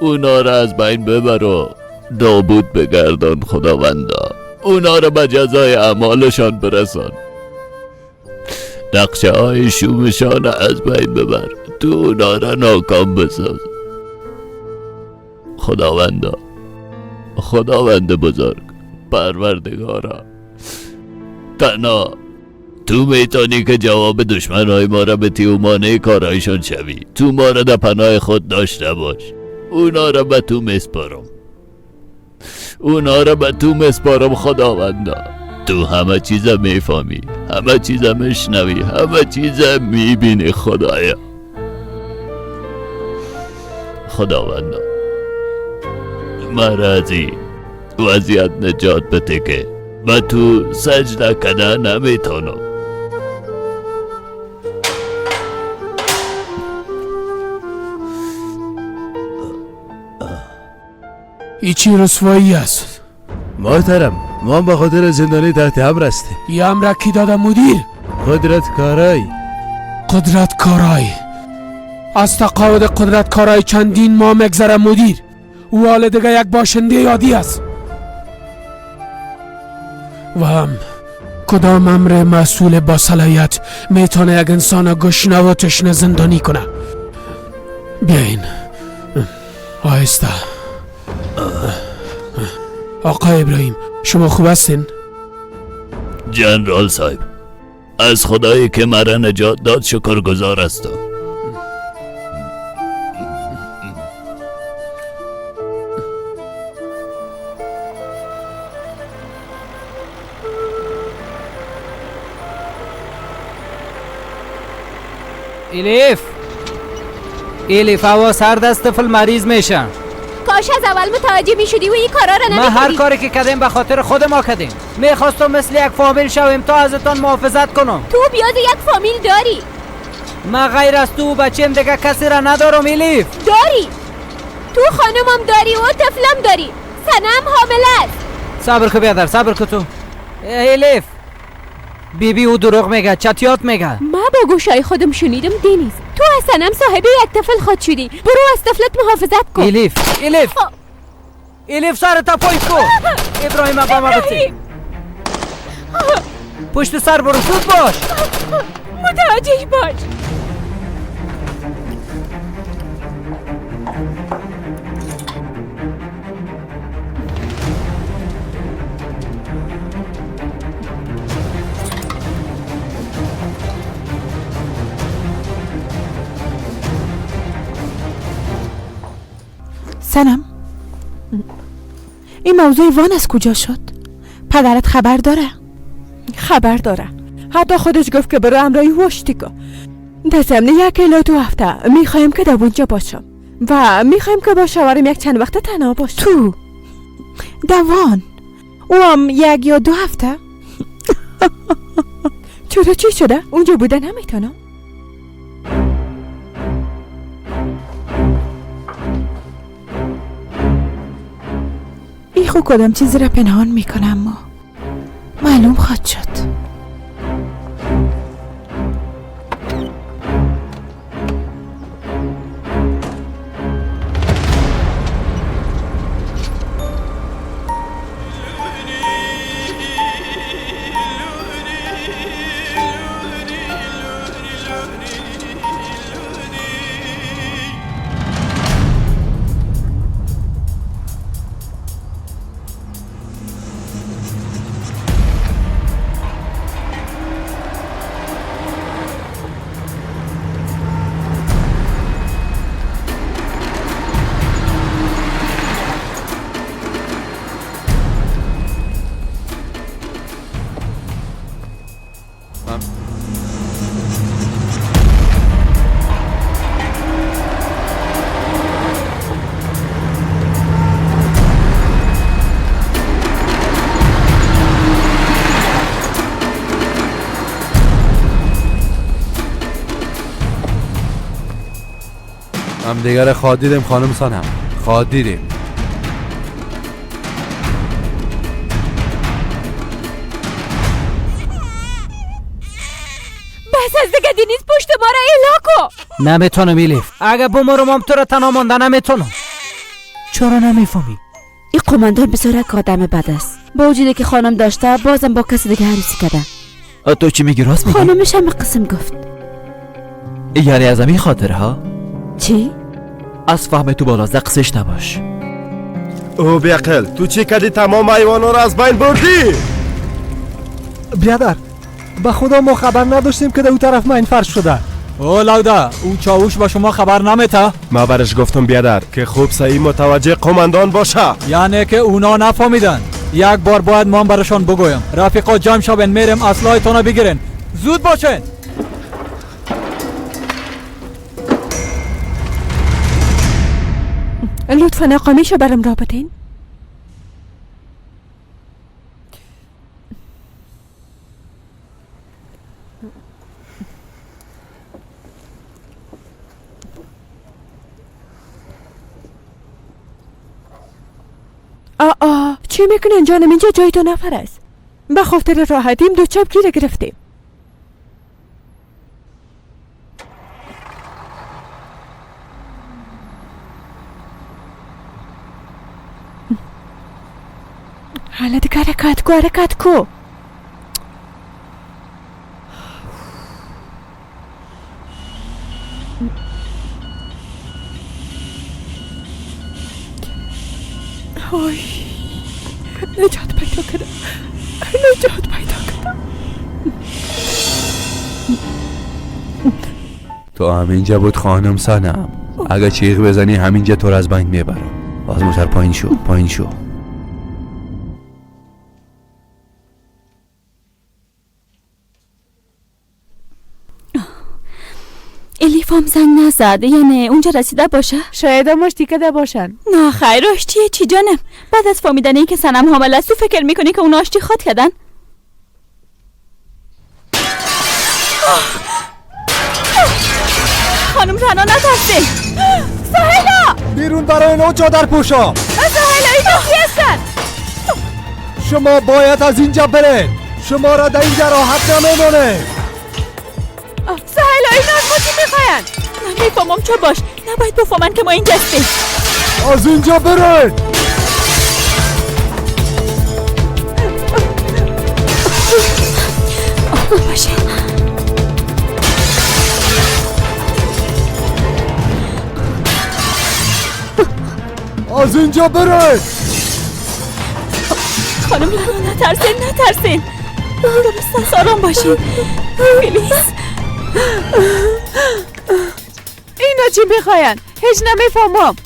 اونا را از بین ببر و نابود بگردان خداوندا. اونا را به جزای اعمالشان برسان. نقشه های شومشان از بین ببر. تو اونا را ناکام بساز خداوندا. خداوند بزرگ پروردگارا، تنها تو میتونی که جواب دشمنهای ما را بتی و مانع کارهایشان شوی. تو ما را در پناه خود داشته باش. اونا را به تو میسپارم. اونا را به تو میسپارم خداوندا. تو همه چیز میفهمی، همه چیز میشنوی، همه چیز میبینی خدایا. خداوندا مرا از این وضعیت نجات بده که به تو سجده کده نمیتونم. ای چی رسوایی است؟ محترم، ما به خاطر زندانی تحت امر هستیم. ای امر کی داده مدیر؟ قدرت کارای. قدرت کارای از تقاعد قدرت کارای چندین ماه میگذره مدیر. او حال دیگه یک باشنده یادی است. و هم کدام امر مسئول با صلاحیت میتونه یک انسان گشنه و تشنه زندانی کنه؟ بیاین آهسته. آقای ابراهیم شما خوب هستین؟ جنرال صاحب، از خدایی که مرا نجات داد شکرگزار هستم. الیف، الیف هوا سرد است، طفل مریض میشه. کاش از اول متوجه میشدی و این کارا را نمیکردی. ما هر کاری که کردیم به خاطر خود ما کردیم. میخواستم مثل یک فامیل شویم تا ازتان محافظت کنم. تو بیاز یک فامیل داری. ما غیر از تو و بچیم دیگه کسی را ندارم الیف. داری، تو خانمم داری و طفلم داری. سنم حامله است. صبر کن بیادر، صبر کن تو. الیف بیبی او دروغ میگه، چتیات میگه. ما با گوشای خودم شنیدم دنیز، تو از سنم صاحب یک طفل خود شدی. برو از طفلت محافظت کن. الیف، الیف، الیف سرت پای کو. ابراهیم با ما بتی. پشت سر برو، زود باش. متوجه باش. سنم، این موضوع وان از کجا شد؟ پدرت خبر داره؟ خبر داره. حتی خودش گفت که برو امرای واشتی کن. در ضمن 1 الی 2 هفته میخوایم که در اونجا باشم و میخوایم که با شوهرم یک چند وقت تنها باشم. تو دوان او هم 1 یا 2 هفته؟ چرا چی شده؟ اونجا بوده نمیتونم. ای خو کدام چیزی را پنهان میکنم اما معلوم خواهد شد. هم دیگر خواد دیدیم خانم سنم، خواد دیدیم. بس از دیگه دینیز پشت ما را ایلا کو. نمیتونم ایلیف، اگه بمرم هم تو را تنها مانده نمیتونم. چرا نمیفهمی؟ این قماندان بسیار یک آدم بد است. با وجودی که خانم داشته بازم با کسی دیگه عروسی کرده. تو چی میگی؟ راست میگی؟ خانمش هم قسم گفت. یعنی از همین خاطرها؟ چی؟ از فهم تو بالا قصش نباش. او بیعقل، تو چی کردی؟ تمام حیوانا را از بین بردی. بیادر، به خدا ما خبر نداشتیم که در او طرف ماین فرش شده. او لوده، او چاوش به شما خبر نمیته؟ ما برش گفتم بیادر که خوب صحیح متوجه قماندان باشه. یعنی که اونا نفهمیدن. یک بار باید ما برشان بگویم. رفیقا جمع شوین، میریم اسلحه‌تان بگیرین. زود باشین. لطفا اقامیشو برم را بدین. آ چی میکنن جانم؟ اینجا جای 2 نفر است. به خاطر راحتیم 2 چپکی گرفتیم. حالا دیگه حرکت کو، حرکت کو. آی نجات پیدا کردم، نجات پیدا کردم. تو همینجا بود خانم سنم. اگه چیغ بزنی همینجا تو رو از بین میبرم. باز موتر پایین شو، پایین شو. الیف هم زنگ نزد، یعنی اونجا رسیده باشه؟ شاید هم آشتی کده باشن. نه خیر، آشتیه چی جانم؟ بعد از فهمیدن این که سنم حامله است تو فکر میکنی که اون آشتی خواد کردن؟ خانم رنا نترسین. سهیلا بیرون برای اینا چادر پوشا. سهیلا اینا کی هستن؟ شما باید از اینجا برین. شما را در اینجا راحت نمیمونه. سهیلا اینا از ما چی میخواین؟ نمیفهمم چه باش، نباید بفهمن که ما اینجا هستیم. از اینجا برین. باشه. از اینجا برین. خانم رنا نترسین، نترسین. درست آرام باشین پلیز. اینا چی میخواین؟ هیچ نمیفهمم.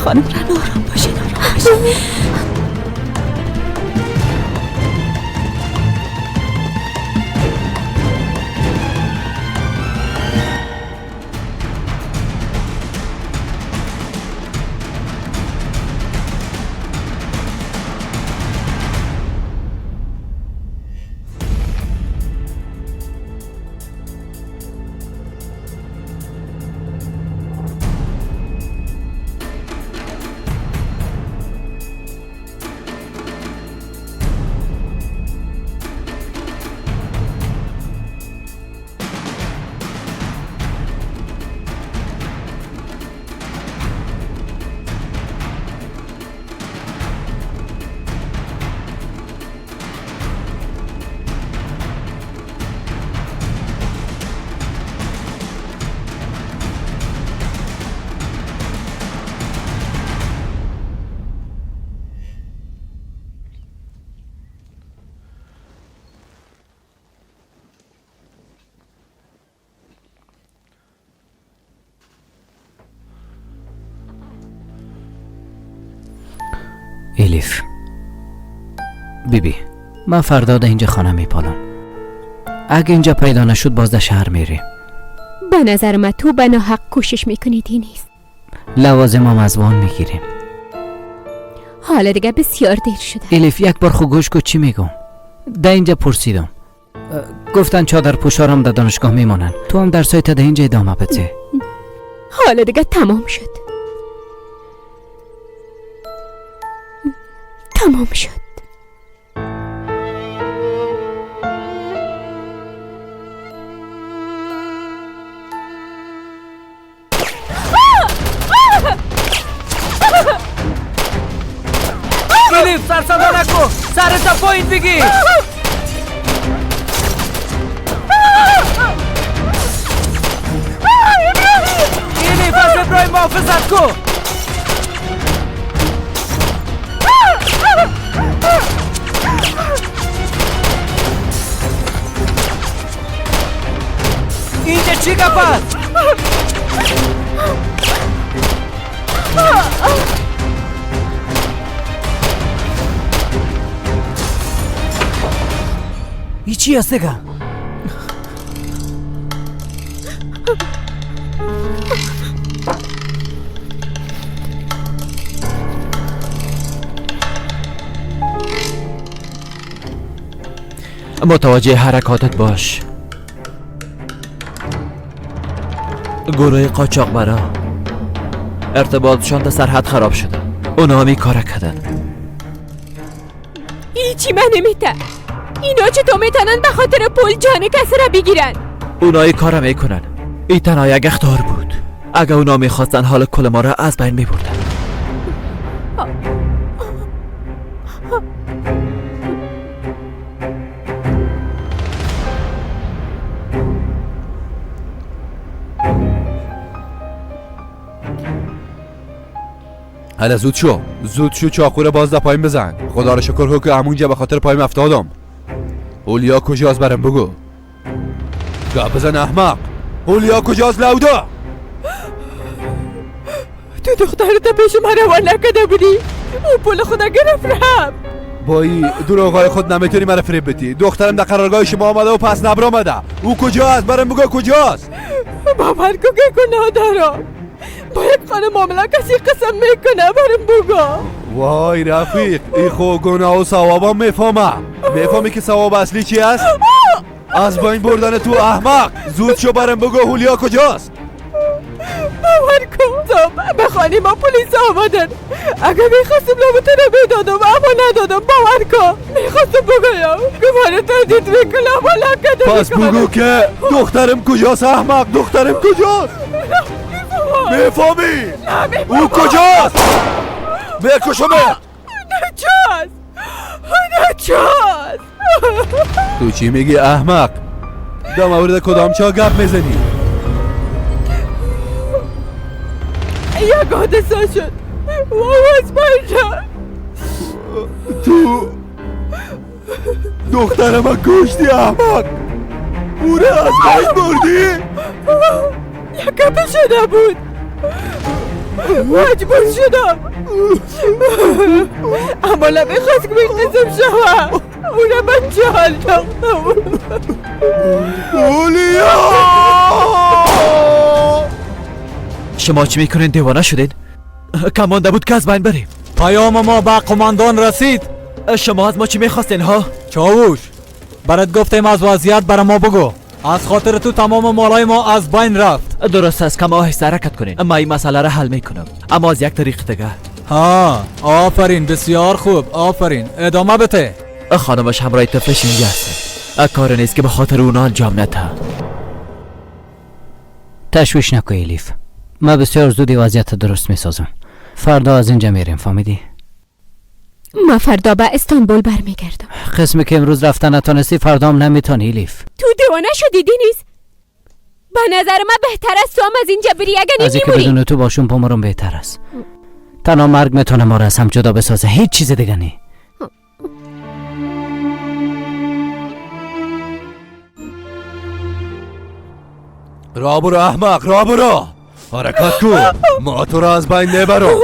خانم رنا آرام باشین، آرام باشین. الیف بیبی، من فردا در اینجا خانه میپالم. اگه اینجا پیدا نشد باز در شهر میریم. به نظر من تو به ناحق کوشش میکنی دینیز. لوازم هم از وان میگیریم. حالا دیگه بسیار دیر شده. الیف یک بار خو گوش کو چی میگم. در اینجا پرسیدم گفتن چادر پوشارم در دانشگاه میمانن. تو هم درسای تا در اینجا ادامه بده. حالا دیگه تمام شد. تمام شد. فیلیپ سرصدا نکن، سرت پایین بگیر. فیلیپ از ابراهیم محافظت کن. اینجا چی گپ است؟ ای چی است دیگه؟ متوجه حرکاتت باش. گروه قاچاقبرا ارتباطشان در سرحد خراب شده. اونا هم این کار کردن. هیچی من نمیته. اینا چطور میتونن به خاطر پول جان کسی را بگیرن؟ اونا این کار میکنن. این تنها یک اخطار بود. اگه اونا میخواستن حال کل ما را از بین میبردن. حالا زود شو، زود شو، چاقو رو باز در پایین بزن. خدا رو شکر که همونجا به خاطر پایم افتادم. هولیا کجاست برم بگو. گپ بزن احمق. هولیا کجاست لودا؟ تو دخترت پیش من روان نکرده بودی. او پول خدا گرفت رفت. با این دروغای خود نمیتونی مرا فریب بدی. دخترم در قرارگاه شما آمده و پس نبر آمده. او کجاست؟ برم بگو کجاست؟ باور کن که گناه دارم. با یک خانه معامله کسی قسم میکنه. برم بگو. وای رفیق، ای خو گناه و ثوابم میفهمم. میفهمی که ثواب اصلی چی است؟ از بین بردن تو احمق. زود شو برم بگو هولیا کجاست. باور کن به خانه ما پلیس آمدن. اگه میخواستم لابطه رو میدادم اما ندادم. باور کن میخواستم بگویم که من تردید میکنم اما نکردم. پس بگو که دخترم کجاست احمق. دخترم کجاست؟ میفهمی؟ او کجاست؟ بکشمت. نجاست نجاست. تو چی میگی احمق؟ در مورد کدام چا گپ میزنی؟ یک حادثه شد و از بین رفت. تو دخترم کشتی احمق. او را از بین بردی؟ یک گپی شده بود، مجبور شدم. اما نمیخواست که قسم شود. او را من جا انداختم. اولیا شما چی میکنین؟ دیوانه شدین؟ کمانده بود که از بین بریم. پیام ما به قماندان رسید. شما از ما چی میخواستین ها؟ چاوش برات گفتیم از وضعیت برای ما بگو. از خاطر تو تمام مالای ما از بین رفت. درست است که ما آهسته حرکت کنیم. اما این مسئله را حل میکنم، اما از یک طریق دیگه. ها آفرین، بسیار خوب، آفرین، ادامه بده. خانمش همراه طفلش اینجا هست. کار نیست که به خاطر اونا انجام نده. تشویش نکن الیف، ما بسیار زودی وضعیت درست میسازم. فردا از اینجا میریم، فهمیدی؟ ما فردا به استانبول برمیگردم. قسمی که امروز رفتن نتونستی فردا هم نمیتونی الیف. تو دیوانه شدی دینیز؟ به نظر من بهتر است تو هم از اینجا بری. اگه از اینکه نمیمونی بدون تو باشون بمرم بهتر است. تنها مرگ میتونه ما را از هم جدا بسازه، هیچ چیز دیگه نی. را برو احمق، را برو، حرکت کن، ما تو را از بین نبرم.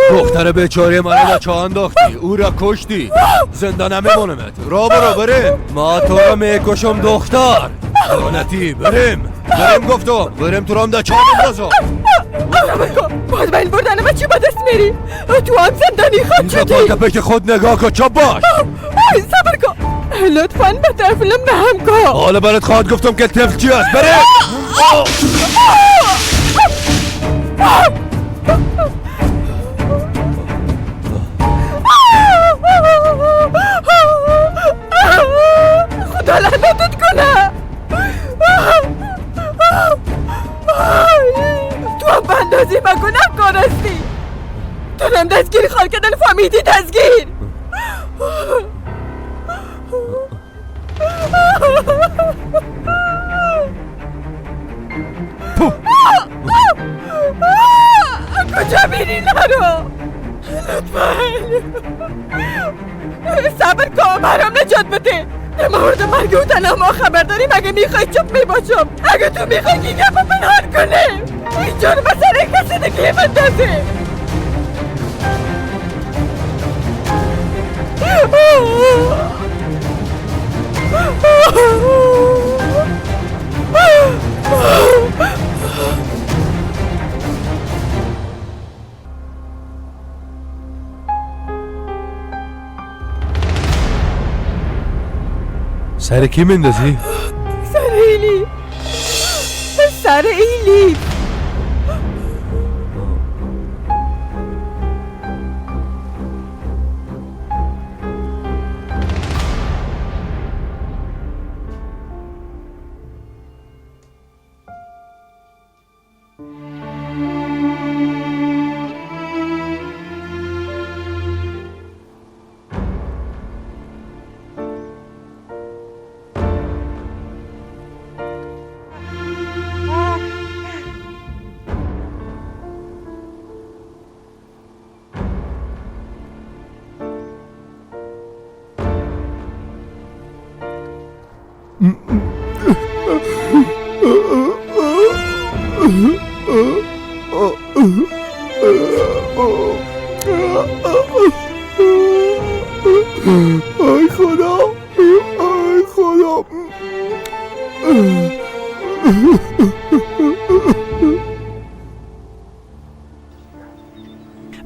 دختر بیچاره من را چاه انداختی، او را کشتی، زنده نمیمانمت. را برو، بریم، ما تو را میکشم دختر لعنتی. بریم، بریم گفتم، بریم، تو را هم در چاه میندازم. باز بین بردن من چی به دست میری؟ تو هم زندانی خواهد شدی. به پیش خود نگاه کن، چپ باش. صبر کن، لطفاً به طفلم رحم کن. حالا برات خواهد گفتم که طفل چی است. بره. خدا لعنتت کنه. تو هم به اندازه من گناهکار هستی. تو هم دستگیر خواهد کردن، فهمیدی؟ دستگیر. کجا میری نرو؟ لطفا صبر کن، برام نجات بده. در مورد مرگ او تنها ما خبر داریم. اگه میخوای چپ میباشم، اگه تو میخوای که گپ پنهان کنیم، این جرم به سر کسی دیگه بندازیم. سر کی مندازی؟ سر ایلی، سر ایلی. ای خدا، ای خدا.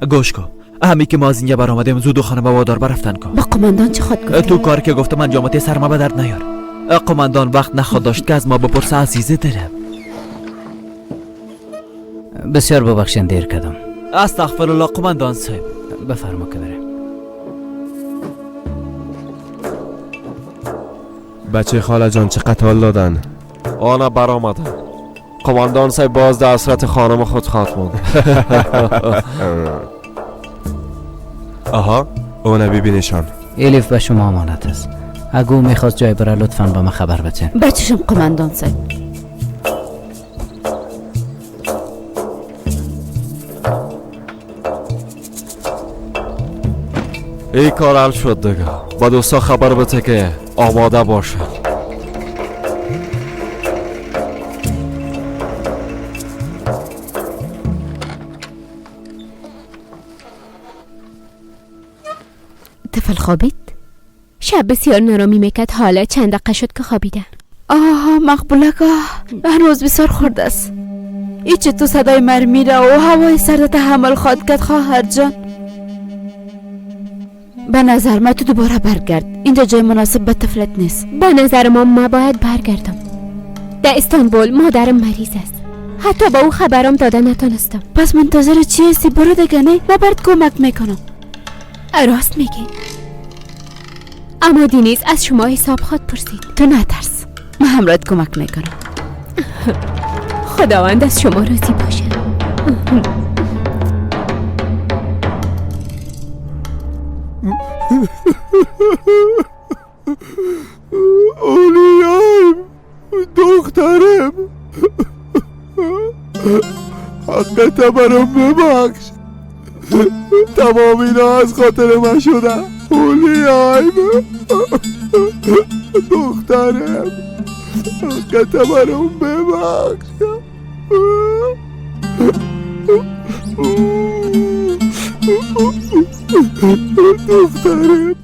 گوش کن، همی که ما از اینجا برآمدیم زود و خانم وادار برفتن کن. با قماندان چه خود گفتی؟ تو کار که گفتم انجامتی سرما به درد نیار. قماندان وقت نخواد داشت که از ما بپرسه عزیزه دلم. بسیار ببخشین دیر کردم. استغفر الله قماندان صاحب. بفرما که بریم. بچه خاله جان چقدر حال دادن؟ آنها برآمدن. قماندان صاحب باز در حسرت خانم خود خواهد ماند. آها، اون ببینشان. الیف به شما امانت است. اگه او میخواست جای بره لطفاً به من خبر بده. بچشم قماندان صاحب. ای کار حل شد دیگه. با دوستا خبر بده که آماده باشه. طفل خوابید؟ شب بسیار نارامی میکرد. حالا چند دقیقه شد که خوابیده. آه مقبولک، هنوز بسیار خورده است. ای چطور صدای مرمی را و هوای سرد تحمل خواد کرد خواهر جان. به نظر من تو دوباره برگرد، اینجا جای مناسب به طفلت نیست. به نظر ما باید برگردم. در استانبول مادرم مریض است، حتی با او خبرم داده نتانستم. پس منتظر چی هستی؟ برو دیگه. نه من برات کمک میکنم. راست میگی، اما دینیز از شما حساب خواد پرسید. تو نترس، من همراهت کمک میکنم. خداوند از شما راضی باشه. اولیایم دخترم، حقت برام ببخش. تمام اینا از خاطر من شده. اولیایم دخترم، حقت برام ببخش. دخترم.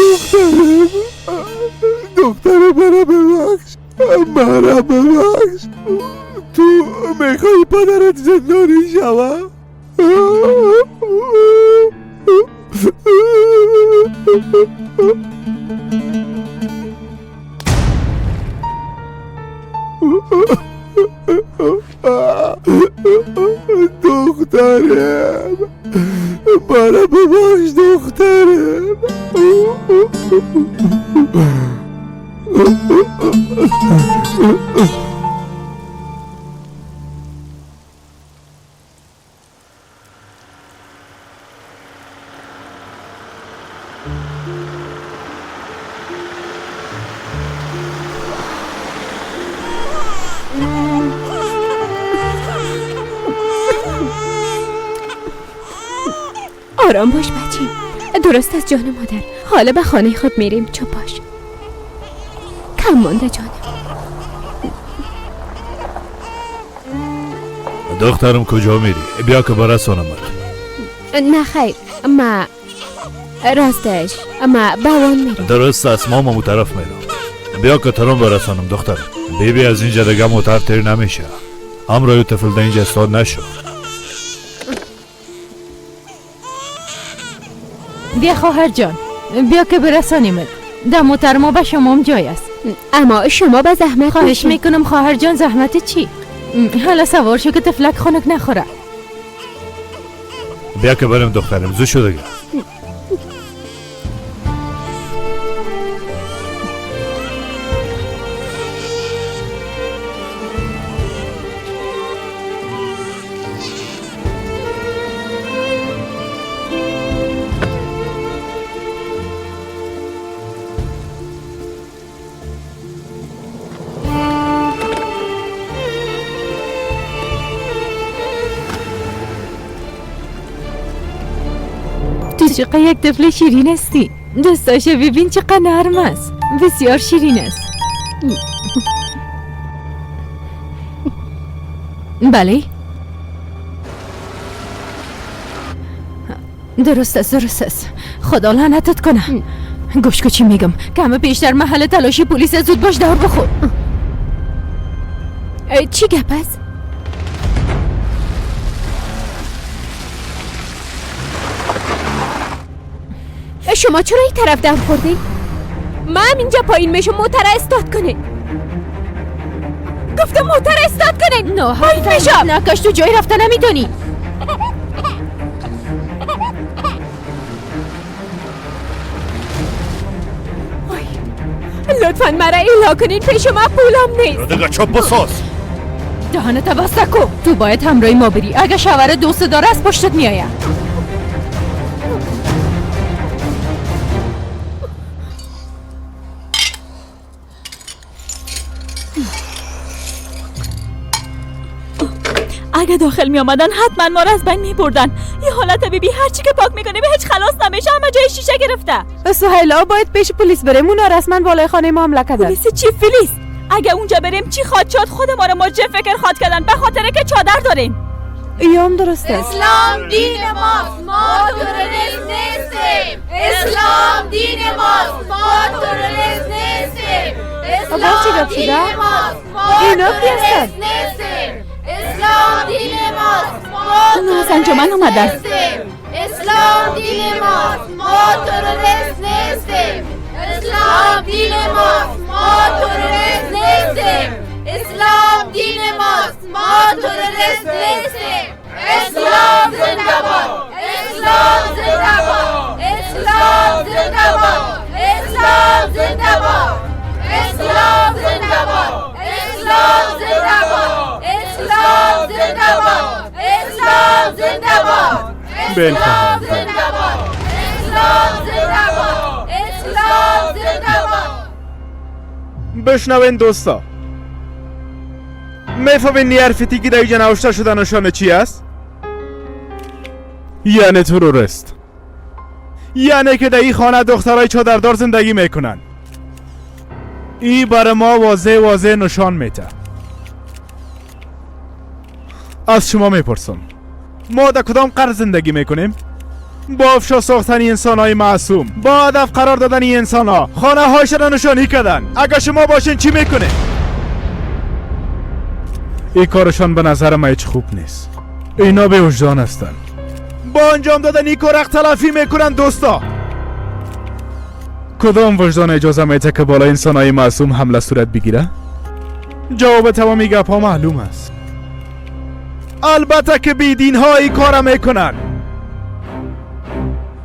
دخترم، دخترم برام ببخش. دخترم، مرا ببخش دخترم. آرام باش بچیم، درست از جان مادر. حالا به خانه خود میریم. چپ باش، کم مانده جانم. دخترم کجا میری؟ بیا که برسانمت. نه خیر، ما راستش ما بوان میرم. درست است، ما مو طرف میرم. بیا که ترم برسانم دخترم. بیبی از اینجا دیگه موتر تیر نمیشه. همراه طفل در اینجا استاد نشو. بیا خواهر جان، بیا که برسانیمت. در موتر ما به شما هم جای است. اما شما به زحمت. خواهش میکنم خواهر جان، زحمت چی؟ حالا سوار شو که طفلک خنک نخوره. بیا که برم دخترم، زود شو دیگه. چقدر یک طفل شیرین هستی. دستاشو ببین چقدر نرم است. بسیار شیرین است. بله درست است، درست است. خدا لعنتت کنه. گوش کو چی میگم، که همه پیشتر محل تلاشی پلیس، زود باش دور بخور. چی گپ است؟ شما چرا این طرف دم خوردین؟ من هم اینجا پایین میشم. موتر استاد کنه. گفتم موتر استاد کنه. نه پایین میشم. نه کاش تو جای رفته نمیتونی. لطفا مرا ایلا کنین، پیش ما پولم نیست. دیگه چپ بساز. دهانت بسته کو. تو باید همراهی ما بری. اگه شوهر دوست داره از پشتت میآید. اگه داخل می آمدن حتما ما را از بین می بردن. یه حالت بیبی هرچی که پاک میکنه به هیچ خلاص نمیشه، همه جای شیشه گرفته. سهیلا باید پیش پلیس بریم، اونا رسما بالای خانه ما حمله کردن. پلیس چی فلیس؟ اگه اونجا بریم چی خواد شد؟ خود ما رو مجرم فکر خواد کردن به خاطر که چادر داریم. ایام درسته. اسلام دین ماست، ما تروریست نیستیم. اسلام دین ماست، ما تروریست نیستیم. اسلام دین ماست، ما تروریست نیستیم. اسلام دین ماست، ما اونا از انجمن اومدن. اسلام دین ماست، ما تروریست نیستیم. اسلام دین ماست، ما تروریست نیستیم. اسلام دین ماست، ما تروریست نیستیم. اسلام زنده باد، اسلام زنده باد، اسلام زنده باد، اسلام زنده باد، اسلام زنده باد، اسلام زنده باد، اسلام زنده باد، اسلام زنده باد، اسلام زنده باد، اسلام زنده باد، اسلام زنده باد. بشنوین دوستا، میفهمین حرفی که در اینجا نوشته شده نشانه چی است؟ یعنی تروریست، یعنی که در این خانه دخترای چادردار زندگی میکنن. ای برای ما واضح واضح نشان میده. از شما میپرسم ما در کدام قرن زندگی میکنیم؟ با افشا ساختن انسان های معصوم، با هدف قرار دادن انسان ها، خانه هایش را نشانی کردن. اگر شما باشین چی میکنه؟ این کارشان به نظر من هیچ خوب نیست. اینا به وجدان هستن. با انجام دادن این کار اختلافی میکنن دوستا. کدام وجدان اجازه میده که بالای انسان های معصوم حمله صورت بگیره؟ جواب تمامی گپ ها معلوم است. البته که بیدین ها این کار میکنن.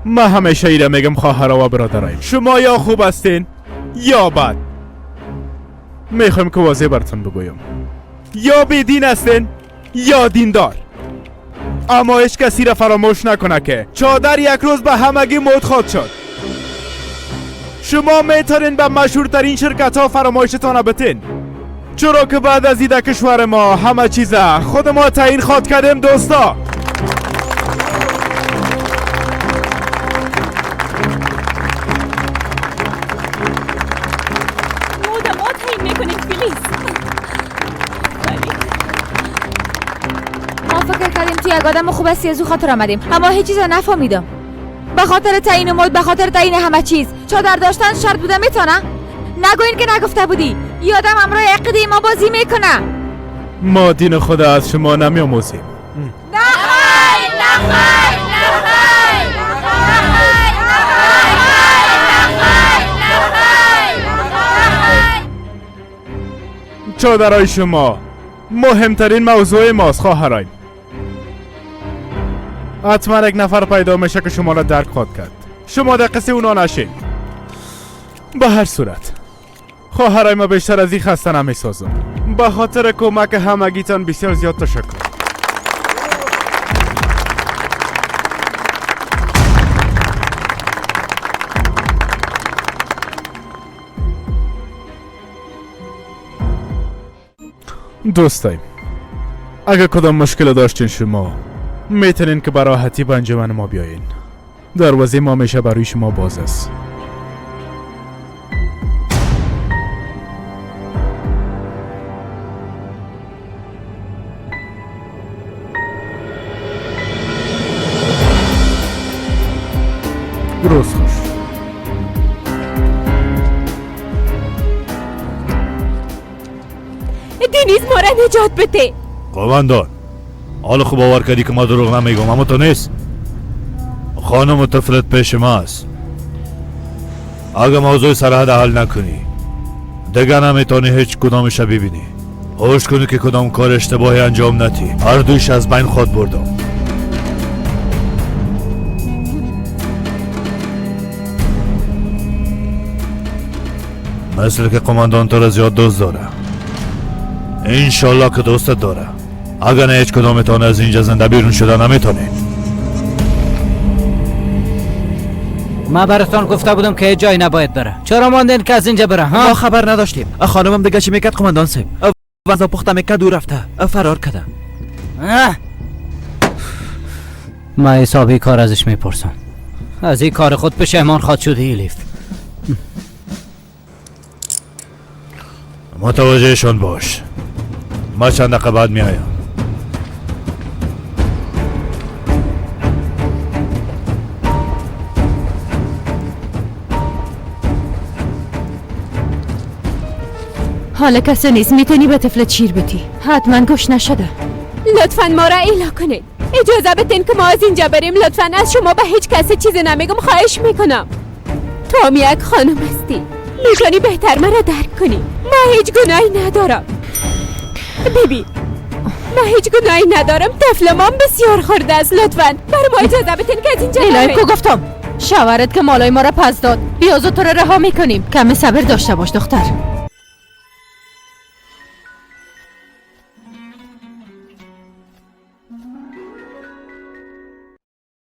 من همیشه ایره میگم خواهرها و برادرای، شما یا خوب هستین یا بد. میخوایم که واضح براتون بگویم، یا بیدین هستین یا دیندار. اما هیچ کسی را فراموش نکنه که چادر یک روز به همگی موت خواهد شد. شما میتونین به مشهورترین شرکت ها فراموشتان بتین، چرا که بعد از ایده کشور ما همه چیزه خود ما تعیین خواد کردیم دوستا. ما تعیین میکنیم فیلیس. ما فکر کردیم تو یک آدم خوب هستی، از او خاطر آمدیم، اما هیچ چیز نفهمیدم. به خاطر تعیین مد، به خاطر تعیین همه چیز، چادر داشتن شرط بوده میتونه؟ نگوین که نگفته بودی. یادم امرای عقیده ما بازی میکنه. ما دین خدا از شما نمیآموزیم. نه خیر، نه خیر، نه خیر، نه خیر، نه خیر. چادرهای شما مهمترین موضوع ماست خواهرای. حتما یک نفر پیدا میشه که شما را درک خواهد کرد. شما در قصه اونا نشین. به هر صورت خواهرای ما بیشتر از این خسته نمیسازم. به خاطر کمک همگیتان بسیار زیاد تشکر. دوستایم، اگر کدام مشکل داشتین شما میتونین که براحتی به انجمن ما بیاین. دروازه ما میشه برای شما باز است. روز خوش. دنیز ما را نجات بده. قماندان، حالا خوب باور کردی که ما دروغ نمیگم، اما تو نیست. خانم و طفلت پیش ما است. اگه موضوع سرحد حل نکنی دیگه نمیتونی هیچ کدامش ببینی. هوش کنی که کدام کار اشتباهی انجام ندی. هر دویش از بین خود بردم. مثل که قماندان تو را زیاد دوست داره. انشالله که دوستت داره. اگر نه هیچ کدامتان از اینجا زنده بیرون شده نمیتونید. ما براتون گفته بودم که جای نباید بره. چرا ماندین که از اینجا بره؟ ها؟ ما خبر نداشتیم. خانمم دیگه چی میکرد قماندان صاحب؟ وضع پخته میکرد دور رفته، فرار کرده. ما حسابی کار ازش میپرسم. از این کار خود پشیمان خواهد شد ایلیف. متوجهشون باش. ما چند دقیقه بعد میایم. حالا کسی نیست، میتونی به طفلت شیر بدی. حتما گوش نشده. لطفا ما را ایلا کنید. اجازه بدین که ما از اینجا بریم. لطفا از شما به هیچ کسی چیزی نمیگم، خواهش میکنم. تو هم یک خانم هستی، میتونی بهتر مرا درک کنی. من هیچ گناهی ندارم بیبی، من هیچ گناهی ندارم. طفلم بسیار خورده است. لطفا برای ما اجازه بدین که از اینجا بریم. الهی کو گفتم شوهرت که مالای ما را پس داد، بیازو تو را رها میکنیم. کمی صبر داشته باش دختر.